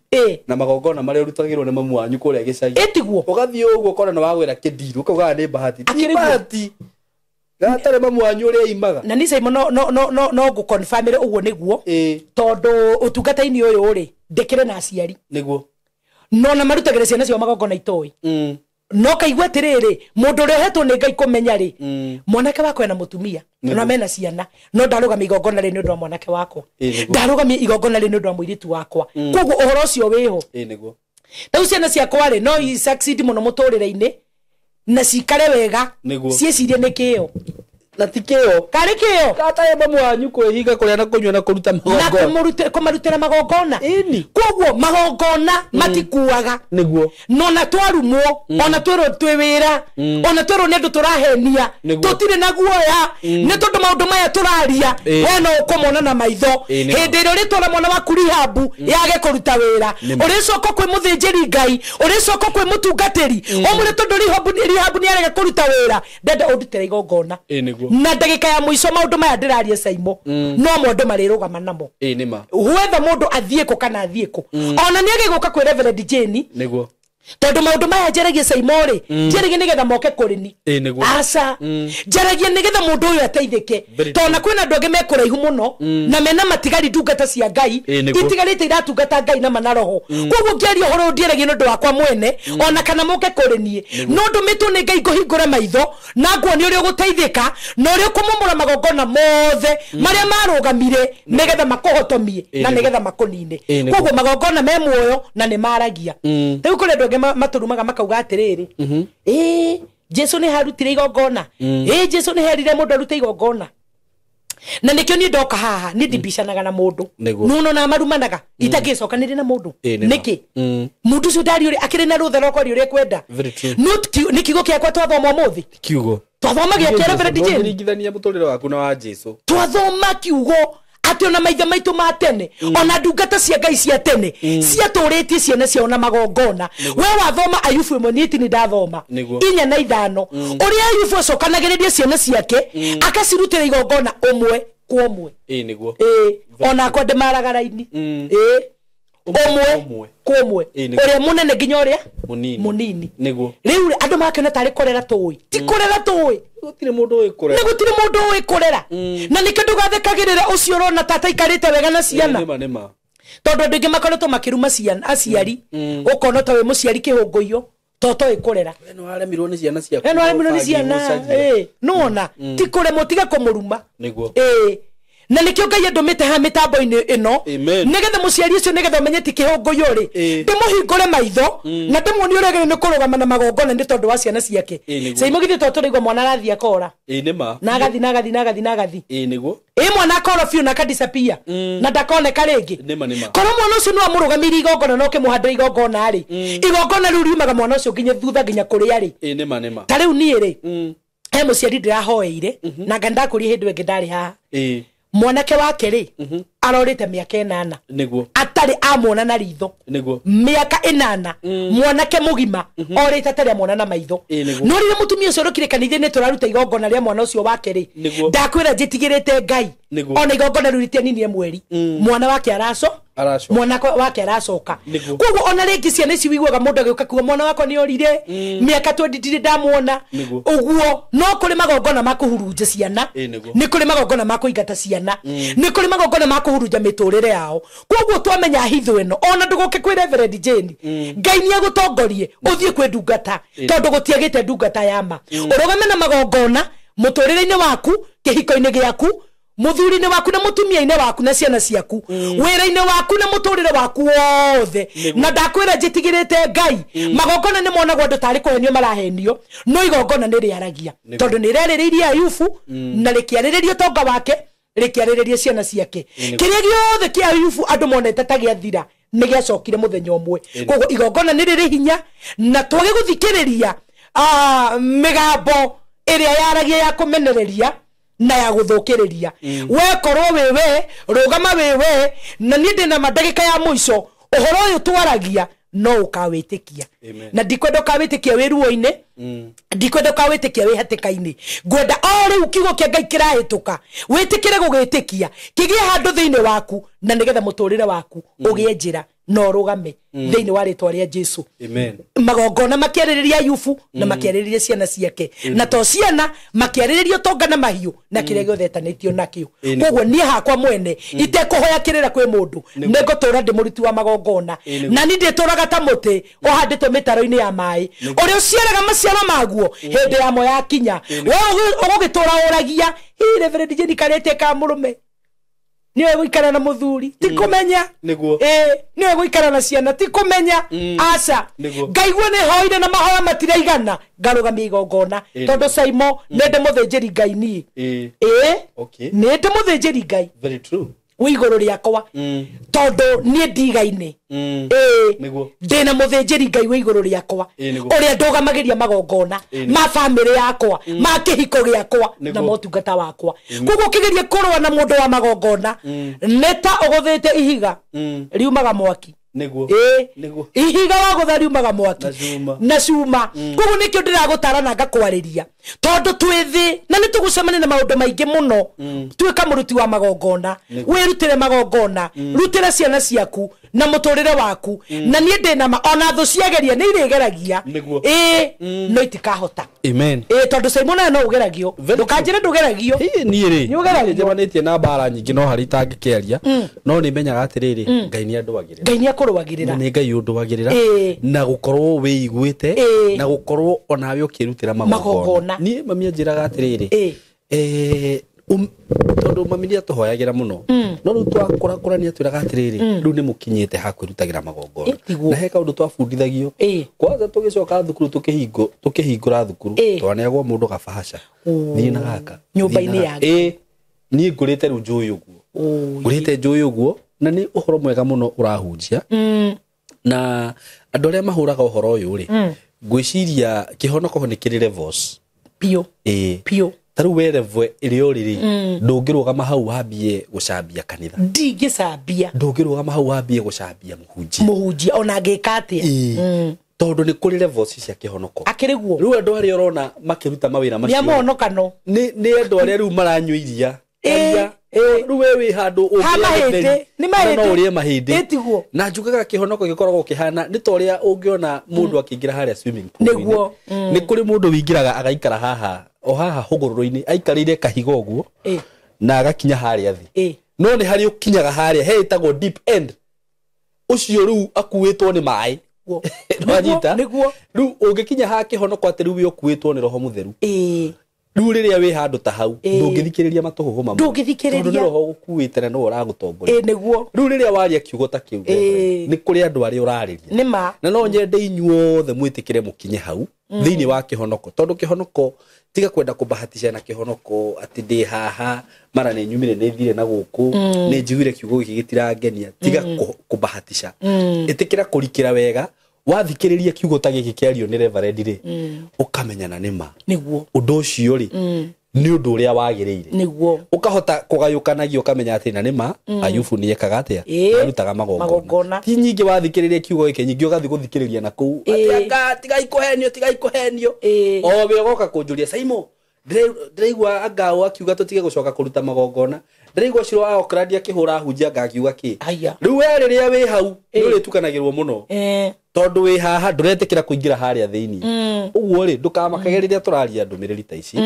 na magongona marĩa ũrutagĩrwo nĩ mamu wanyu kũrĩa gĩcagi
ĩtiguo
ũgathiĩ ũguo ũkona nĩ wagwĩra kĩndiru ũkauga nĩ bahati ti bahati gatare mamu wanyu ũrĩa imaga
na niĩ no no no no no ngũconfirmĩre ũguo nĩguo tondũ ũtungata-inĩ ũyũ rĩ ndĩkĩre na aciari
nĩguo
no na marutagĩra ciana ciao magongona itoĩ no kaigua atĩrĩrĩ mũndũ ũrĩa ũhetwo nĩ Ngai kũmenya rĩ mwanake wakwa ena mũtumia no mena ciana no ndarũgamia igongona rĩ nĩ ũndũ wa mwanake wakwa ndarũgamia igongona rĩ nĩ ũndũ wa mũirĩtu wakwa koguo ũhoro ũcio wĩho
nĩguo
rĩu ciana ciakwa rĩ no i succeed mũno mũtũrĩre-inĩ na cikare wega ciĩcirie nĩ kĩo
na ti kĩo
karĩ kĩo
gatae mamu wanyu kwĩhinga kũrĩa na kũnyua na kũruta magongona
na kũmarutĩra magongona koguo magongona matikuaga
nĩguo
no na twarumwo ona twĩrwo twĩ wĩra ona twĩrwo nĩ andũ tũrahenia tũtirĩ na guoya nĩ tondũ maũndũ maya tũraria we no ũkũmona na maitho hĩndĩ ĩrĩa ũrĩtwara mwana waku rihabu yage kũruta wĩra ũrĩcoka kwĩ mũthĩnjĩri Ngai ũrĩcoka kwĩ mũtungatĩri ũmũre tondũ rihabu nĩ arega kũruta wĩra ndenda ũndutĩre igongona na ndagĩka ya mũico maũndũ maya ndĩraria Saimo no mo andũ marĩrũgama namo wetha mũndũ athiĩ kũ kana athiĩ kũ ona nĩ agĩgũka kwĩ Reverend Jane
nĩguo
tondũ maũndũ maya njaragia Saimo rĩ njaragia nĩgetha moke kũrĩ ni aca njaragia nĩgetha mũndũ ũyũ ateithĩke tondũ na kwĩna andũ angĩ me kũraihu mũno na mena matigari ndungata cia Ngai itigarĩte iratungata Ngai na mana roho koguo ngĩaria ũhoro ũyũ ndiaragia nĩ ũndũ wakwa mwene ona kana moke kũrĩ niĩ no ndũmĩtwo nĩ Ngai ngũhingũre maitho na nguonie ũrĩa ũgũteithĩka na ũrĩa ũkũmomora magongona mothe marĩa marũgamire nĩgetha makũhotomie na nĩgetha makũnine koguo magongona me muoyo na nĩ maragia rĩu kũrĩ andũ angĩ maturumaga makauga atiriri Jesu nĩ harutire igongona Jesu nĩ herire mũndũ arute igongona na nikio ni ndoka haha ni ndibicanaga na mũndũ nuno na marumanaga itangĩcokanĩria na mũndũ nĩkĩ mũndũ ũcio ndari ũrĩa akĩrĩ na rũtha rwa kwaria ũrĩa ekwenda nĩ kiugo kĩakwa twathoma ũmũthĩ
kiugo
twathoma gĩa kĩa Reverend Jane
ndũngĩringithania mũtũrĩre waku na wa Jesu
twathoma kiugo ati ona maithe maitũ ma tene ona ndungata cia Ngai cia tene ciatũrĩtie ciana ciao na magongona we wathoma Ayubu ĩmwe niĩ ti nĩ ndathoma 4 na 5 ũrĩa Ayubu acokanagĩrĩria ciana ciake akacirutĩra igongona ũmwe kwa ũmwe
nĩguo
onakwa ndĩmaraga raini ũmwe kwa ũmwe ũrĩa mũnene nginya ũrĩa mũnini
nĩguo
rĩu andũ makĩona tarĩ kũrera tũĩ ti kũrera tũĩ
gũtirĩ mũndũ ũĩ kũrera
nĩ gũtirĩ mũndũ ũĩ kũrera na nĩkĩo ndũgathekagĩrĩra ũcio ũrona tata aikarĩte wega na ciana tondũ andũ aingĩ makoretwo makĩruma ciana aciari ũkona ta wĩ mũciari kĩhũngũiyo to toĩ kũrera
we nĩ waremirwo nĩ ciana ciaku
we nĩ waremirwo nĩ ciana nĩwona ti kũremwo tiga kũmũruma
nĩguo
na nikio Ngai andũmĩte haha mĩtambo-inĩ ĩno nĩgetha mũciari ũcio nĩgetha ũmenye ti kĩhũngũyũ rĩ ndĩmũhingũre maitho na ndĩmuonie ũrĩa agĩrĩirwo nĩ kũrũgama na magongona nĩ tondũ wa ciana ciake Saimo githĩ to tũraigua mwana arathiĩ akora na agathiĩ na agathiĩ na agathiĩ na agathiĩ ĩ mwana akora biũ na akadisappear na ndakoneka rĩngĩ korwo mwana ũcio nĩ wamũrũgamirie igongona na ũkĩmũhandĩra igongona rĩ igongona rĩu riumaga mwana ũcio nginya thutha nginya kũrĩa rĩ ta rĩu niĩ rĩ he mũciari ndĩrahoeire na nga ndakũria hĩndĩ ĩngĩ ndarĩ haha mwanake wake rĩ arorĩte mĩaka 8
nĩguo
atarĩ amuona na ritho
nĩguo
mĩaka 8 mwanake mũgima orĩte atarĩ amuona na maitho no rĩrĩa mũtumia ũcio ũrokire kanitha-inĩ tũraruta igongona rĩa mwana ũcio wake rĩ ndakwĩra njĩtigĩrĩte Ngai ona igongona rĩu rĩtianinie mweri mwana wake araco mwana wake aracoka koguo ona rĩngĩ ciana ici wiguaga mũndũ agĩũka kuga mwana wakwa nĩ orire mĩaka 20 ndirĩ ndamuona ũguo no kũrĩ magongona ma kũhurunja ciana nĩ kũrĩ magongona ma kũingata ciana nĩ kũrĩ magongona ma kũhurunja mĩtũrĩre yao koguo twamenya Ũngĩmenya hitho ĩno, ona ndũgoke kwĩ Reverend Jane, Ngai nĩ agũtongorie ũthiĩ kwĩ ndungata, tondũ gũtiagĩte ndungata ya ma. Ũrũgame na magongona mũtũrĩre-inĩ waku, kĩhiko-inĩ gĩaku, muthuri-inĩ waku na mutumia-inĩ waku na ciana ciaku, wĩra-inĩ waku na mũtũrĩre waku wothe. Na ndakwĩra njĩtigĩrĩte Ngai, magongona nĩ monagwo andũ tarĩ kũhenio marahenio, no igongona nĩ rĩaragia, tondũ nĩ rĩarĩrĩirie Ayubu na rĩkĩarĩrĩria ũtonga wake, rĩkĩarĩrĩria ciana ciake. Kĩrĩa gĩothe kĩa Ayubu andũ monete ta gĩathira nĩ gĩacokire mũthenya ũmwe. Koguo igongona nĩ rĩrĩ hinya, na twage gũthikĩrĩria mĩgambo ĩrĩa yaragia ya kũmenereria na ya gũthũkĩrĩria. We korwo wĩwe, rũgama wĩwe, na niĩ ndĩna mandagĩka ya mũico, ũhoro ũyũ twaragia no ũkawĩtĩkia. Na ndikwenda ũkawĩtĩkia wĩ ruo-inĩ, ndikwenda ũkawĩtĩkia wĩ hatĩka-inĩ, ngwenda o rĩu kiugo kĩa Ngai kĩrahĩtũka wĩtĩkĩre gũgĩtĩkia, kĩgĩe handũ thĩinĩ waku, na nĩgetha mũtũrĩre waku ũgĩe njĩra na ũrũgame thĩinĩ wa rĩtwa rĩa Jesu. Magongona makĩarĩrĩria Ayubu na makĩarĩrĩria ciana ciake, na to ciana, makĩarĩrĩria ũtonga na mahiũ na kĩrĩa gĩothe etanĩtio nakĩo. Koguo niĩ hakwa mwene itekũhoya kĩrĩra kwĩ mũndũ, nĩngũtũra ndĩ mũruti wa magongona, na niĩ ndĩtũraga ta mũtĩ ũhandĩtwo mĩtaro-inĩ ya maĩ, ũrĩa ũciaraga maciaro maguo hĩndĩ yamo yakinya. We ũgũgĩtũra ũragia, hihi Reverend Jane karĩtie ka mũrũme niwe gũikara na mũthuri, ti kũmenya. Niwe gũikara na ciana, ti kũmenya. Aca, ngaigua nĩ hoire na mahoya matiraigana, ngarũgamia igongona, tondũ Saimo nĩ ndĩ mũthĩnjĩri Ngai niĩ. Nĩ ndĩ mũthĩnjĩri Ngai wĩ igũrũ rĩakwa, tondũ niĩ ndigainĩ. Ndĩna mũthĩnjĩri Ngai wĩ igũrũ rĩakwa, ũrĩa ndũgamagĩria magongona ma bamĩrĩ yakwa, ma kĩhiko gĩakwa, na motungata wakwa. Koguo ũkĩgeria kũrũa na mũndũ wa magongona, nĩ ta ũgũthĩte ihiga riumaga mwaki. Ihiga wagũtha riumaga mwaki na cuma. Koguo nĩkĩo ndĩragũtara na ngakwarĩria, tondũ twĩ thĩ na nĩ tũgũcemania na maũndũ maingĩ mũno. Tuĩka mũruti wa magongona, wĩrutĩre magongona, rutĩra ciana ciaku na mũtũrĩre waku. Na niĩ ndĩna ma, ona thũ ciageria nĩ irĩgeragia, no itikahota. Tondũ Simon no ũgeragio, ndũkanjĩre ndũgeragio.
Niĩ rĩ, nĩnjemanĩtie na mbara nyingĩ, no harĩ itangĩkĩaria, no nĩ menyaga atĩrĩrĩ, Ngai nĩ andũagĩrĩra.
Ngai nĩ akũrũagĩrĩra.
Nĩ Ngai ũndũagĩrĩra, na gũkorwo wĩiguĩte, na gũkorwo onawe ũkĩrutĩra magongona. Niĩ mami anjĩraga atĩrĩrĩ, tondũ mami nĩ atũhoyagĩra mũno, no rĩu twakũrakũra nĩ atwĩraga atĩrĩrĩ, rĩu nĩ mũkinyĩte ha kwĩrutagĩra magongona. Na he kaũndũ twabundithagio kwanza tũgĩcoka thukuru, tũkĩhingũra thukuru, twaneagwo mũndũ gabahaca, thiĩ na gaka
nyũmba-inĩ yake.
Niĩ ngũrĩte rĩu njũĩ ũguo, ngũrĩte njũĩ ũguo, na nĩ ũhoro mwega mũno ũrahunjia. Na andũ arĩa mahũraga ũhoro ũyũ rĩ, ngwĩciria kĩhonoko nĩ kĩrĩ levels.
Piũ. Piũ.
Ta rĩu we level ĩrĩa ũrĩ rĩ, ndũngĩrũgama hau wambie gũcambia kanitha.
Ndingĩcambia.
Ndũngĩrũgama hau wambie gũcambia mũhunjia.
Mũhunjia ona angĩka atĩa.
Tondũ nĩ kũrĩ levels cia kĩhonoko.
Akĩrĩ guo.
Rĩu andũ arĩa ũrona makĩruta mawĩra macio.
Nĩ amahonokano.
Nĩ andũ arĩa rĩu maranyua iria. Rĩu we wĩ handũ
ũngĩrĩa
no ũrĩe mahĩndĩ. Na njugaga kĩhonoko gĩkoragwo kĩhana nĩ ta ũrĩa ũngĩona mũndũ akĩingĩra harĩa swimming pool.
Nĩguo.
Nĩ kũrĩ mũndũ wĩingĩraga agaikara haha o haha hũgũrũrũ-inĩ, aikarĩire kahiga ũguo na agakinya harĩa thĩ. No nĩ harĩ ũkinyaga harĩa he ĩtagwo deep end, ũcio rĩu akuĩtwo nĩ maĩ. Nĩwanyita?
Nĩguo.
Rĩu ũngĩkinya haha kĩhonoko atĩ rĩu wĩ ũkuĩtwo nĩ Roho Mũtheru, rĩu rĩrĩa wĩ handũ ta hau ndũngĩthikĩrĩria matũhũhũ mamwe,
ndũngĩthikĩrĩria,
tondũ nĩ Roho ũgũkuĩte na nĩwe ũragũtongoria.
Nĩguo.
Rĩu rĩrĩa waria kiugo ta kĩu, nĩ kũrĩ andũ arĩa ũrarĩria.
Nĩ ma.
Na no nyende inyuothe mwĩtĩkĩre mũkinye hau thĩinĩ wa kĩhonoko, tondũ kĩhonoko tiga kwenda kũbahatisha na kĩhonoko atĩ ndĩ haha mara nĩ nyumire nĩ thire na gũkũ, nĩ njiguire kiugo gĩkĩ gĩtirangenia. Tiga kũbahatisha, ĩtĩkĩra kũrikĩra wega. Wathikĩrĩria kiugo ta gĩkĩ kĩario nĩ Reverend rĩ, ũkamenyana nĩ ma.
Nĩguo.
Ũndũ ũcio rĩ, nĩ ũndũ ũrĩa wagĩrĩire.
Nĩguo.
Ũkahota kũgayũkanagia ũkamenya atĩ na nĩ ma Ayubu nĩ ekaga atĩa, arutaga magongona. Ti nyingĩ wathikĩrĩria kiugo gĩkĩ, nyingĩ ũgathiĩ gũthikĩrĩria na kũu atĩ anga tigai kũhenio, tigai kũhenio. O we ũgoka kũnjũria, Saimo, ndĩraigua anga akiuga tũtige gũcoka kũruta magongona, ndĩraigua Ciro wa Auckland akĩhũra hunjia anga akiuga kĩ. Rĩu we rĩrĩa wĩ hau nĩ ũrĩtukanagĩrwo mũno, tondũ wĩ haha ndũretĩkĩra kũingĩra harĩa thĩinĩ. Ũguo rĩ, ndũkamakage rĩrĩa tũraria ndũmĩrĩri ta ici,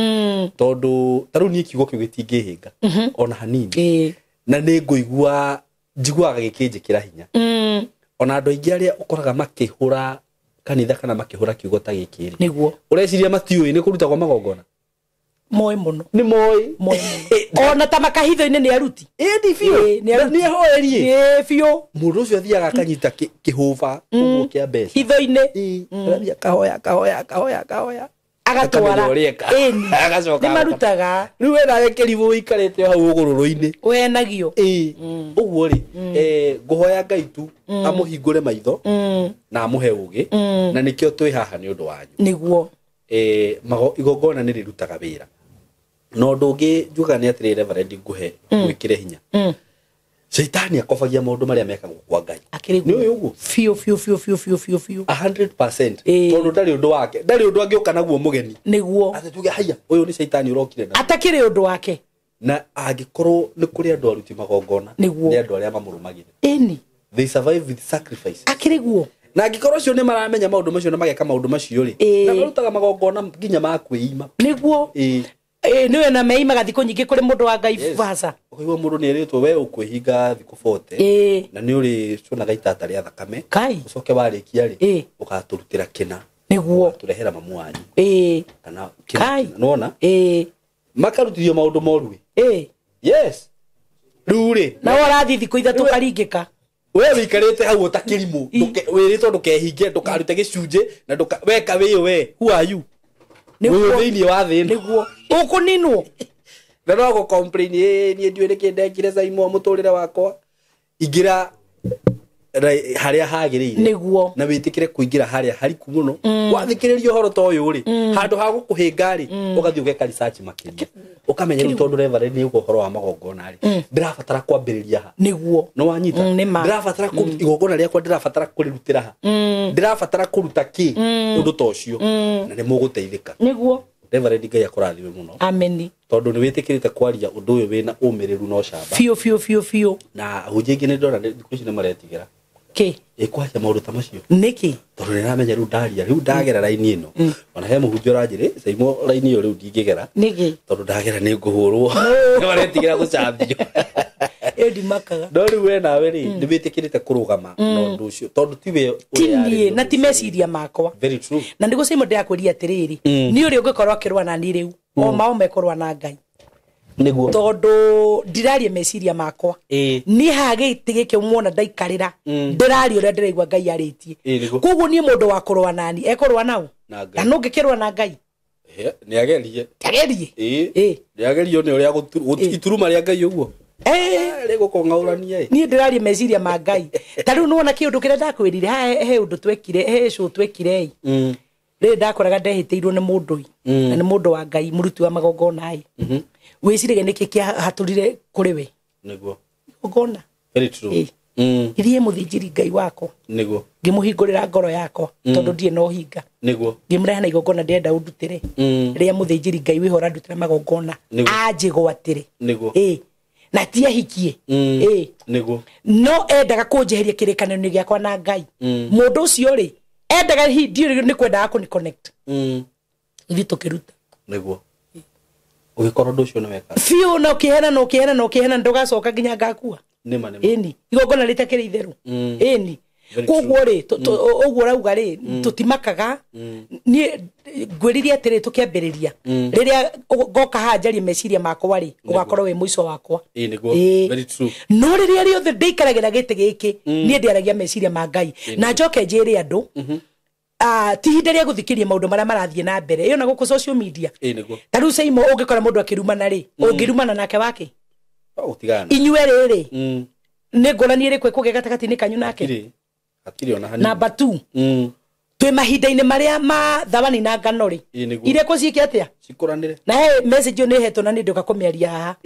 tondũ ta rĩu niĩ kiugo kĩu gĩtingĩhĩnga ona hanini, na nĩ ngũigua
Njiguaga gĩkĩnjĩkĩra hinya. Ona andũ aingĩ arĩa ũkoraga makĩhũra kanitha kana makĩhũra kiugo ta gĩkĩ rĩ,
Nĩguo.
Ũreciria matiũĩ nĩ kũrutagwo magongona?
Moĩ mũno.
Nĩ moĩ.
Moĩ mũno. Ona ta makahitho-inĩ nĩ aruti.
Ĩni biũ.
Nĩ aruti.
Nĩ ahoerie.
Ĩĩ biũ.
Mũndũ ũcio athiaga akanyita kĩhũba ũguo kĩa mbeca.
Hitho-inĩ.
Agathiĩ akahoya akahoya akahoya akahoya.
Agatwara.
Akamenya ũrĩa eka.
Ĩni.
Agacoka
Nĩ marutaga.
Rĩu we nawe kĩrimũ ũikarĩte o hau ũgũrũrũ-inĩ.
Ũhenagio.
Ĩĩ. Ũguo rĩ, ngũhoya Ngai tu amũhingũre maitho na amũhe ũgĩ, na nĩkĩo twĩ haha nĩ ũndũ wanyu.
Nĩguo.
Igongona nĩ rĩrutaga wĩra. Na ũndũ ũngĩ njugaga nĩ atĩrĩrĩ, Reverend, ngũhe gwĩkĩre hinya. Shaitani akobagia maũndũ marĩa mekagwo kwa Ngai.
Akĩrĩ
Nĩ ũĩ ũguo?
Biũ biũ biũ biũ biũ biũ biũ.
100%.
Ĩĩ.
Tondũ ndarĩ ũndũ wake, ndarĩ ũndũ angĩũka naguo mũgeni.
Nĩguo.
Atĩ tuge haiya, ũyũ nĩ shaitani ũrokire na.
Atakĩrĩ ũndũ wake.
Na angĩkorwo nĩ kũrĩ andũ aruti magongona,
Nĩguo.
nĩ andũ arĩa mamũrũmagĩrĩra.
Ĩni.
They survive with sacrifice.
Akĩrĩ guo.
Na angĩkorwo acio nĩ maramenya maũndũ macio na mageka maũndũ macio rĩ,
Ĩĩ.
na marutaga magongona nginya ma kwĩima.
Nĩguo.
Ĩĩ.
Ĩĩ, nĩwe na meimaga thikũ nyingĩ kũrĩ mũndũ wa Ngai
Yes.
baca.
Ũkaigua mũndũ nĩ erĩtwo we ũkwĩhinga thikũ 40.
Ĩĩ.
Na nĩ ũrĩcunaga itata rĩa thakame.
Kai.
Ũcoke warĩkia rĩ,
Ĩĩ.
ũgatũrutĩra kĩna.
Nĩguo.
Ũgatũrehera mamu wanyu.
Ĩĩ.
Kana kĩna.
Kai.
Nĩwona?
Ĩĩ.
Makarutithio maũndũ moru.
Ĩĩ.
Yes. Rĩu rĩ,
Na we ũrathiĩ thikũ ithatũ ũkaringĩka.
we wĩikarĩte hau ũta kĩrimũ, wĩrĩtwo ndũkehinge, ndũkarute gĩcunjĩ, na weka wĩyo we, who are you?
Nĩguo.
Wĩ thĩinĩ wa thĩ ĩno.
Nĩguo. Ũkũninwo.
Na no gũ complain, ĩĩ, niĩ ndiũĩ nĩkĩ ndekire Saimo mũtũrĩre wakwa. Ingĩra harĩa hagĩrĩire.
Nĩguo.
Na wĩtĩkĩre kũingĩra harĩa hariku mũno. Wathikĩrĩria ũhoro ta ũyũ rĩ, handũ ha gũkũhĩnga rĩ, ũgathiĩ ũgeka research makĩria. Ũkamenya rĩu tondũ Reverend nĩ ũguo ũhoro wa magongona rĩ, ndĩrabatara kwambĩrĩria ha.
Nĩguo.
Nĩ wanyita?
Nĩ ma.
Ndĩrabatara igongona rĩakwa ndĩrabatara kũrĩrutĩra ha. Ndĩrabatara kũruta kĩ ũndũ ta ũcio. Na nĩ mũgũteithĩka.
Nĩguo.
Reverend Ngai akũrathime mũno.
Ameni.
Tondũ nĩ wĩtĩkĩrĩte kwaria ũndũ ũyũ wĩna ũmĩrĩru na ũcamba.
Biũ biũ biũ biũ.
Na ahunjia aingĩ nĩ ndona thikũ ici nĩ maretigĩra.
Kĩ?
Ĩ kwaria maũndũ ta macio.
Nĩkĩ?
Tondũ nĩ ramenya rĩu ndaria, rĩu ndagera raini ĩno. Ona he mũhunjia ũranjĩrĩ, Saimo raini ĩyo rĩu ndingĩgera.
Nĩkĩ?
Tondũ ndagera nĩ ngũhũrwo. Nĩ maretigĩra gũcambio.
Ĩ ndimakaga.
No rĩu we nawe rĩ, nĩ wĩtĩkĩrĩte kũrũgama na ũndũ ũcio. Tondũ ti we
Ti
ũrĩa
niĩ na ti
arĩ.
meciria makwa.
Very true.
Na nĩguo Saimo ndĩrakwĩria atĩrĩrĩ, niĩ ũrĩa ũngĩkorwo akĩrũa na niĩ rĩu, o mao mekũrũa na Ngai.
Nĩguo.
Tondũ ndiraria meciria makwa.
Ĩĩ.
Niĩ haha gĩtĩ gĩkĩ muona ndaikarĩra, ndĩraria ũrĩa ndĩraigua Ngai arĩtie.
Ĩĩ, nĩguo.
Koguo niĩ mũndũ wa kũrũa na niĩ, ekũrũa nau?
Na Ngai.
Na no ngĩkĩrũa na Ngai?
Nĩ agerie.
Agerie?
Ĩĩ.
Ĩĩ.
Nĩ agerio nĩ ũrĩa ituruma rĩa Ngai ũguo. Rĩgũkũng'aũrania ĩ.
Niĩ ndĩraria meciria ma Ngai. Ta rĩu nĩwona kĩũndũ kĩrĩa ndakwĩrire, haha he ũndũ twekire, he show twekire ĩ. Rĩrĩ ndakoraga ndehĩtĩirwo nĩ mũndũ ĩ. Na nĩ mũndũ wa Ngai, mũruti wa magongona ĩ. Wĩciragia nĩkĩ kĩahatũrire kũrĩ we?
Nĩguo.
Igongona.
Very true.
Ithiĩ mũthĩnjĩri Ngai wakwa.
Nĩguo.
Ngĩmũhingũrĩra ngoro yakwa, tondũ ndirĩ na ũhinga.
Nĩguo.
Ngĩmũrehe na igongona ndĩrenda ũndutĩre. Rĩa mũthĩnjĩri Ngai wĩho ũrandutĩra magongona.
Nĩguo.
Anjĩgwatĩre.
Nĩguo.
Ĩĩ. Na ti ahikie. Ĩĩ.
Nĩguo.
No endaga kũnjeheria kĩrĩkanĩro-inĩ gĩakwa na Ngai. Mũndũ ũcio rĩ, endaga hihi ndiũĩ nĩ kwendaga kũni connect. Ithuĩ tũkĩruta.
Nĩguo. Ũgĩkorwo ũndũ ũcio nĩ weka.
Biũ na ũkĩhena na ũkĩhena na ũkĩhena ndũgacoka nginya ngakua.
Nĩma nĩma.
Ĩni. Igongona rĩtakĩrĩ itheru. Ĩni. Koguo rĩ, ũguo ũrauga rĩ, tũtimakaga. Niĩ ngwĩrire atĩrĩ tũkĩambĩrĩria. Rĩrĩa ngoka haha njarie meciria makwa rĩ, ũgakorwo wĩ mũico wakwa.
Ĩĩ nĩguo. Very true.
No rĩrĩa rĩothe ndĩikaragĩra gĩtĩ gĩkĩ, niĩ ndĩaragia meciria ma Ngai. Na njoke njĩre andũ, ti ihinda rĩa gũthikĩria maũndũ marĩa marathiĩ na mbere. Ĩyo na gũkũ social media.
Ĩĩ nĩguo.
Ta rĩu Saimo ũngĩkora mũndũ akĩrumana rĩ, ũngĩrumana nake wake?
Gũtigana.
Inyuĩ rĩrĩ, nĩ ngũrani ĩrĩkũ ĩkũgĩa gatagatĩ-inĩ kanyu nake?
Hatirĩ ona hanini.
Number 2. Twĩ mahinda-inĩ marĩa ma thawani na ngano rĩ, irekwo ciĩke atĩa?
Cikũranĩre.
Na he message ĩyo nĩ ĩhetwo na nĩ ndoka kũmĩaria haha.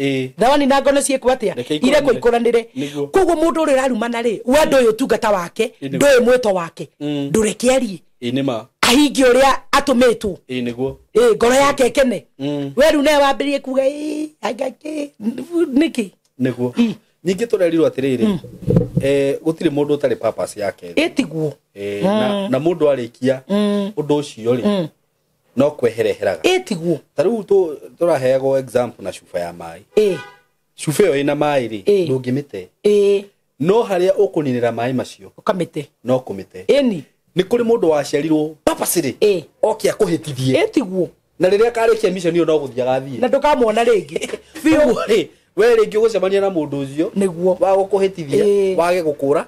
Thawani na ngano ciĩkwo atĩa? Irekwo ikũranĩre. Koguo mũndũ ũrĩa ũrarumana rĩ, we ndũĩ ũtungata wake, ndũĩ mwĩto wake, ndũreke arie.
Ĩĩ nĩma.
Ahingie ũrĩa atũmĩtwo.
Ĩĩ nĩguo.
Ĩĩ ngoro yake ĩkene. We rĩu nawe wambĩrĩrie kuga ĩĩ anga kĩ nĩkĩ?
Nĩguo. Ningĩ tũrerirwo atĩrĩrĩ, gũtirĩ mũndũ ũtarĩ purpose yake.
Ĩ tiguo.
Na mũndũ arĩkia ũndũ ũcio rĩ, no kwehereheraga.
Ĩ tiguo.
Ta rĩu tũraheagwo example na cuba ya maĩ.
Ĩ.
Cuba ĩyo ĩna maĩ rĩ, ndũngĩmĩte.
Ĩ.
No harĩa ũkũninĩra maĩ macio
ũkamĩte
no kũmĩte.
Ĩni
nĩ kũrĩ mũndũ waciarirwo purposely oke akũhĩtithie.
Ĩtiguo
na rĩrĩa akarĩkia mission ĩyo no gũthiĩ agathiĩ
na ndũkamwona rĩngĩ
biũ. Rĩ we rĩngĩ ũgũcemania na mũndũ ũcio
nĩguo
wa gũkũhĩtithia wage gũkũra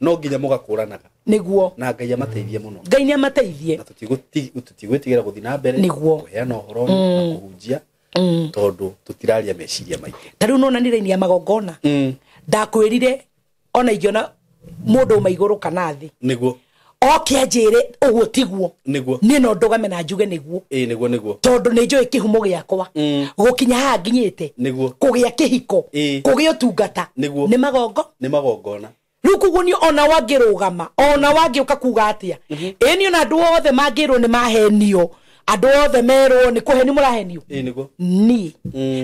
no nginya mũgakũranaga
nĩguo
na Ngai amateithie mũno.
Ngai nĩ amateithie
na tũtigwĩtigĩra gũthiĩ na mbere
nĩguo
kũheana ũhoro na kũhunjia tondũ tũtiraria meciria maitũ.
Ta rĩu nona nĩ raini ya magongona ndakwĩrire ona ingĩona mũndũ uma igũrũ kana thĩ
nĩguo
oke anjĩre ũguo tiguo
nĩguo
niĩ no ndũgame na njuge nĩguo.
Nĩguo nĩguo
tondũ nĩ njũĩ kĩhumo gĩakwa gũkinya haha nginyĩte
nĩguo
kũgĩa kĩhiko kũgĩa ũtungata
nĩguo
nĩ magongo
nĩ magongona.
Rĩu koguo niĩ ona wangĩrũgama ona wangĩũka kuga atĩa ĩĩ niĩ ona andũ othe mangĩrwo nĩ mahenio andũ othe merwo nĩ kũhenio mũrahenio
nĩguo
niĩ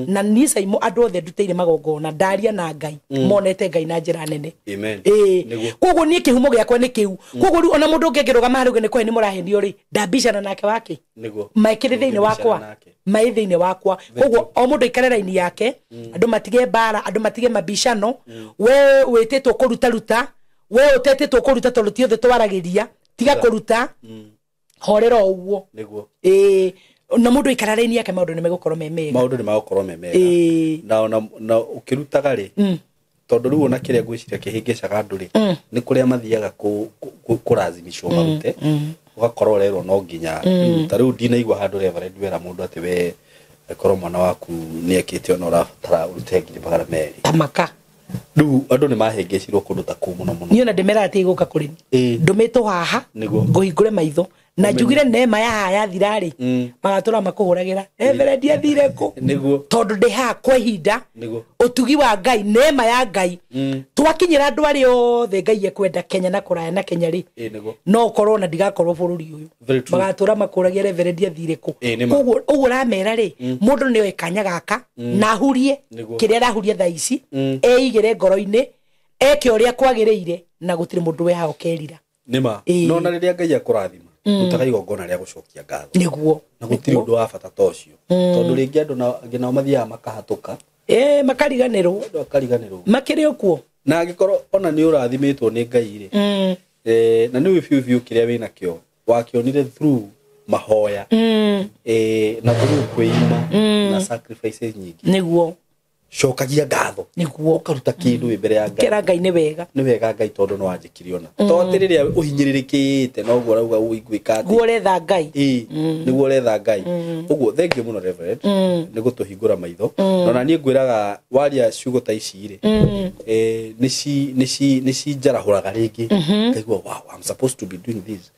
na niĩ Saimo andũ othe ndutĩire magongona ndaria na Ngai monete Ngai na njĩra nene.
Amen.
Koguo niĩ kĩhumo gĩakwa nĩ kĩu. Koguo rĩu ona mũndũ ũngĩ angĩrũgama harĩa uge nĩ kũhenio mũrahenio rĩ ndambicana nake wake
nĩguo
maĩkĩrĩ thĩinĩ wakwa maĩ thĩinĩ wakwa. Koguo o mũndũ aikare raini yake andũ matige mbara andũ matige mabicano. We wĩtĩtwo kũrutaruta we ũtetĩtwo kũruta tondũ ti othe twaragĩria tiga kũruta horera o ũguo
nĩguo.
Na mũndũ aikara raini yake maũndũ nĩ megũkorwo me mega.
Maũndũ nĩ megũkorwo me mega. Na ona na ũkĩrutaga rĩ tondũ rĩu ona kĩrĩa ngwĩciria kĩhĩngĩcaga andũ rĩ nĩ kũrĩa mathiaga kũrazimicwo marute ũgakorwo ũrerwo no nginya ta rĩu ndinaigua handũ Reverend wera mũndũ atĩ we korwo mwana waku nĩ ekĩte ona ũrabatara ũrute 200,000
tamaka.
Rĩu andũ nĩ mahĩngĩcirwo kũndũ ta kũu mũno mũno.
Niĩ ona ndĩmeraga atĩ igũka kũrĩ ndũmĩtwo haha ngũhingũre maitho na njugire nema ya haha yathira rĩ magatũra makũhũragĩra Reverend athire kũ
nĩguo
tondũ ndĩ haha kwa ihinda
nĩguo
ũtugi wa Ngai nema ya Ngai twakinyĩra andũ arĩa othe Ngai ekwenda Kenya na kũraya na Kenya rĩ
nĩguo
no ũkorwo na ndigakorwo bũrũri ũyũ magatũra makũragia Reverend athire kũ. Koguo ũguo ũramera rĩ mũndũ nĩ oe kanya gaka na ahurie kĩrĩa arahuria thaa ici eigĩre ngoro-inĩ eke ũrĩa kwagĩrĩire na gũtirĩ mũndũ we haha ũkerira.
Nĩma no na rĩrĩa Ngai akũrathima rutaga igongona rĩa gũcokia ngatho
nĩguo
na gũtirĩ ũndũ wa bata ta ũcio tondũ rĩngĩ andũ angĩ nao mathiaga makahatũka
makariganĩrwo
andũ akariganĩrwo
makĩrĩ ũkuo
na angĩkorwo ona nĩ ũrathimĩtwo nĩ Ngai rĩ na nĩ biũ biũ kĩrĩa wĩnakĩo wakĩonire through mahoya na through kwĩima na sacrifices nyingĩ
nĩguo
cokagia ngatho
nĩguo
ũkaruta kĩndũ wĩ mbere ya Ngai
kĩra Ngai nĩ wega
nĩ wega Ngai tondũ no wanjĩkire ona to atĩ rĩrĩa ũhinyĩrĩrĩkĩte noguo ũrauga ũigwĩka atĩ
guo ũretha Ngai
nĩguo ũretha Ngai. Ũguo thengiũ mũno Reverend nĩ gũtũhingũra maitho na ona niĩ ngwĩraga waria ciugo ta ici rĩ nĩ cinjarahũraga rĩngĩ ngaigua wow, I'm supposed to be doing this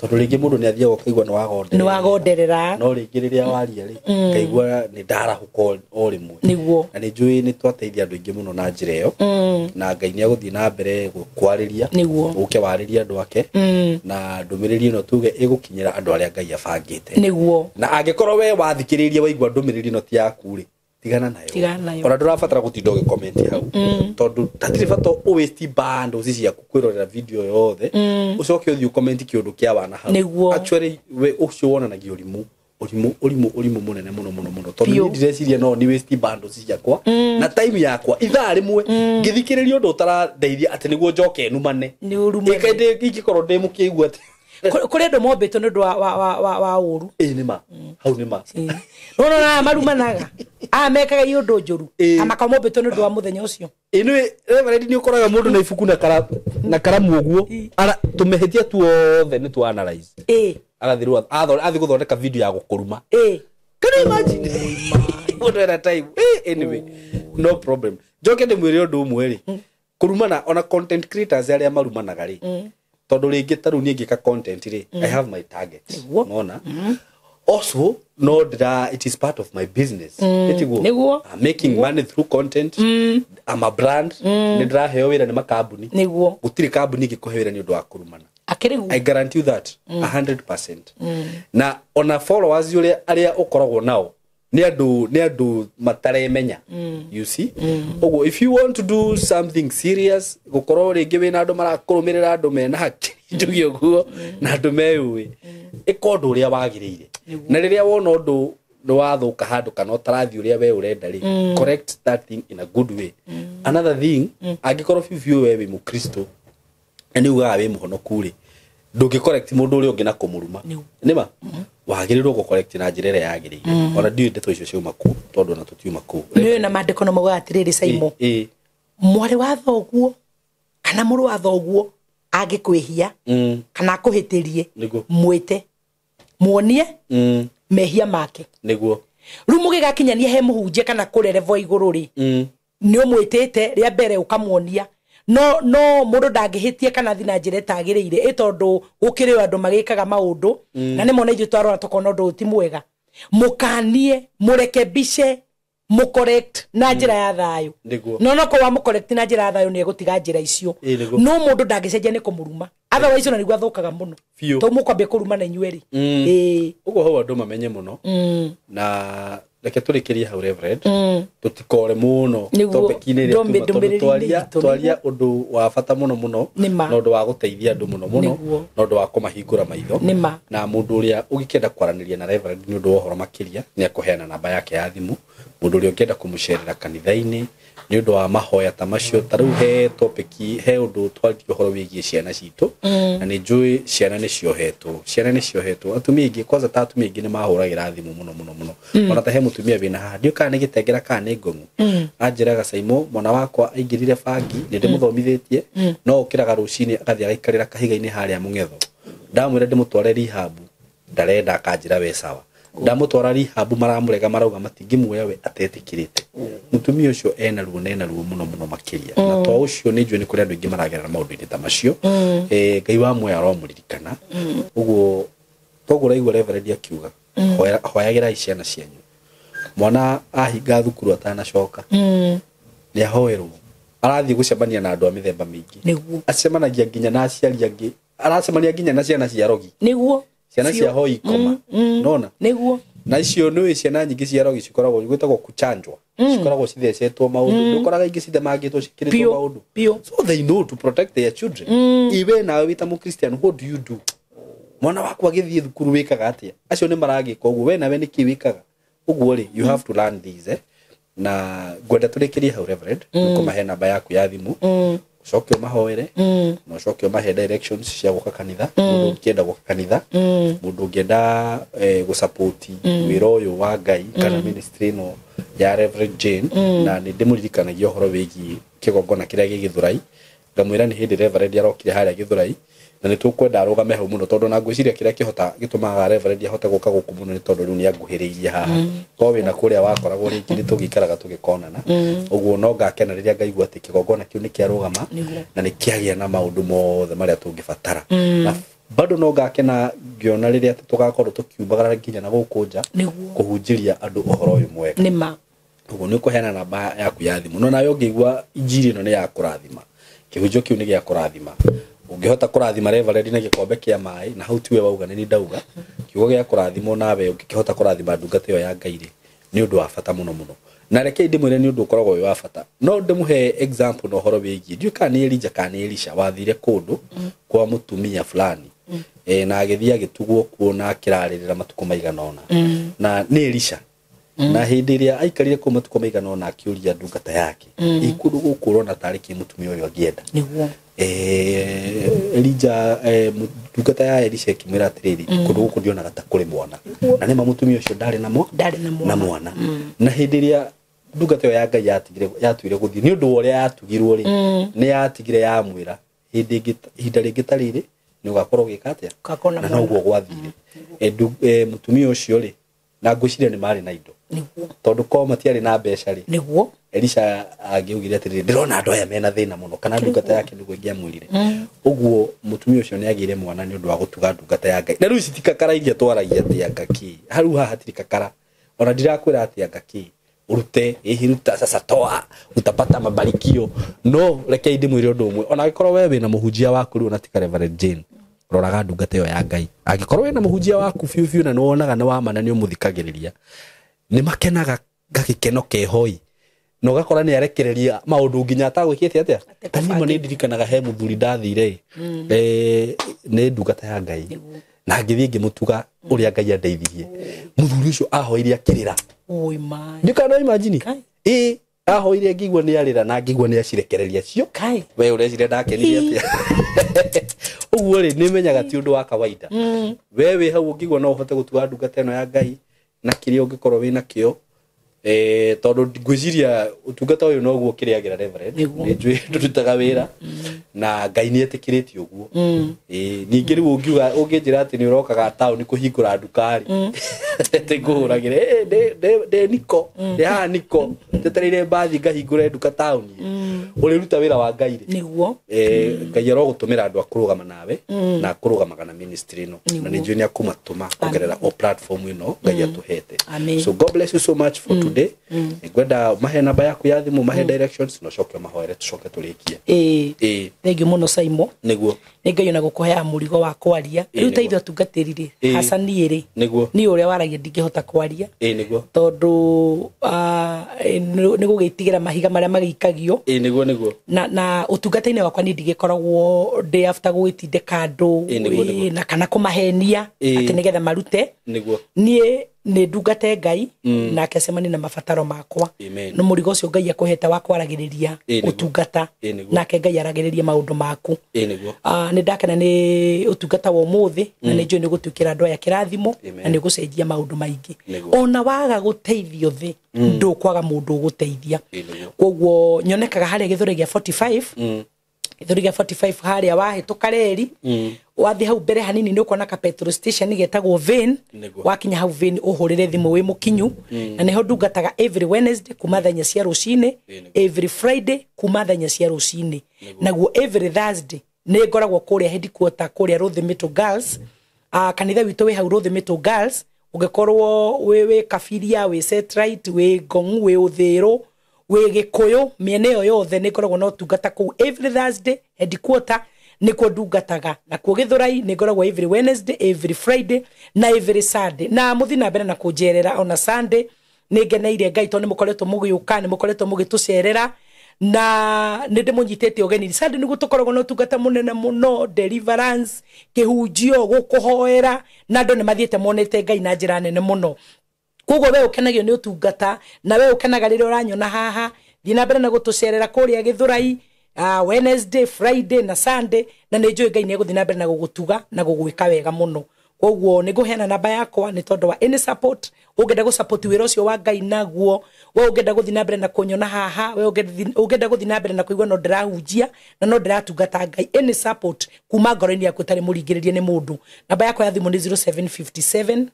tondũ rĩngĩ mũndũ nĩ athiaga ũkaigua nĩ
wagonderera
no rĩngĩ rĩrĩa waria rĩ ngaigua nĩ ndarahũka o rĩmwe
nĩguo
na nĩ njũĩ nĩ twateithia andũ aingĩ mũno na njĩra ĩyo na Ngai nĩ agũthiĩ na mbere gũkwarĩria
nĩguo
ũke warĩrie andũ ake na ndũmĩrĩri ĩno tuge ĩgũkinyĩra andũ arĩa Ngai abangĩte
nĩguo
na angĩkorwo we wathikĩrĩria waigua ndũmĩrĩri ĩno ti yaku rĩ tigana nayo ona ndũrabatara gũtinda ũgĩcomment hau tondũ hatirĩ bata ũ waste bundles ciaku kwĩrorera video yothe ũcoke ũthiĩ ũcomment kĩũndũ kĩa wana hau. Actually we ũcio wonanagia ũrimũ ũrimũ ũrimũ ũrimũ mũnene mũno mũno mũno tondũ niĩ ndireciria no nĩ waste bundles ciakwa na time yakwa ithaa rĩmwe ngĩthikĩrĩria ũndũ ũtarandeithia atĩ nĩguo njoke numane
nĩ ũru
mũnene ingĩkorwo ndĩ mũkĩigua atĩ
kũrĩ andũ mombĩtwo nĩ ũndũ wa ũru.
Nĩ ma hau nĩ ma
no no na marumanaga aya mekaga iũndũ njũru amaka mombĩtwo nĩ ũndũ wa mũthenya ũcio.
Nĩ Reverend nĩ ũkoraga mũndũ na ibuku na karamu ũguo tũmĩhĩtia tuothe nĩ twa analyze agathirwo athi gũthondeka video ya gũkũruma. Can you imagine mũndũ ena time anyway no problem. Njoke ndĩmwĩre ũndũ ũmwe rĩ kũrumana ona content creators arĩa marumanaga rĩ tondũ rĩngĩ ta rĩu niĩ ngĩka content rĩ I have my target nona also no ndira it is part of my business
nĩguo
I'm making money through content. I'm a brand nĩ ndĩraheo wĩra nĩ makambuni
nĩguo
gũtirĩ kambuni ĩngĩkũhe wĩra nĩ ũndũ wa kũrumana.
Akĩrĩ
I guarantee you that 100%. Na ona followers ũrĩa arĩa ũkoragwo nao nĩ andũ mataremenya you see. Ũguo if you want to do something serious gũkorwo rĩngĩ wĩna andũ marakũrũmĩrĩra andũ mena hakiri njuge ũguo na andũ meyũĩ ĩka ũndũ ũrĩa wagĩrĩire na rĩrĩa wona ũndũ nĩ wathũka handũ kana ũtarathi ũrĩa we ũrenda rĩ, correct that thing in a good way. Another thing, angĩkorwo biũ biũ we wĩ mũkristo na nĩ ugaga wĩ mũhonoku rĩ, ndũngĩ correct mũndũ ũrĩa ũngĩ na kũmũruma. Nĩma wagĩrĩirwo gũ correct na njĩra ĩrĩa yagĩrĩire. Ona ndiũĩ ndeto icio ciauma kũ, tondũ ona tũtiuma kũu.
Nĩ na maandĩko no maugaga atĩrĩrĩ Saimo, mwarĩ wa thoguo kana mũrũ wa thoguo angĩkwĩhia kana akũhĩtĩrie, mwĩte muonie mehia make.
Nĩguo
rĩu mũgĩgakinyania he mũhunjia kana kũrerevo igũrũ rĩ, nĩ ũmwĩtĩte rĩa mbere ũkamuonia. No mũndũ ndangĩhĩtie kana thi na njĩra ĩtagĩrĩire, ĩ tondũ gũkĩrĩ o andũ magĩkaga maũndũ na nĩ mona ithuĩ twarora tũkona ũndũ ũyũ ti mwega. Mũkanie, mũrekebishe, mũcorrect na njĩra ya thayũ. No no kwa mũcorrect na njĩra ya thayũ nĩ egũtiga njĩra icio. No mũndũ ndangĩcenjia nĩ kũmũruma, otherwise ona nĩguo athũkaga mũno, tondũ mũkwambia kũruma na inyuĩ rĩ.
Ũguo hau andũ mamenye mũno. Na reke tũrĩkĩrie hau Reverend, tũtikore mũno topic-inĩ ĩrĩa tondũ twaria ũndũ wa bata mũno mũno, na ũndũ wa gũteithia andũ mũno mũno, na ũndũ wa kũmahingũra maitho. Na mũndũ ũrĩa ũngĩkenda kwaranĩria na Reverend nĩ ũndũ wa ũhoro makĩria, nĩ akũheana namba yake ya thimũ. Mũndũ ũrĩa ũngĩenda kũmũcerera kanitha-inĩ nĩ ũndũ wa mahoya ta macio, ta rĩu he topic, he ũndũ twaririe ũhoro wĩgiĩ ciana citũ, na nĩ njũĩ ciana nĩ ciohetwo, ciana nĩ ciohetwo. Atumia aingĩ, kwanza ta atumia aingĩ nĩ mahũragĩra thimũ mũno mũno mũno. Ona ta he mũtumia wĩna haha, ndiũĩ kana nĩ gĩtengera kana nĩ ngong'u, anjĩraga Saimo, mwana wakwa aingĩrire bangi, nĩ ndĩmũthomithĩtie, no ũkĩraga rũcinĩ agathiĩ agaikarĩra kahiga-inĩ harĩa mũng'etho. Ndamwĩra ndĩmũtware rehab, ndarenda, akanjĩra we sawa. Ndamũtwara rehab maramũrega, marauga matingĩmuoya we atetĩkĩrĩte. Mũtumia ũcio ena ruo, na ena ruo mũno mũno makĩria. Na to ũcio nĩ njũĩ nĩ kũrĩ andũ aingĩ maragerera maũndũ-inĩ ta macio. Ngai wa muoyo aromũririkana. Ũguo toguo ũraigua Reverend akiuga, hoyagĩrai ciana cianyu. Mwana ahinga thukuru atanacoka, nĩ ahoerwo, arathiĩ gũcemania na andũ a mĩthemba mĩingĩ, acemanagia nginya na aciari angĩ, aracemania nginya na ciana cia rogi.
Nĩguo
ciana cia hoi koma, nona
nĩguo.
Na icio nĩ ciana nyingĩ cia rogi cikoragwo gwĩtagwo kuchanjwa, cikoragwo cithecetwo maũndũ, ndũkoraga ingĩ cithemangĩtwo cikĩrĩtwo maũndũ. So they know to protect their children. Iwe nawe wĩ ta mũkristiano, what do you do? Mwana waku agĩthiĩ thukuru wĩkaga atĩa? Acio nĩ maragĩka ũguo, we nawe nĩkĩ wĩkaga? Ũguo rĩ, you have to learn these, Na ngwenda tũrĩkĩrie hau Reverend, nĩkũmahe namba yaku ya thimũ, ũcoke ũmahoere, na ũcoke ũmahe directions cia gũka kanitha. Mũndũ ũngĩenda gũka kanitha, mũndũ ũngĩenda gũsupport wĩra ũyũ wa Ngai kana ministry ĩno ya Reverend Jane, na nĩ ndĩmũririkanagia ũhoro wĩgiĩ kĩgongona kĩrĩa gĩ Gĩthũrai. Ngamwĩra nĩ hĩndĩ Reverend arokire harĩa Gĩthũrai, na nĩ tũkwenda arũgame hau mũno, tondũ na ngwĩciria kĩrĩa kĩhota gĩtũmaga Reverend ahote gũka gũkũ mũno nĩ tondũ rĩu nĩ anguhĩrĩirie haha. Korwo wĩna kũrĩa wakoragwo rĩngĩ nĩ tũgĩikaraga tũgĩkonana. Ũguo no ngakena rĩrĩa ngaigua atĩ kĩgongona kĩu nĩ kĩarũgama na nĩ kĩagĩa na maũndũ mothe marĩa tũngĩbatara. Na bado no ngakena ngĩona rĩrĩa atĩ tũgakorwo tũkiumagara nginya na gũkũ nja kũhunjĩria andũ ũhoro ũyũ mwega. Ũguo nĩ ũkũheana namba yaku ya thimũ, no nawe ũngĩigua injiri ĩno nĩ ya kũrathima, kĩhunjio kĩu nĩ gĩa kũrathima, ũngĩhota kũrathima Reverend na gĩkombe kĩa maĩ, na hau tiwe wauga nĩ ndauga, kiugo gĩa kũrathimwo nawe ũngĩkĩhota kũrathima ndungata ĩyo ya Ngai rĩ, nĩ ũndũ wa bata mũno mũno. Na reke ndĩmwĩre nĩ ũndũ ũkoragwo wĩ wa bata. No ndĩmũhe example na ũhoro wĩgiĩ, ndiũĩ kana nĩ Elijah kana nĩ Elisha wathire kũndũ kwa mũtumia fulani, na agĩthiĩ agĩtugwo kuo na akĩrarĩrĩra matukũ maigana ũna. Na nĩ Elisha. Na hĩndĩ ĩrĩa aikarire kũu matukũ maigana ũna akĩũria ndungata yake, ĩ kũndũ gũkũ ũrona tarĩ kĩ mũtumia ũyũ angĩenda? Elijah, ndungata ya Elisha ĩkĩmwĩra atĩrĩrĩ, kũndũ gũkũ ndionaga ta kũrĩ mwana. Na nĩma mũtumia ũcio ndarĩ na mwana. Na hĩndĩ ĩrĩa ndungata ĩyo ya Ngai yatuire gũthiĩ nĩ ũndũ wa ũrĩa yatugirwo rĩ, nĩ yatigire yamwĩra hĩndĩ ĩngĩ, ihinda rĩngĩ ta rĩrĩ nĩ ũgakorwo ũgĩka atĩa? Na noguo gwathire. Mũtumia ũcio rĩ, na ngwĩciria nĩ marĩ na indo, tondũ korwo matiarĩ na mbeca rĩ, Elisha angĩaugire atĩrĩrĩ, ndĩrona andũ aya mena thĩna mũno, kana ndungata yake nĩguo ĩngĩamwĩrire. Ũguo mũtumia ũcio nĩ agĩire mwana nĩ ũndũ wa gũtuga ndungata ya Ngai. Na rĩu ici ti kakara iria twaragia atĩ anga kĩ, hau haha hatirĩ kakara, ona ndirakwĩra atĩ anga kĩ, urute ihiruta sasa toa utapata mabarikio. No reke ndĩmwĩre ũndũ ũmwe, ona angĩkorwo we wĩna mũhunjia waku rĩu ona ti Reverend Jane, roraga ndungata ĩyo ya Ngai. Angĩkorwo wĩna mũhunjia waku biũ biũ na nĩwonaga nĩ wa ma na nĩ ũmũthikagĩrĩria, nĩ makenaga gagĩkeno kehoi, na ũgakora nĩ arekereria maũndũ nginya atagwĩkĩte atĩa. Ta niĩ nĩ ndirikanaga he mũthuri ndathire, nĩ ndungata ya Ngai, Na ngĩthiĩ ngĩmũtuga ũrĩa Ngai andeithirie. Mũthuri ũcio ahoire akĩrĩra.
Oi my.
Ndikana imagine. Ĩĩ ahoire ngĩigua nĩ arĩra na ngĩigua nĩ acirekereria cio. We ũreciria ndakenirie atĩa? Ũguo rĩ nĩmenyaga ti ũndũ wa kawaida. We wĩ hau ũngĩigua no ũhote gũtuga ndungata ĩno ya Ngai na kĩrĩa ũngĩkorwo wĩ nakĩo. Tondũ ngwĩciria ũtungata ũyũ noguo kĩrĩagĩra Reverend. Nĩ njũĩ ndũrutaga wĩra na Ngai nĩ etĩkĩrĩtie ũguo. Ningĩ rĩu ũngiuga ũngĩnjĩra atĩ nĩ ũrokaga taũni kũhingũra nduka rĩ, atĩ ngũhũragĩre, ndĩ niko, ndĩ haha niko, njetereire mbathi ngahingũre nduka taũni. Ũrĩruta wĩra wa Ngai rĩ.
Nĩguo.
Ngai arogũtũmĩra andũ a kũrũgama nawe na kũrũgamaga na ministry ĩno. Na nĩ njũĩ nĩ akũmatũma kũgerera o platform ĩno Ngai atũhete. So God bless you so much for today. Ngwenda mahe namba yaku ya thimũ, mahe directions na ũcoke ũmahoere tũcoke tũrĩkie.
Ĩĩ. Thank you mũno Saimo.
Nĩguo.
Nĩ Ngai ona gũkũheaga mũrigo wa kwaria. Rĩu ta ithuĩ atungatĩri rĩ, hasa niĩ rĩ,
nĩguo.
Niĩ ũrĩa waragia ndingĩhota kwaria.
Ĩĩ nĩguo.
Tondũ nĩ gũgĩtigĩra mahiga marĩa magĩikagio.
Ĩĩ nĩguo nĩguo.
Na ũtungata-inĩ wakwa niĩ ndigĩkoragwo ndĩ after gũgĩtindĩka andũ na kana kũmahenia atĩ nĩgetha marute.
Nĩguo.
Niĩ nĩ ndungate Ngai nake acemanie na mabataro makwa. No mũrigo ũcio Ngai akũhete wa kwaragĩrĩria ũtungata nake Ngai aragĩrĩrie maũndũ maku. Nĩ ndakena nĩ ũtungata wa ũmũthĩ na nĩ njũĩ nĩ gũtuĩkĩra andũ aya kĩrathimo na nĩ gũcenjia maũndũ maingĩ. Ona waga gũteithio thĩ ndũkwaga mũndũ ũgũteithia. Koguo nyonekaga harĩa Gĩthũri gĩa 45 Gĩthũri gĩa 45 harĩa wahĩtũka reri wathi hau mbere hanini nĩ ũkuona ka petrol station getagwo Vane. Wakinya hau Vane ũhũrĩre thimũ wĩ mũkinyu. Na nĩho ndungataga every Wednesday kuma thaa inya cia rũcinĩ, every Friday kuma thaa inya cia rũcinĩ, naguo every Thursday nĩ ngoragwo kũrĩa headquarter kũrĩa Rũthĩmĩtũ Girls. Kanitha witũ wĩ hau Rũthĩmĩtũ Girls. Ũngĩkorwo wĩ Kabiria, wĩ Setright, wĩ Ngong'u, wĩ Ũthĩrũ, wĩ Gĩkũyũ, mĩena ĩyo yothe nĩ ngoragwo na ũtungata kũu every Thursday headquarter nĩkuo ndungataga. Nakuo Gĩthũrai nĩ ngoragwo every Wednesday, every Friday na every Sunday. Na mũthiĩ na mbere na kũnjerera ona Sunday. Nĩ ngeneire Ngai tondũ nĩ mũkoretwo mũgĩũka, nĩ mũkoretwo mũgĩtũcerera na nĩ ndĩmũnyitĩte ũgeni. Sunday nĩguo tũkoragwo na ũtungata mũnene mũno, deliverance, kĩhunjio, gũkũhoera, na andũ nĩ mathiĩte monete Ngai na njĩra nene mũno. Koguo we ũkenagio nĩ ũtungata na we ũkenaga rĩrĩa ũranyona haha, thiĩ na mbere na gũtũcerera kũrĩa Gĩthũrai Wednesday, Friday na Sunday, na nĩ njũĩ Ngai nĩ egũthiĩ na mbere na gũgũtuga na gũgwĩka wega mũno. Koguo nĩ ngũheana namba yakwa nĩ tondũ wa any support. Ũngĩenda gũ support wĩra ũcio wa Ngai naguo, we ũngĩenda gũthiĩ na mbere na kũnyona haha, we ũngĩenda gũthiĩ na mbere na kũigua no ndĩrahunjia na no ndĩratungata Ngai, any support kuma ngoro-inĩ yaku ĩtarĩ mũringĩrĩrie nĩ mũndũ. Namba yakwa ya thimũ nĩ 0757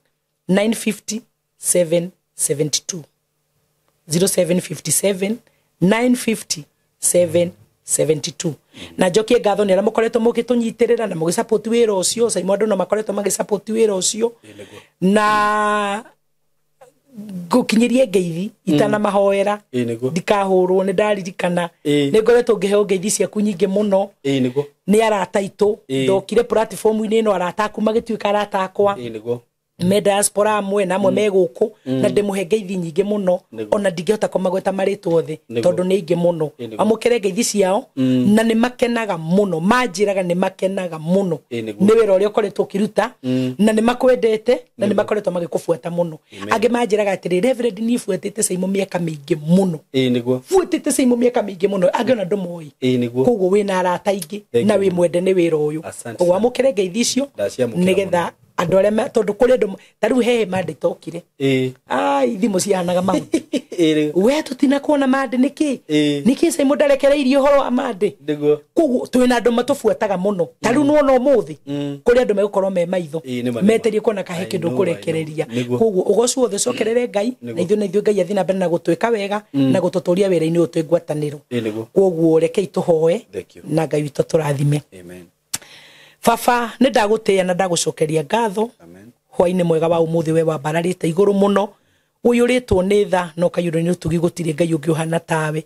950 772. 0757 950 772. Na njokie ngatho nĩ arĩa mũkoretwo mũgĩtũnyitĩrĩra na mũgĩsupport wĩra ũcio. Saimo andũ no makoretwo magĩsupport wĩra ũcio na ngũkinyĩrie ngeithi itana mahoera ndikahũrwo nĩ ndaririkana nĩ ngoretwo ngĩheo ngeithi ciaku nyingĩ mũno. Nĩ arata aitũ ndokire platform-inĩ ĩno, arata aku magĩtuĩka arata akwa me diaspora amwe na amwe me gũkũ, na ndĩmũhe ngeithi nyingĩ mũno ona ndingĩhota kũmagweta marĩtwa othe tondũ nĩ aingĩ mũno. Amũkĩre ngeithi ciao na nĩ makenaga mũno, manjĩraga nĩ makenaga mũno nĩ wĩra ũrĩa ũkoretwo ũkĩruta na nĩ makwendete na nĩ makoretwo magĩkũbuata mũno. Angĩ manjĩraga atĩrĩ, Reverend niĩ buatĩte Saimo mĩaka mĩingĩ mũno. Buatĩte Saimo mĩaka mĩingĩ mũno, angĩ ona ndũmoĩ. Koguo wĩna arata aingĩ na wĩ mwende nĩ wĩra ũyũ. Koguo amũkĩre ngeithi icio nĩgetha andũ arĩa tondũ kũrĩ andũ ta rĩu hehe mande itokire. Ai thimũ cihanaga mahuti. We tũtinakuona mande nĩkĩ? Nĩkĩ Saimo ndarekereirie ũhoro wa mande? Koguo twĩna andũ matũbuataga mũno. Ta rĩu nĩwona ũmũthĩ kũrĩ andũ megũkorwo me maitho meterie kuona kahe kĩndũ kũrekereria. Koguo ũgoci wothe ũcokerere Ngai na ithuĩ Ngai athiĩ na mbere na gũtwĩka wega na gũtũtũria wĩra-inĩ ũyũ twĩ ngwatanĩro. Koguo rekei tũhoe na Ngai witũ tũrathime. Baba nĩ ndagũtĩĩa na ndagũcokeria ngatho hwainĩ mwega wa ũmũthĩ we wambararĩte igũrũ mũno ũiyũrĩtwo nĩ tha na ũkaiyũrwo nĩ ũtugi gũtirĩ Ngai ũngĩ ũhana tawe.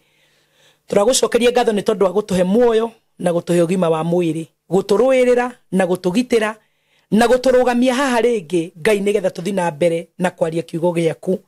Tũragũcokeria ngatho nĩ tondũ wa gũtũhe muoyo na gũtũhe ũgima wa mwĩrĩ, gũtũrũĩrĩra na gũtũgitĩra na gũtũrũgamia haha rĩngĩ Ngai nĩgetha tũthiĩ na mbere na kwaria kiugo gĩaku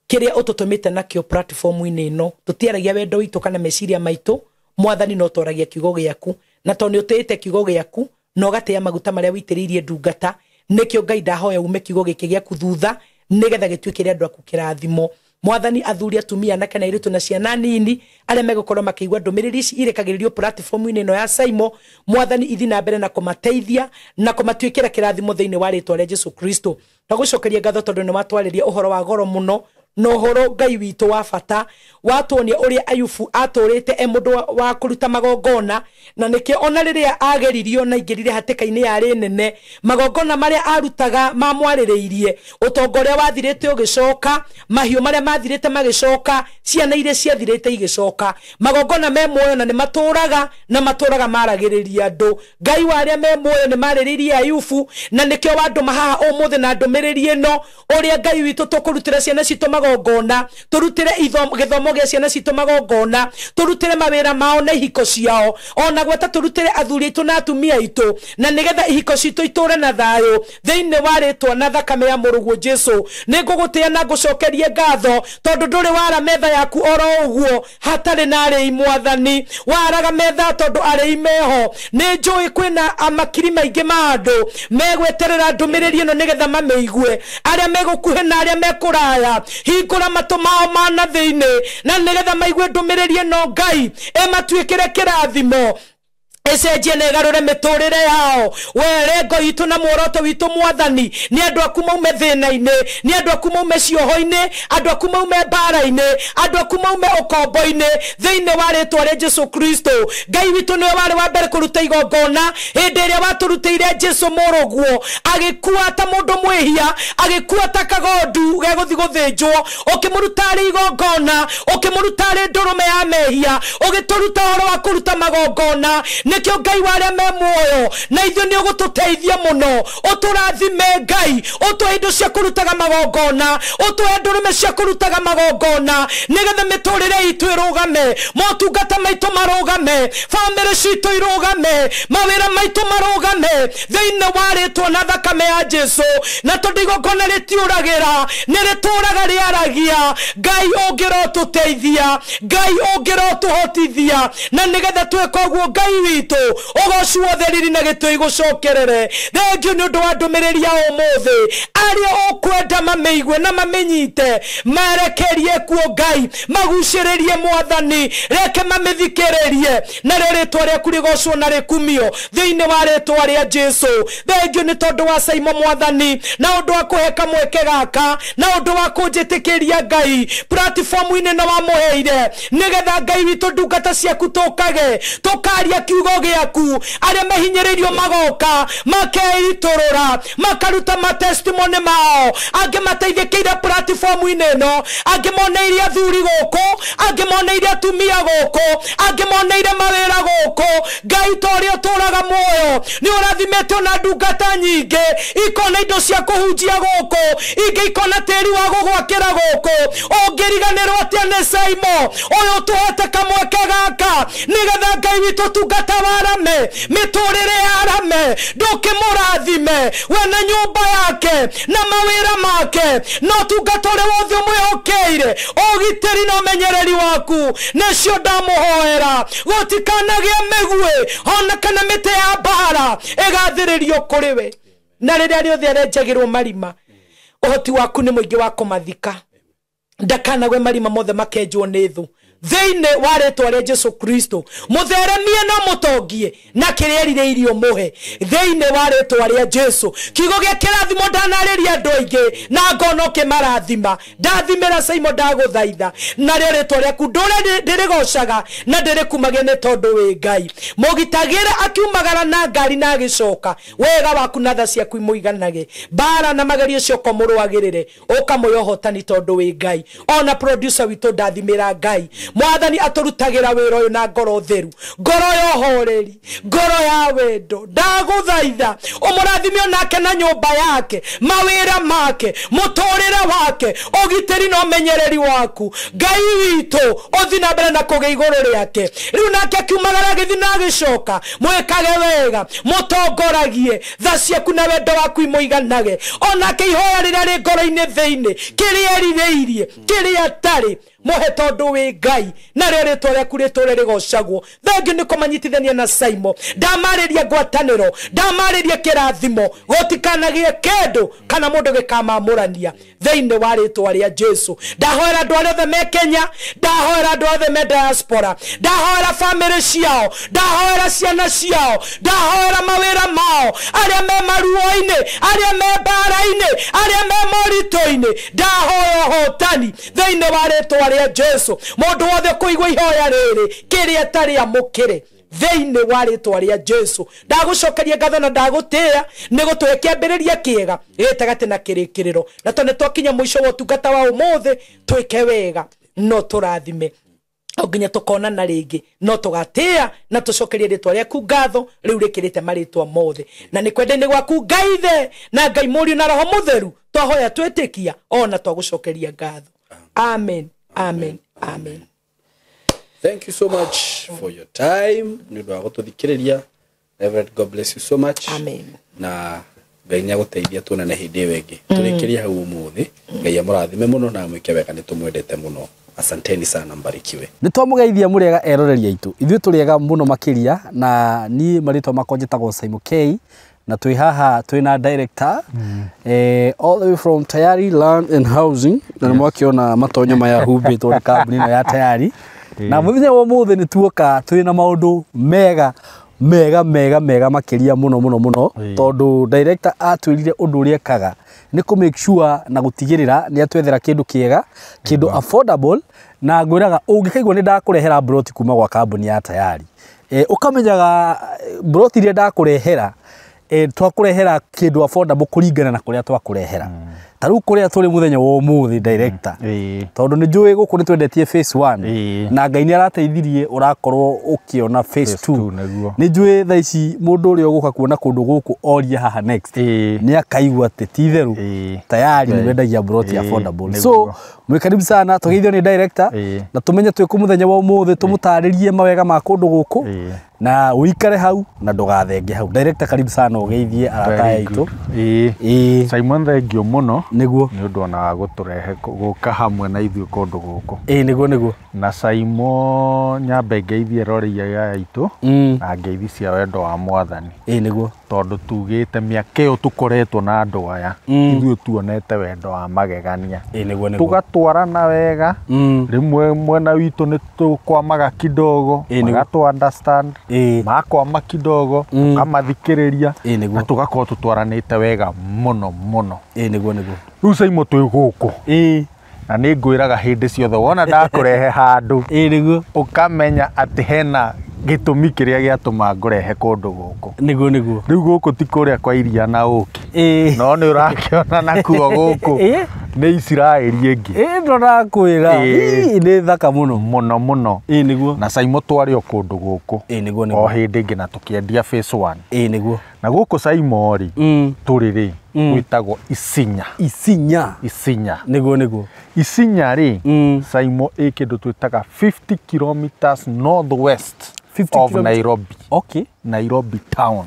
kĩrĩa ũtũtũmĩte nakĩo platform-inĩ ĩno. Tũtiaragia wendo witũ kana meciria maitũ, Mwathani no twaragia kiugo gĩaku, na tondũ nĩ ũtĩĩte kiugo gĩaku na ũgatĩĩa maguta marĩa witĩrĩirie ndungata Nĩkĩo Ngai ndahoya ume kiugo gĩkĩ gĩaku thutha nĩgetha gĩtuĩkĩre andũ aku kĩrathimo. Mwathani athuri atumia anake na airĩtu na ciana nini arĩa megũkorwo makĩigua ndũmĩrĩri ici irekagĩrĩrio platform-inĩ ĩno ya Saimo, Mwathani ithi na mbere na kũmateithia na kũmatuĩkĩra kĩrathimo thĩinĩ wa rĩtwa rĩa Jesu Kristo. Twagũcokeria ngatho tondũ nĩ watwarĩria ũhoro wa goro mũno na ũhoro Ngai witũ wa bata, watuonia ũrĩa Ayubu atũrĩte e mũndũ wa kũruta magongona, na nĩkĩo ona rĩrĩa ageririo na aingĩrire hatĩka-inĩ yarĩ nene, magongona marĩa arutaga mamwarĩrĩirie, ũtonga ũrĩa wathirĩte ũgĩcoka, mahiũ marĩa mathirĩte magĩcoka, ciana iria ciathirĩte igĩcoka. Magongona me muoyo na nĩ matũraga na matũraga maragĩrĩria andũ. Ngai wa arĩa me muoyo nĩ marĩrĩirie Ayubu, na nĩkĩo wandũma haha ũmũthĩ na ndũmĩrĩri ĩno ũrĩa Ngai witũ tũkũrutĩra ciana citũ magongona, turutire gĩthomo gĩa ciana citũ magongona, turutire mawĩra mao na ihiko ciao, ona gwata turutire athuri aitũ na atumia aitũ, na nĩgetha ihiko citũ itũre na thayũ thĩinĩ wa rĩtwa na thakame ya mũrũguo Jesu. Nĩngũgũtĩa na ngũcokerie ngatho tondũ ndũrĩ wara metha yaku oro ũguo hatarĩ na arĩi Mwathani, waraga metha tondũ arĩi meho. Nĩ njũĩ kwĩna makiri maingĩ ma andũ megweterera ndũmĩrĩri ĩno nĩgetha mamĩigue, arĩa megũkuhĩ na arĩa mekũraya, hingũra matũ mao ma na thĩinĩ na nĩgetha maigue ndũmĩrĩri ĩno Ngai ĩmatuĩkĩre kĩrathimo, ecenjie na ĩgarũre mĩtũrĩre yao. We rengo itũ na muoroto witũ Mwathani nĩ andũ aku maume thĩna-inĩ, nĩ andũ aku maume cioho-inĩ, andũ aku maume mbara-inĩ, andũ aku maume ũkombo-inĩ thĩinĩ wa rĩtwa rĩa Jesu Kristo. Ngai witũ nĩwe warĩ wa mbere kũruta igongona hĩndĩ ĩrĩa watũrutĩire Jesu mũrũguo, agĩkua ta mũndũ mwĩhia, agĩkua ta kagondu gegũthiĩ gũthĩnjwo, ũkĩmũruta arĩ igongona, ũkĩmũruta arĩ ndũrũme ya mehia, ũgĩtũruta ũhoro wa kũruta magongona. Nĩkĩo Ngai wa arĩa me muoyo na ithuĩ nĩ ũgũtũteithia mũno, ũtũrathime Ngai, ũtũhe indo cia kũrutaga magongona, ũtũhe ndũrũme cia kũrutaga magongona, nĩgetha mĩtũrĩre itũ ĩrũgame, motungata maitũ marũgame, bamĩrĩ citũ irũgame, mawĩra maitũ marũgame thĩinĩ wa rĩtwa na thakame ya Jesu. Na tondũ igongona rĩtiũragĩra, nĩ rĩtũraga rĩaragia, Ngai ũngĩrotũteithia, Ngai ũngĩrotũhotithia, na nĩgetha twĩke ũguo Ngai witũ ũgoci wothe riri na gĩtũi gũcokerere. Thengiũ nĩ ũndũ wa ndũmĩrĩri ya ũmũthĩ, arĩa ũkwenda mamĩigue na mamĩnyite marekerie kuo Ngai, magucĩrĩrie Mwathani, reke mamĩthikĩrĩrie, narĩo rĩtwa rĩaku rĩgocwo na rĩkumio thĩinĩ wa rĩtwa rĩa Jesu. Thengiũ nĩ tondũ wa Saimo Mwathani, na ũndũ wa kũhe kamweke gaka, na ũndũ wa kũnjĩtĩkĩria Ngai platform-inĩ na wamũheire, nĩgetha Ngai witũ ndungata ciaku tũkage tũkaria kiugo gĩaku, arĩa mahinyĩrĩirio magoka makeitũrũra makaruta matestimony mao, angĩ mateithĩkĩire platform-inĩ ĩno, angĩ moneire athuri gũkũ, angĩ moneire atumia gũkũ, angĩ moneire mawĩra gũkũ. Ngai ta ũrĩa ũtũraga muoyo nĩ ũrathimĩtwo na ndungata nyingĩ ikona indo cia kũhunjia gũkũ, ingĩ ikona tĩri wa gũgwakĩra gũkũ. Ũngĩriganĩrwo atĩa nĩ Saimo ũyũ ũtũhete kamweke gaka, nĩgetha Ngai witũ tungata warame mĩtũrĩre yarame, ndũkĩmũrathime we na nyũmba yake na mawĩra make, no tungata ũrĩa wothe ũmwĩhokeire, ũgitĩri na ũmenyereri waku nĩcio ndamũhoera. Gũtikanagĩe mĩguĩ ona kana mĩtĩ ya mbara ĩgathĩrĩrio kũrĩ we, na rĩrĩa rĩothe arenjagĩrwo marima, ũhoti waku nĩ mũingĩ wa kũmathika, ndakanagwe marima mothe makenjwo nĩ thũ thĩinĩ wa rĩtwa rĩa Jesu Kristo. Mũtheremie na mũtongie na kĩrĩa erirĩirio mũhe thĩinĩ wa rĩtwa rĩa Jesu. Kiugo gĩa kĩrathimo ndanarĩria andũ aingĩ na ngona ũkĩmarathima, ndathimĩra Saimo ndagũthaitha, narĩo rĩtwa rĩaku ndũre ndĩrĩgocaga na ndĩrĩkumagia nĩ tondũ wĩ Ngai. Mũgitagĩre akiumagara na ngari na agĩcoka, wega waku na tha ciaku imũiganage, mbara na magerio cioko mũrũagĩrĩre, ũkamũhe ũhotani tondũ wĩ Ngai. Ona producer witũ ndathimĩra Ngai, Mwathani atũrutagĩra wĩra ũyũ na ngoro theru, ngoro ya ũhoreri, ngoro ya wendo. Ndagũthaitha ũmũrathime onake na nyũmba yake, mawĩra make, mũtũrĩre wake, ũgitĩri na ũmenyereri waku. Ngai witũ ũthiĩ na mbere na kũgĩa igũrũ rĩake. Rĩu nake akiumagara agĩthiĩ na agĩcoka, mwĩkage wega, mũtongoragie, tha ciaku na wendo waku imũiganage. Onake ihoya rĩrĩa rĩ ngoro-inĩ thĩinĩ, kĩrĩa erirĩirie, kĩrĩa atarĩ, Mũhe tondũ wĩ Ngai narĩo rĩtwa rĩaku rĩtũre rĩgocagwo. Thengiũ nĩ kũmanyitithania na Saimo. Ndamarĩria ngwatanĩro, ndamarĩria kĩrathimo, gũtikanagĩe kĩndũ kana mũndũ gĩkamamũrania thĩinĩ wa rĩtwa rĩa Jesu. Ndahoera andũ arĩa othe me Kenya, ndahoera andũ othe me diaspora, ndahoera famĩlĩ ciao, ndahoera ciana ciao, ndahoera mawĩra mao, arĩa me maruo-inĩ, arĩa me mbara-inĩ, arĩa me moritũ-inĩ, ndahoya ũhotani thĩinĩ wa rĩtwa rĩa Jesu. Mũndũ wothe kũigua ihoya rĩrĩ kĩrĩa tarĩamũkĩre thĩinĩ wa rĩtwa rĩa Jesu. Ndagũcokeria ngatho na ndagũtĩĩa nĩ gũtũhe kĩambĩrĩria kĩega gĩtagatĩ na kĩrĩkĩrĩro, na tondũ nĩ twakinya mũico wa ũtungata wa ũmũthĩ, twĩke wega no tũrathime o nginya tũkonana rĩngĩ, no tũgatĩĩa na tũcokerie rĩtwa rĩaku ngatho rĩu rĩkĩrĩte marĩtwa mothe. Na nĩ kwenda-inĩ gwaku Ngai Ithe na Ngai Mũriũ na Roho Mũtheru twahoya twĩtĩkia ona twagũcokeria ngatho. Amen, amen, amen.
Thank you so much for your time. Nĩ ũndũ wa gũtũthikĩrĩria. Reverend, God bless you so much.
Amen.
Na Ngai nĩ agũteithia tuonane hĩndĩ ĩyo ĩngĩ. Tũrĩkĩrie hau ũmũthĩ. Ngai amũrathime mũno na amwĩke wega, nĩ tũmwendete mũno. Asanteni sana, mbarikiwe.
Nĩ twamũgeithia mũrĩega eroreri aitũ. Ithuĩ tũrĩega mũno makĩria, na niĩ marĩtwa makwa njĩtagwo Saimo K, na twĩ haha twĩ na director all the way from Tayari Land and Housing, na nĩ mwakĩona matonyo maya humbĩtwo nĩ kambuni ĩno ya Tayari. Na mũthenya wa ũmũthĩ nĩ tuoka twĩ na maũndũ mega mega mega mega makĩria mũno mũno mũno, tondũ director atwĩrire ũndũ ũrĩa ekaga nĩ kũ make sure na gũtigĩrĩra nĩ atwethera kĩndũ kĩega, kĩndũ affordable, na ngwĩraga ũngĩkaigua nĩ ndakũrehera broti kuma gwa kambuni ya Tayari, ũkamenyaga broti iria ndakũrehera, twakũrehera kĩndũ affordable kũringana na kũrĩa twakũrehera. Ta rĩu kũrĩa tũrĩ mũthenya wa ũmũthĩ director, tondũ nĩ njũĩ gũkũ nĩ twendetie phase 1 na Ngai nĩ arateithirie ũrakorwo ũkĩona phase 2. Nĩ njũĩ thaa ici mũndũ ũrĩa ũgũka kuona kũndũ gũkũ oria haha next nĩ akaigua atĩ ti itherũ Tayari nĩ wendagia broti affordable. So mwĩ karibu sana, tũgeithio nĩ director na tũmenye twĩ kũ mũthenya wa ũmũthĩ, tũmũtarĩrie mawega ma kũndũ gũkũ na ũikare hau na ndũgathenge hau. Director, karibu sana, ũgeithie arata aitũ.
Simon, thengiũ mũno
nĩguo
nĩ ũndũ ona wa gũtũrehe gũka hamwe na ithuĩ kũndũ gũkũ.
Nĩguo nĩguo.
Na Simon, nyambe ngeithie eroreri aya aitũ na ngeithi cia wendo wa Mwathani.
Nĩguo.
Tondũ tugĩte mĩaka ĩyo tũkoretwo na andũ aya, ithuĩ tuonete wendo wa magegania.
Nĩguo nĩguo.
Tũgatwarana wega, rĩmwe mwena witũ nĩ tũkwamaga kidogo, magatũ understand, makwama kidogo, tũkamathikĩrĩria, na tũgakorwo tũtwaranĩte wega mũno mũno.
Nĩguo nĩguo.
Rĩu Saimo twĩ gũkũ. Na nĩ ngwĩraga hĩndĩ ciothe wona ndakũrehe handũ,
nĩguo,
ũkamenya atĩ hena gĩtũmi kĩrĩa gĩatũma ngũrehe kũndũ gũkũ.
Nĩguo nĩguo.
Rĩu gũkũ ti kũrĩa kwa iria na ũkĩ, no nĩ ũrakĩona nakuo gũkũ nĩ Isiraeli ĩngĩ.
Ndĩrakwĩra nĩ thaka mũno
mũno mũno.
Nĩguo.
Na Saimo twarĩ o kũndũ gũkũ.
Nĩguo nĩguo.
O hĩndĩ ĩngĩ na tũkĩendia phase 1.
Nĩguo.
Na gũkũ Saimo rĩ, tũrĩ rĩ gwĩtagwo Isinya.
Isinya.
Isinya.
Nĩguo nĩguo.
Isinya rĩ, Saimo ĩ kĩndũ twĩtaga 50 kilometers northwest of Nairobi.
Okay.
Nairobi town.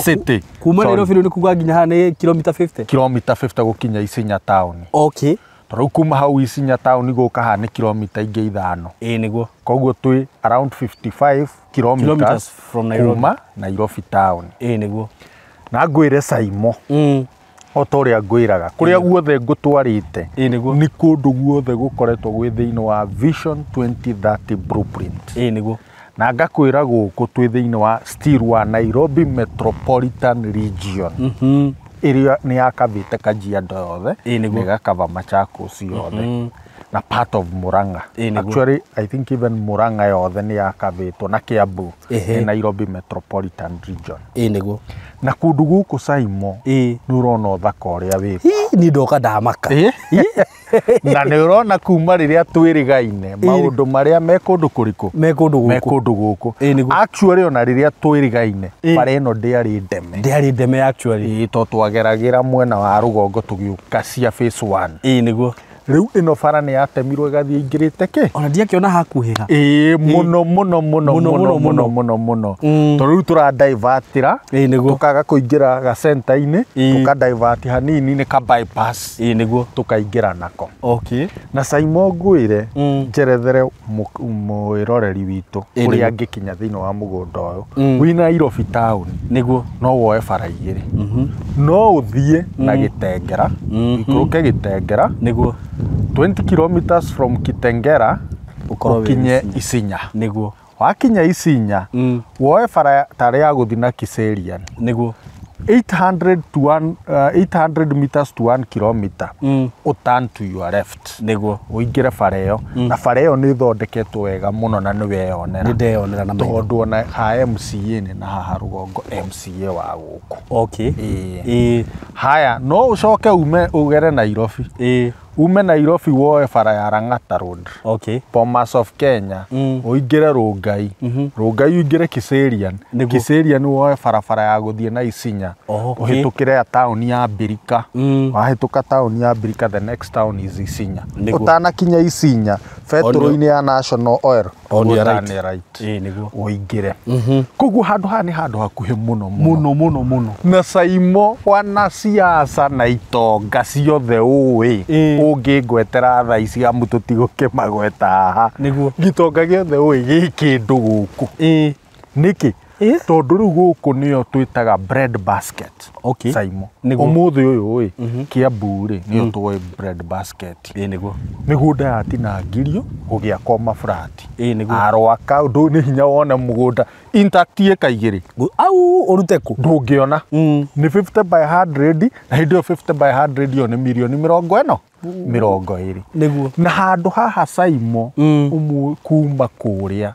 City.
Kuma Nairobi rĩu nĩ kuga nginya haha nĩ kilomita 50?
Kilomita 50 gũkinya Isinya town.
Okay.
Tondũ kuma hau Isinya town gũka haha nĩ kilomita ingĩ 5.
Nĩguo.
Koguo twĩ around 55 kilometers
from Nairobi.
Kuma Nairobi town.
Nĩguo.
Na ngwĩre Saimo, o ta ũrĩa ngwĩraga, kũrĩa guothe ngũtwarĩte nĩ kũndũ guothe gũkoretwo gwĩ thĩinĩ wa Vision 2030 blueprint.
Nĩguo.
Na ngakwĩra gũkũ twĩ thĩinĩ wa still wa Nairobi Metropolitan Region. Ĩrĩa nĩ yakavĩte Kajiado yothe, na ĩgakava Machakos yothe, na part of Murang'a. Actually, I think even Murang'a yothe nĩ yakavĩtwo na Kiambu nĩ Nairobi Metropolitan Region.
Nĩguo.
Na kũndũ gũkũ Saimo, nĩ ũrona ũthaka ũrĩa wĩkuo.
Niĩ ndoka ndamaka.
Na nĩ ũrona kuma rĩrĩa twĩrĩgaine maũndũ marĩa me kũndũ kũrĩkũ?
Me kũndũ gũkũ.
Me kũndũ gũkũ. Actually ona rĩrĩa twĩrĩgaine bara ĩno ndĩarĩ ndeme.
Ndĩarĩ ndeme actually.
Tondũ twageragĩra mwena wa rũgongo tũgĩũka cia phase 1.
Nĩguo.
Rĩu ĩno bara nĩ yatemirwo ĩgathiĩ ingĩrĩte kĩ
Ona ndiakĩona hakuhĩ ha.
Ĩĩ mũno mũno mũno mũno mũno mũno mũno. Tondũ rĩu tũradivertĩra tũkaga kũingĩra gacenta-inĩ, tũkadivert hanini nĩ ka bypass.
Ĩĩ nĩguo.
Tũkaingĩra nako.
Okay.
Na Saimo ngwĩre njerethere mwĩroreri witũ ũrĩa angĩkinya thĩinĩ wa mũgũnda ũyũ. Wĩ Nairobi town.
Nĩguo.
No woe bara igĩrĩ. No ũthiĩ na Gĩtengera, ũikũrũke Gĩtengera.
Nĩguo.
20 kilometers from Kitengera ũkinye Isinya.
Nĩguo.
Wakinya Isinya, woe bara tarĩ ya gũthiĩ na Kiserian.
Nĩguo.
800 meters to 1 kilometer. Ũturn to your left.
Nĩguo.
Ũingĩre bara ĩyo. Na bara ĩyo nĩ ĩthondeketwo wega mũno na nĩ weyonera.
Nĩ ndeyonera na maitho.
Tondũ ona ha MCA nĩ na haha rũgongo MCA wa gũkũ.
Okay.
Ĩĩ. Haya, no ũcoke ume ũgere Nairobi.
Ĩĩ.
Ume Nairobi woe bara ya Lang'ata Road.
Okay.
Bomas of Kenya. Ũingĩre Rongai. Rongai ũingĩre Kiserian. Kiserian woe barabara ya gũthiĩ na Isinya.
Okay.
Ũhĩtũkĩre ya taũni ya Mbirika. Wahĩtũka taũni ya Mbirika, the next town is Isinya. Ũtanakinya Isinya, betũrũ-inĩ ya National Oil.
On your right.
Right.
Ĩĩ nĩguo.
Ũingĩre. Koguo handũ haha nĩ handũ hakuhĩ mũno
mũno mũno mũno.
Na Saimo wanasiasa na itonga ciothe ũĩ ũngĩngwetera thaa ici amu tũtigũkĩmagweta haha.
Nĩguo.
Gĩtonga gĩothe ũĩ gĩ kĩndũ gũkũ.
Ĩĩ.
Nĩkĩ? Tondũ rĩu gũkũ nĩyo twĩtaga bread basket.
Okay.
Saimo.
Nĩguo.
Ũmũthĩ ũyũ ĩ Kiambu rĩ nĩyo tũĩ bread basket.
Ĩĩ nĩguo.
Mĩgũnda yatinangirio gũgĩakwo maburati.
Ĩĩ nĩguo.
Arwaka ndũ nĩ hinya wone mũgũnda intact ĩka igĩrĩ.
Au ũrute kũ?
Ndũngĩona. Nĩ 50 by 100 na hĩndĩ ĩyo 50 by 100 ĩyo nĩ mirioni 40. 20.
Nĩguo.
Na handũ haha Saimo kuma kũrĩa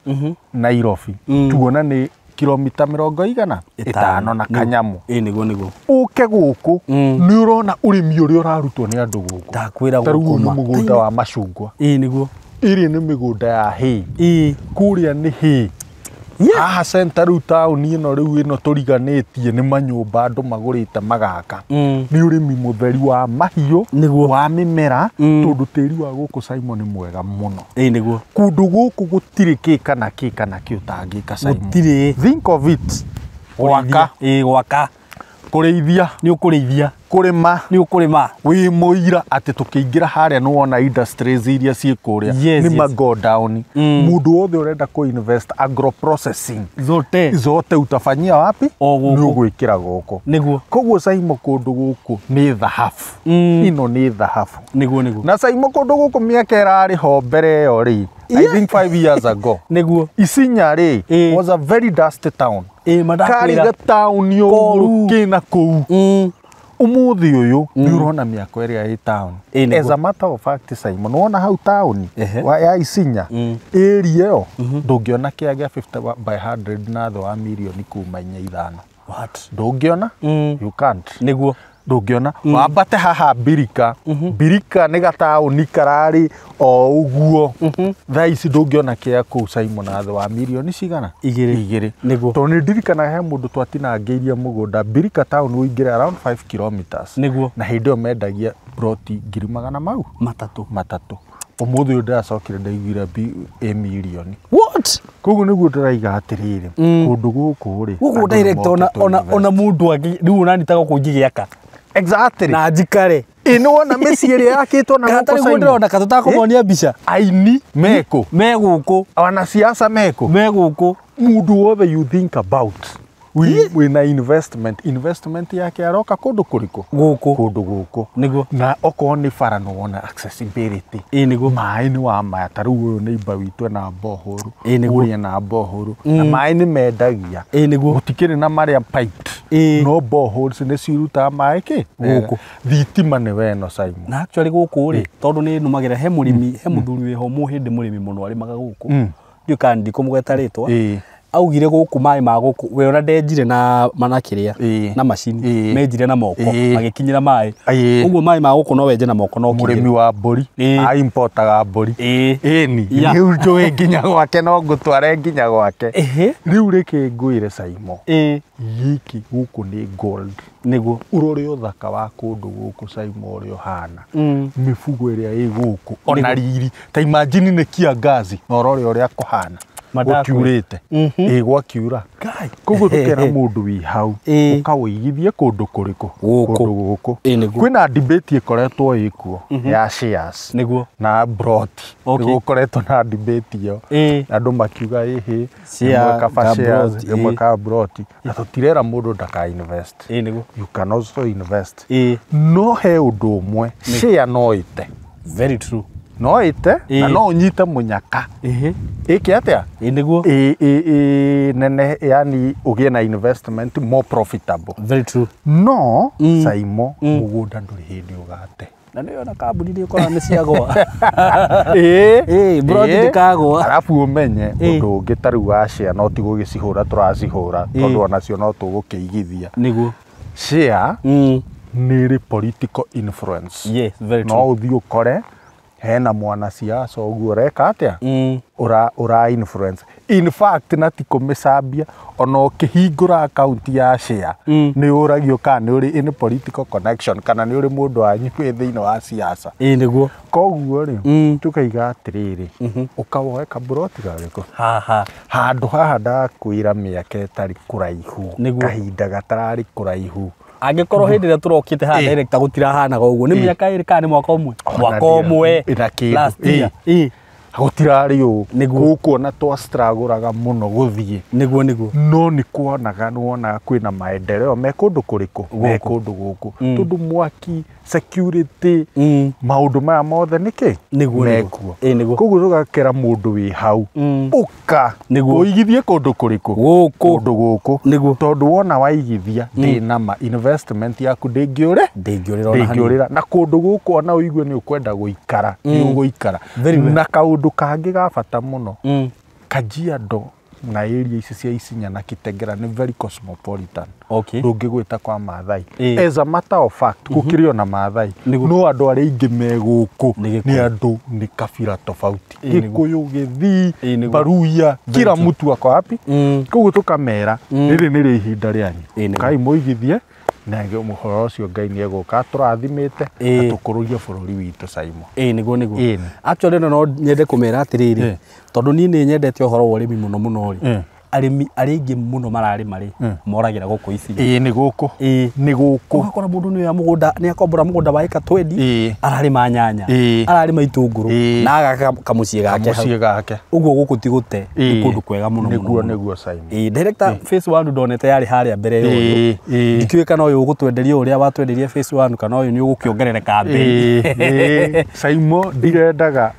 Nairobi tuona nĩ kilomita 500 na kanyamu.
Ĩĩ nĩguo nĩguo.
Ũke gũkũ nĩ ũrona ũrĩmi ũrĩa ũrarutwo nĩ andũ gũkũ.
Ndakwĩra
Ta rĩu
gũkũ
nĩ
ma.
mũgũnda wa macungwa.
Ĩĩ nĩguo.
Ĩrĩa nĩ mĩgũnda ya hay.
Ĩĩ.
Kũrĩa nĩ hay. Haha center rĩu taũni ĩno rĩu ĩno tũriganĩtie nĩ manyũmba andũ magũrĩte magaka. Nĩ ũrĩmi mũtheri wa mahiũ,
Nĩguo.
wa mĩmera, tondũ tĩri wa gũkũ Simon nĩ mwega mũno.
Ĩĩ nĩguo.
Kũndũ gũkũ gũtirĩ kĩ kana kĩ kana kĩ ũtangĩka Simon.
Gũtirĩ.
Think of it. Gwaka.
Ĩĩ gwaka.
Kũrĩithia.
Nĩ ũkũrĩithia.
Kũrĩma.
Nĩ ũkũrĩma.
Wĩ mũira atĩ tũkĩingĩra harĩa nĩ wona industries iria ciĩ kũrĩa.
Yes,
nĩ
yes.
ma down. Mũndũ wothe ũrenda kũ invest agro processing.
Zote.
Zote utafanyia wapi?
O gũkũ.
Nĩ ũgwĩkĩra gũkũ.
Nĩguo.
Koguo Saimo kũndũ gũkũ nĩ thahabu. Ĩno nĩ thahabu.
Nĩguo nĩguo.
Na Saimo kũndũ gũkũ mĩaka ĩrarĩ ho mbere ĩyo rĩ. I think 5 years ago.
Nĩguo.
Isinya rĩ was a very dusty town.
Ĩĩ mandakwĩra.
Karĩ gataũni ũguo kĩna kũu. Ũmũthĩ ũyũ nĩ ũrona mĩako ĩrĩa ĩ town. As a matter of fact Simon, wona hau taũni ya Isinya area ĩyo ndũngĩona kĩa gĩa 50 by 100 na thĩ wa mirioni kuma 4 5.
What?
Ndũngĩona? You can't.
Nĩguo.
Ndũngĩona. Wambate haha Mbirika. Mbirika nĩ gataũni kararĩ o ũguo. Thaa ici ndũngĩona kĩa kũu Simon na thĩ wa mirioni cigana?
Igĩrĩ. Nĩguo.
Tondũ nĩ ndirikanaga he mũndũ twatinangĩirie mũgũnda Mbirika town ũingĩre around 5 kilometers.
Nĩguo.
Na hĩndĩ ĩyo mendagia ploti 300 matatũ. Ũmũthĩ ũyũ ndĩracokire ndaiguire ĩ mirioni.
What?
Koguo nĩguo ndĩraiga atĩrĩrĩ, kũndũ gũkũ rĩ.
Gũkũ direct ona mũndũ angĩ rĩu ũnanita gũkũ ngĩgĩaka.
Exactly.
Na njikare.
Ĩ nĩ wona mĩciĩ ĩrĩa yakĩtwo na gũkũ Simon.
Ndĩrona ka tũtakũmonia mbica.
Aini mekũ.
Me gũkũ.
Wanasiasa mekũ.
Me gũkũ.
Mũndũ wothe you think about. Wĩna investment. Investment yake aroka kũndũ kũrĩkũ?
Gũkũ.
Kũndũ gũkũ.
Nĩguo.
Na okorwo nĩ bara nĩ wona accessibility.
Ĩĩ nĩguo.
Maĩ nĩ wa maya ta rĩu ũyũ neighbor witũ ena borehole.
Ĩĩ nĩguo.
Ũrĩa ena borehole. Na maĩ nĩ mendagia.
Ĩĩ nĩguo.
Gũtikĩrĩ na marĩa piped.
Ĩĩ.
No boreholes nĩ cirutaga maĩ kĩ?
Gũkũ.
Thitima nĩ weno Simon.
Na actually gũkũ rĩ tondũ nĩ numagĩra he mũrĩmi he mũthuri wĩho mũhĩndĩ mũrĩmi mũno arĩmaga gũkũ. Ndiũ kana ndikũmũgweta rĩtwa. Augire gũkũ maĩ ma gũkũ we ona ndenjire na manakiria na macini menjire na moko magĩkinyĩra maĩ ũguo maĩ ma gũkũ no wenje na moko no
mũrĩmi wa mbũri aimportaga mbũri ĩni rĩu njũĩ nginya gwake no ngũtware nginya gwake rĩu rĩkĩ ngwĩre Saimo gĩkĩ gũkũ nĩ gold
nĩguo
urore ũthaka wa kũndũ gũkũ Saimo ũrĩa ũhana mĩbugo ĩrĩa ĩ gũkũ ona riri ta imagine nĩ kiangazi na ũrore ũrĩa kũhana gũkiurĩte ĩ gwakiura koguo tũkera mũndũ wĩ hau ũkawĩigithie kũndũ kũrĩkũ kũndũ gũkũ kwĩna debate ĩkoretwo ĩkuo ya shares
nĩguo
na broti gũkoretwo na debate ĩyo andũ makiuga ĩhĩ ĩmwe kaba shares ĩmwe kaba broti na tũtirera mũndũ ndaka invest
nĩguo
you can also invest no he ũndũ ũmwe share no ĩte
very true
no ĩte na no ũnyite mũnyaka ĩke atĩa
nĩguo
nene yani ũgĩe na investment more profitable
very true
no Saimo mũgũnda ndũrĩ hĩndĩ ũgate
na nĩyo na kambuni nĩ ũkoraga nĩ ciagwa broti ndĩkagwa
arabu ũmenye ũndũ ũngĩ ta rĩu wa share no ti gũgĩcihũra tũracihũra tondũ onacio no tũgũkĩigithia
nĩguo
share nĩ ĩrĩ political influence
yes very true
no ũthiĩ ũkore hena mwanasiasa ũguo ũreka atĩa ura influence in fact na ti kũmĩcambia ona ũkĩhingũra account ya share nĩ ũragio kana nĩ ũrĩ in political connection kana nĩ ũrĩ mũndũ wanyu wĩ thĩinĩ wa siasa
nĩguo
koguo rĩ tũkaiga atĩrĩrĩ ũkawoe kaburoti garĩkũ
haha
handũ haha ndakwĩra mĩaka ĩtarĩ kũraihu kahinda gatararĩ kũraihu
angĩkorwo hĩndĩ ĩrĩa tũrokĩte haha director gũtirahanaga ũguo nĩ mĩaka ĩrĩ kana nĩ mwaka ũmwe mwaka ũmwe
na kĩndũ gũtirarĩ ũũ gũkũ ona twastragũraga mũno gũthiĩ
nĩguo nĩguo
no nĩ kuonaga nĩwonaga kwĩna maendeleo me kũndũ kũrĩkũ me kũndũ gũkũ tondũ mwaki security maũndũ maya mothe nĩkĩ mekuo koguo tũgakera mũndũ wĩ hau ũka ũigithie kũndũ kũrĩkũ kũndũ gũkũ tondũ wona waigithia ndĩnama investment yaku ndĩngĩũrĩra na kũndũ gũkũ ona ũigue nĩ ũkwenda gũikara nĩ ũgũikara na kaũndũ kangĩ ga bata mũno Kajiado na area ici cia Isinya na Kitengela nĩ very cosmopolitan ndũngĩgwĩta kwa Maathai as a matter of fact gũkĩrĩ ona Maathai no andũ arĩa aingĩ me gũkũ nĩ andũ nĩ kabira tofauti Gĩkũyũ Gĩthii Baruya kila mtu ako wapi koguo tũkamera rĩrĩ nĩrĩo ihinda rĩanyu kai mũigithie na mũhoro ũcio Ngai nĩ egũka tũrathimĩte na tũkũrũrie bũrũri witũ Saimo
nĩguo nĩguo actually no nyende kũmera atĩrĩrĩ tondũ niĩ nĩ nyendete ũhoro wa ũrĩmi mũno mũno rĩ arĩmi arĩa aingĩ mũno mararĩma rĩ moragĩra gũkũ Isinya
nĩ gũkũ nĩ gũkũ
ũgakora mũndũ nĩ oya mũgũnda nĩ akombora mũgũnda wa ĩka 20 ararĩma nyanya ararĩma itũngũrũ na agaka kamũciĩ gake
kamũciĩ gake
ũguo gũkũ ti gũte nĩ kũndũ kwega mũno
nĩguo nĩguo Saimo
director phase 1 ndonete yarĩ harĩa mbere ya ũyũ ndikĩũĩ kana ũyũ ũgũtwenderia ũrĩa watwenderia phase 1 kana ũyũ nĩ ũgũkĩongerereka
mbei Saimo ndirendaga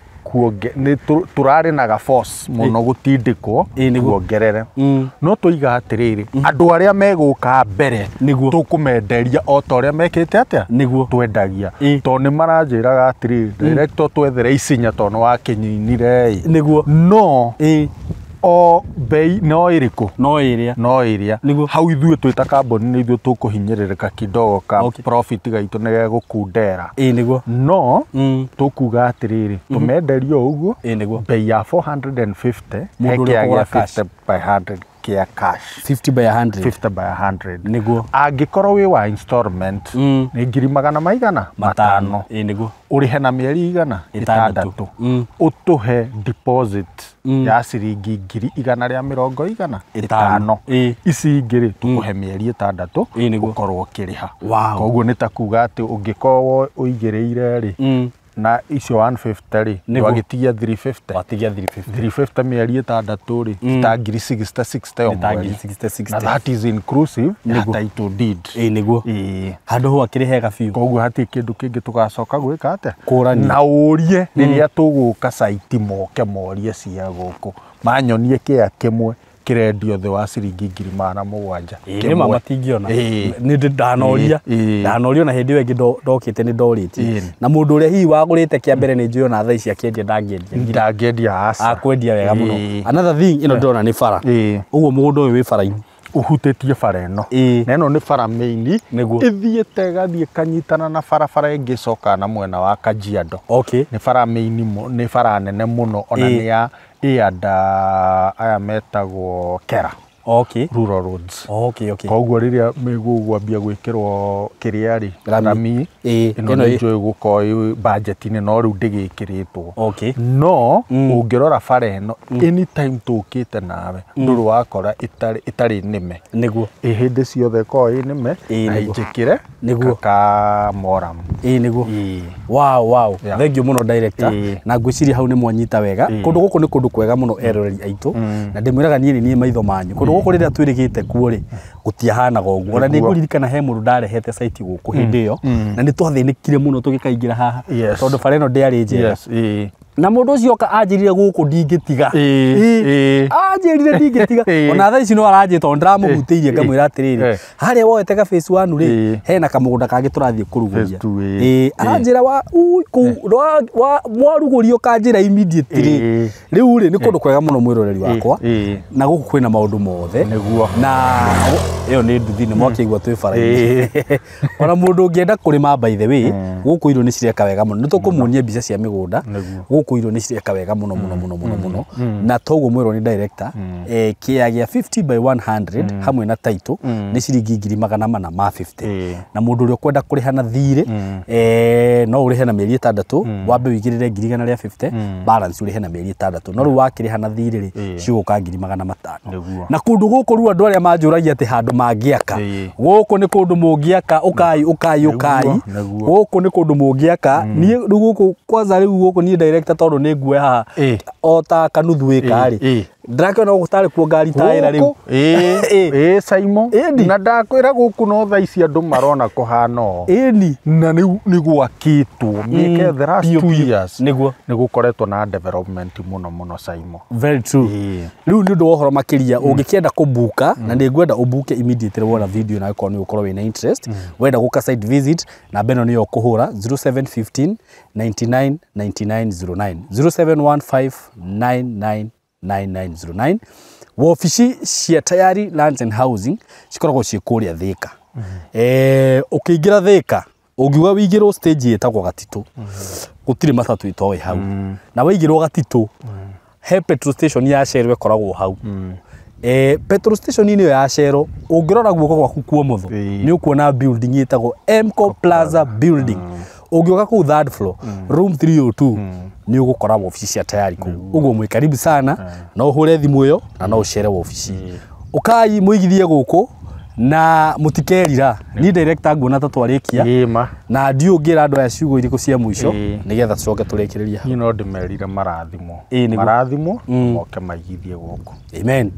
nĩ tũrarĩ na ga force mũno gũtindĩkwo tuongerere no tũiga atĩrĩrĩ andũ arĩa megũka mbere tũkũmenderia o ta ũrĩa mekĩte atĩa twendagia tondũ nĩ maranjĩraga atĩrĩrĩ director twethere Isinya tondũ nĩ wakĩnyinire
nĩguo
no o bei no ĩrĩkũ
no ĩrĩa
no ĩrĩa hau ithuĩ twĩ ta kambuni nĩ ithuĩ tũkũhinyĩrĩrĩka kidogo ka profit gaitũ nĩ gegũkundera
nĩguo
no tũkuga atĩrĩrĩ tũmenderie o ũguo bei ya 450
mũndũ ũrĩa ũkũgũra
50 by 100 kĩa cash
50 by 100
50 by 100
nĩguo
angĩkorwo wĩ wa installment nĩ ngiri magana maigana matano
nĩguo
ũrĩhe na mĩeri igana ĩtandatũ ũtũhe deposit ya ciringi ngiri igana rĩa mĩrongo igana ĩtano ici ingĩ rĩ tũkũhe mĩeri ĩtandatũ ũkorwo ũkĩrĩha koguo nĩ ta kuga atĩ ũngĩkorwo ũigĩrĩire rĩ na icio 150 rĩ ndwagĩtigia 350
watigia 350
350 mĩeri ĩtandatũ rĩ ta ngiri 60 o mweri na that is inclusive ya title deed
nĩguo handũ hau akĩrĩ hega biũ
koguo hatirĩ kĩndũ kĩngĩ tũgacoka gwĩka atĩa
kũrania
na ũrie rĩrĩa tũgũka site moke morie cia gũkũ manyonie kĩa kĩmwe Kĩrendio thĩ wa ciringi 700,000.
Nĩ ma matingĩona. Nĩ ndanoria. Ndanorio na hĩndĩ ĩyo ĩngĩ ndokĩte nĩ ndorĩtie. Na mũndũ ũrĩa hihi wagũrĩte kĩa mbere nĩ njũĩ ona thaa ici akĩendia ndangĩendia.
Ndangĩendia aca.
Akwendia wega mũno. Another thing ĩno ndĩrona nĩ bara. Ũguo mũgũnda ũyũ wĩ bara-inĩ.
Ũhutĩtie bara ĩno. Na ĩno nĩ bara main. Ĩthiĩte ĩgathiĩ kanyitana na barabara ĩngĩ ĩcokaga na mwena wa Kajiado. Nĩ bara main, nĩ bara nene mũno ona nĩ ya ĩanda aya metagwo Kera. Rural roads. Koguo rĩrĩa mĩgũgwambia gwĩkĩrwo kĩrĩa rĩ, rami, ĩno nĩ njũĩ gũkorwo ĩ budget-inĩ no rĩu ndĩgĩkĩrĩtwo. No ũngĩrora bara ĩno anytime tũkĩte nawe ndũrĩ wakora ĩtarĩ nĩme.
Nĩguo.
Ĩ hĩndĩ ciothe ĩkoragwo ĩ nĩme na ĩnjĩkĩre kaka moram.
Nĩguo. Wow. Thank you mũno director. Na ngwĩciria hau nĩ mwanyita wega. Kũndũ gũkũ nĩ kũndũ kwega mũno eroreri aitũ. Na ndĩmwĩraga niĩ nĩ niĩ maitho manyu. Kũndũ gũkũ rĩrĩa twĩrĩgĩte kuo rĩ, gũtiahanaga ũguo. Ona nĩ ngũririkana he mũndũ ndarehete site gũkũ hĩndĩ ĩyo na nĩ twathĩnĩkire mũno tũgĩkaingĩra haha tondũ bara ĩno ndĩarĩ njega. Na mũndũ ũcio oka anjĩrire gũkũ ndingĩtiga. Anjĩrire ndingĩtiga. Ona thaa ici no aranjĩta tondũ ndĩramũhutĩirie ngamwĩra atĩrĩrĩ, harĩa woete ka phase 1 rĩ, hena kamũgũnda kangĩ tũrathiĩ kũrugũria. Aranjĩra wa kũu mwarugũrio kanjĩra immediately. Rĩu rĩ nĩ kũndũ kwega mũno mwĩroreri wakwa. Na gũkũ kwĩna maũndũ mothe. Na ĩyo nĩ nduthi nĩ mwakĩigua twĩ bara-inĩ. Ona mũndũ ũngĩenda kũrĩma by the way, gũkũ irio nĩ cireka wega mũno. Nĩ tũkũmuonia mbica cia mĩgũnda. Gũkũ irio nĩ cireka wega mũno mũno mũno mũno mũno. Na toguo mwĩrwo nĩ director, kĩea gĩa 50 by 100 hamwe na title nĩ ciringi 450. Na mũndũ ũrĩa ũkwenda kũrĩha na thirĩ, no ũrĩhe na mĩeri 6, wambe ũigĩrĩre 150,000, balance ũrĩhe na mĩeri 6. No rĩu wakĩrĩha na thirĩ rĩ, cigũka 500,000. Na kũndũ gũkũ rĩu andũ arĩa manjũragia atĩ handũ mangĩaka, gũkũ nĩ kũndũ mũngĩaka, ũkai ũkai ũkai. Gũkũ nĩ kũndũ mũngĩaka. Niĩ rĩu gũkũ kwanza rĩu gũkũ niĩ director tondũ nĩ nguoya haha o ta kanuthu ĩka rĩ, ndĩrakĩona gũkũ tarĩ kuo ngari taĩra rĩu.
Saimo, na ndakwĩra gũkũ no thaa ici andũ marona kũhana ũũ. Na nĩ gwakĩtwo mĩaka the last 2 years.
Nĩguo.
Nĩ gũkoretwo na development mũno mũno Saimo.
Very true. Rĩu nĩ ũndũ wa ũhoro makĩria ũngĩkĩenda kũbuka, na nĩ ngwenda ũbuke immediately wona video na ũkorwo nĩ ũkorwo wĩna interest, wenda gũka site visit, namba ĩno nĩyo ũkũhũra 0715 99 99 09, 0715 99 9909. Wabici cia Tayari Lands and Housing cikoragwo ciĩ kũrĩa Thika. Ũkĩingĩra Thika, ũngiuga wĩigĩrwo stage ĩtagwo Gatitũ, gũtirĩ matatũ itoĩ hau. Na waigĩrwo Gatitũ, he petrol station ya Shell ĩkoragwo hau. Petrol station ĩyo ya Shell, ũngĩrora guoko gwaku kuomotho, nĩ ũkuona building ĩtagwo Mco Plaza building. Ũngĩũka kũu third floor, room 302, nĩ ũgũkora wabici cia Tayari kũu. Ũguo mwĩ karibu sana, no ũhũre thimũ ĩyo na no ũcere wabici. Ũkai mũigithie gũkũ na mũtikerira. Niĩ director nguona ta twarĩkia. Na ndiũ ngĩra andũ aya ciugo irĩkũ cia mũico nĩgetha tũcoke tũrĩkĩrĩrie hau.
Niĩ no ndĩmerire marathimo. Marathimo moke maigithie gũkũ.
Amen.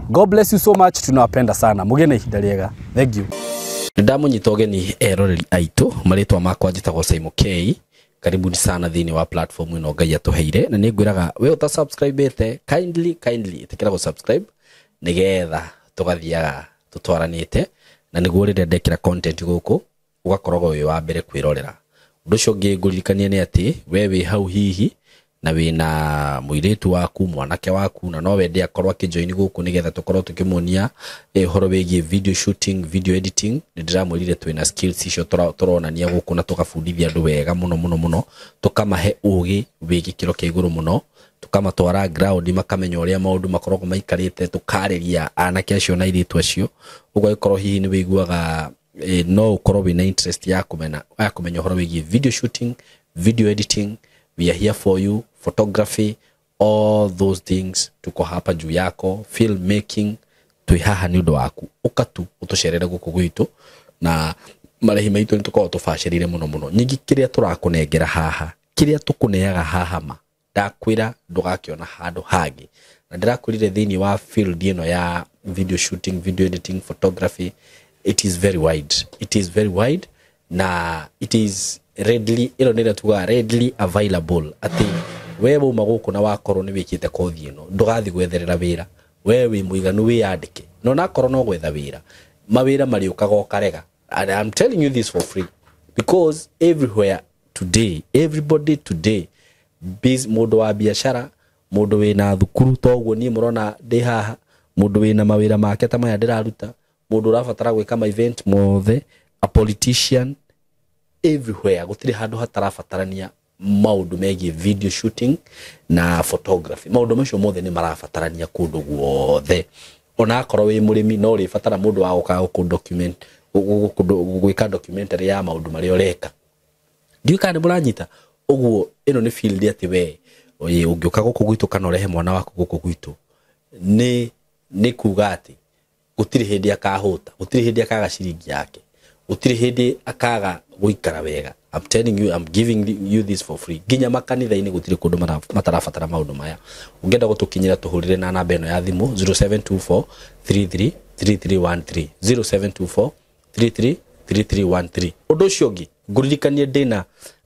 God bless you so much, tunawapenda sana. Mũgĩe na ihinda rĩega. Thank you.
Ndamunyita ũgeni eroreri aitũ, marĩtwa makwa njĩtagwo Saimo K. Karibuni sana thĩinĩ wa platform ĩno Ngai atũheire, na nĩ ngwĩraga we ũta subscribe-ĩte, kindly kindly ĩtĩkĩra gũ subscribe nĩgetha tũgathiaga tũtwaranĩte, na nĩguo rĩrĩa ndekĩra content gũkũ ũgakoragwo wĩ wa mbere kwĩrorera. Ũndũ ũcio ũngĩ ngũririkanie nĩ atĩ we wĩ hau hihi na wĩna mũirĩtu waku, mwanake waku, na no wende akorwo akĩjoin gũkũ nĩgetha tũkorwo tũkĩmuonia ũhoro wĩgiĩ video shooting, video editing. Nĩ ndĩramwĩrire twĩna skills icio tũronania gũkũ na tũgabundithia andũ wega mũno mũno mũno, tũkamahe ũgĩ wĩ gĩkĩro kĩa igũrũ mũno, tũkamatwara ground makamenya ũrĩa maũndũ makoragwo maikarĩte, tũkarĩria anake acio na airĩtu acio. Ũguo angĩkorwo hihi nĩ wĩiguaga no ũkorwo wĩna interest ya kũmenya ũhoro wĩgiĩ video shooting, video editing, we are here for you. Photography, all those things, tuko hapa juu yako. Filmmaking, twi haha ni undu waku. Uka tu utucerere guku gwitu, na marehi maitu ni tukoragwo tubacĩrĩire muno muno. Nyingi kiria turakunengera haha, kiria tukuneaga haha ma ndakwira ndugakiona handu hangi. Na ndirakwirire thiini wa field ino ya video shooting, video editing, photography, it is very wide. It is very wide na it is readily, ĩno nĩrĩo tugaga readily available, atĩ we wauma gũkũ na wakorwo nĩ wĩkĩte kothi ĩno, ndũgathiĩ gwetherera wĩra,
We wĩ mũiganu, wĩyandĩke. Na onakorwo no gwetha wĩra, mawĩra marĩũkaga ũkarega. And I'm telling you this for free because everywhere today, everybody today, mũndũ wa biacara, mũndũ wĩna thukuru, toguo niĩ mũrona ndĩ haha, mũndũ wĩna mawĩra make ta maya ndĩraruta, mũndũ ũrabatara gwĩka ma event mothe, a politician, everywhere gũtirĩ handũ hatarabatarania maũndũ megiĩ video shooting na photography. Maũndũ macio mothe nĩ marabatarania kũndũ guothe. Ona akorwo wĩ mũrĩmi, no ũrĩbatara mũndũ wa gũka gũkũ document, gwĩka documentary ya maũndũ marĩa ũreka. Ndiũĩ kana nĩ mũranyita. Ũguo ĩno nĩ field atĩ we ũngĩũka gũkũ gwitũ kana ũrehe mwana waku gũkũ gwitũ, nĩ kuga atĩ gũtirĩ hĩndĩ akahũta, gũtirĩ hĩndĩ akaga ciringi yake, gũtirĩ hĩndĩ akaga gũikara wega. I'm telling you, I'm giving you this for free. Nginya makanitha-inĩ gũtirĩ kũndũ matarabatara maũndũ maya. Ũngĩenda gũtũkinyĩra, tũhũrĩre na namba ĩno ya thimũ 0724 33 3313, 0724 33 3313. Ũndũ ũcio ũngĩ ngũririkanie,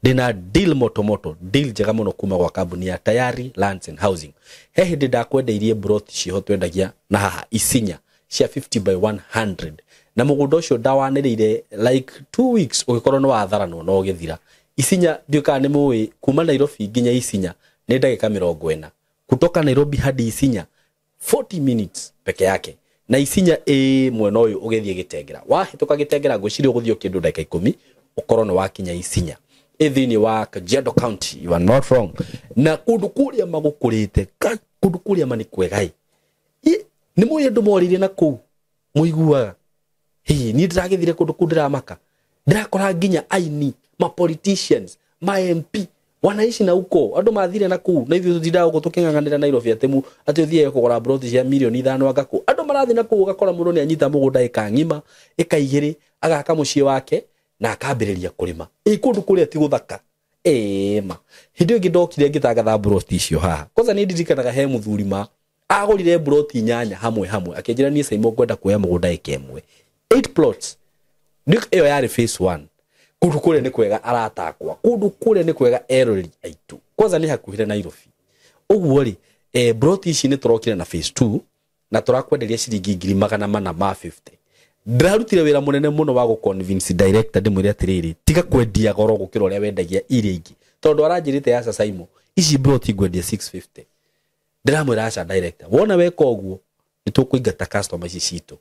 ndĩna deal moto moto, deal njega mũno kuma gwa kambuni ya Tayari Lands and Housing. He hĩndĩ ndakwendeirie broti ciho twendagia na haha Isinya cia 50 by 100, na mũgũnda ũcio ndawanĩrĩire like 2 weeks ũgĩkorwo nĩ watharanwo na ũgĩthira. Isinya, ndiũĩ kana nĩ mũĩ, kuma Nairobi nginya Isinya nĩ ndagĩka 40. Kutoka Nairobi hadi Isinya 40 minutes peke yake. Na Isinya ĩ mwena ũyũ ũgĩthiĩ Gĩtengera, wahĩtũka Gĩtengera ngwĩciria ũgũthiĩ kĩndũ ndagĩka 10 ũkorwo nĩ wakinya Isinya, ĩ thĩinĩ wa Kajiado County. You are not wrong. Na kũndũ kũrĩa magũkũrĩte, kũndũ kũrĩa ma nĩ kwega. Nĩ mũĩ andũ morĩire na kũu mũiguaga hihi niĩ ndĩragĩthire kũndũ kũu, ndĩramaka ndĩrakora nginya aini, ma politicians, ma MP wanaishi na huko. Andũ mathire na kũu, na ithuĩ tũtindaga gũkũ tũkĩng'ang'anĩra Nairobi atĩ atĩ ũthiĩ kũgũra broti cia mirioni 5 anga kũ. Andũ marathiĩ na kũu, ũgakora mũndũ nĩ anyita mũgũnda ĩka ng'ima, ĩka 2, agaka mũciĩ wake na akambĩrĩria kũrĩma. Ĩ kũndũ kũrĩa ti gũthaka? Ĩma hĩndĩ ĩyo ĩngĩ ndokire ngĩtangatha broti icio haha, kwanza nĩ ndirikanaga he mũthuri ma agũrire broti 8 hamwe hamwe, akĩnjĩra niĩ Saimo ngwenda kuoya mũgũnda ĩka ĩmwe, 8 plots. Ĩyo yarĩ phase 1. Kũndũ kũrĩa nĩ kwega, aratakwa, kũndũ kũrĩa nĩ kwega, eroreri aitũ, kwanza nĩ hakuhĩ na Nairobi. Ũguo rĩ, broti ici nĩ tũrokire na phase 2 na tũrakwenderia ciringi 450,000. Ndĩrarutire wĩra mũnene mũno wa gũ-convince director, ndĩmwĩre atĩrĩrĩ, tiga kwendia goro gũkĩra ũrĩa wendagia iria ingĩ, tondũ aranjĩrĩte aca Saimo, ici broti ngwendia 650. Ndĩramwĩra aca director, wona weka ũguo nĩ tũkũingata customer ici citũ,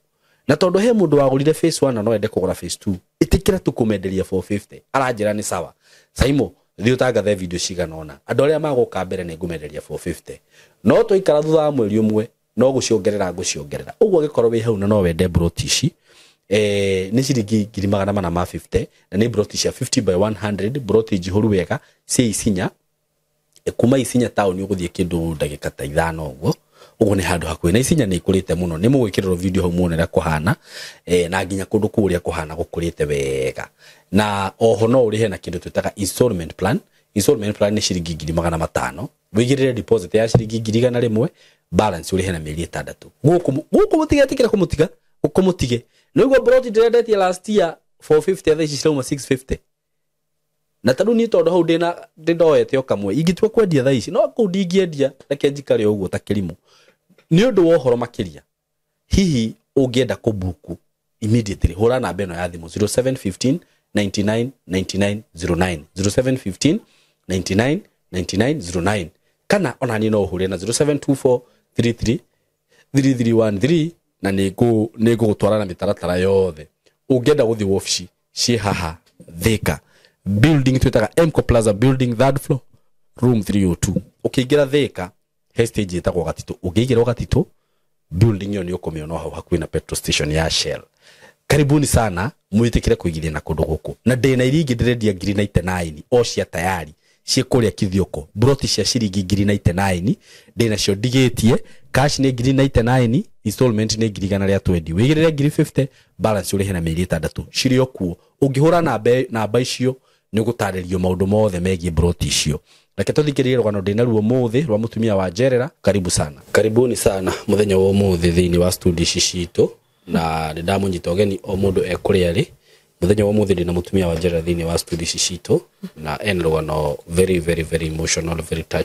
na tondũ he mũndũ wagũrire phase 1 na no ende kũgũra phase 2, ĩtĩkĩra tũkũmenderia 450. Aranjĩra nĩ sawa Saimo, thiĩ ũtangathe video cigana ũna, andũ arĩa magũka mbere nĩ ngũmenderia 450, no twaikara thutha wa mweri ũmwe no gũciongerera ngũciongerera. Ũguo angĩkorwo wĩ hau na no wende broti ici, nĩ ciringi 450,000, na nĩ broti cia 50 by 100, broti njihũru wega cia Isinya. Kuma Isinya taũni ũgũthiĩ kĩndũ ndagĩka ta 5 ũguo. Ũguo nĩ handũ hakuhĩ na Isinya nĩ ikũrĩte mũno, nĩ mũgwĩkĩrĩrwo video hau muone ũrĩa kũhana, na nginya kũndũ kũu ũrĩa kũhana gũkũrĩte wega. Na oho no ũrĩhe na kĩndũ twĩtaga installment plan. Installment plan nĩ ciringi 500,000, wĩigĩrĩre deposit ya ciringi 100,000, balance ũrĩhe na mĩeri 6. Gũkũ mũtigetĩkĩra kũmũtiga, gũkũ mũtige. Nĩguo broti ndĩrendetie last year 450, thaa ici cirauma 650. Na tarĩu niĩ tondũ hau ndĩna ndĩndoete o kamwe, ingĩtua kwendia thaa ici no kũu ndingĩendia, reke njikare ũguo ta kĩrimũ. Nĩ ũndũ wa ũhoro makĩria, hihi ũngĩenda kũbuku immediately, hũra namba ĩno ya thimũ 0715 99 99 09, 0715 99 99 09, kana ona niĩ no ũhũre na 0724 33 3313, na nĩ ngũgũtwara na mĩtaratara yothe. Ũngĩenda gũthiĩ wabici ciĩ haha Thika building twĩtaga Mco Plaza building, 3rd floor, room 302. Ũkĩingĩra Thika he stage ĩtagwo Gatitũ, ũngĩingĩra Gatitũ building ĩyo nĩ ũkũmĩona hau hakuhĩ na petrol station ya Shell. Karibuni sana, mwĩtĩkĩre kũigithia na kũndũ gũkũ. Na ndĩna iria ingĩ ndĩrendia 99,000 o cia tayari ciĩ kũrĩa Kithioko, broti cia ciringi 99,000 ndĩnacio ndigĩtie. Cash nĩ 99,000, installment nĩ 120,000, wĩigĩrĩre 50,000, balance ũrĩhe na mĩeri 6. Cirĩ o kuo. Ũngĩhũra namba icio nĩ ũgũtarĩrio maũndũ mothe megiĩ broti icio. Reke tũthikĩrĩrie rũgano ndĩnaruo ũmũthĩ rwa mũtumia wa Njerera. Karibu sana, karibuni sana mũthenya wa ũmũthĩ thĩinĩ wa studio ici citũ, na nĩ ndamũnyita ũgeni o mũndũ ekũrĩa arĩ. Mũthenya wa ũmũthĩ ndĩna mũtumia wa Njerera thĩinĩ wa studio ici citũ, na ena rũgano very very very emotional, very touching.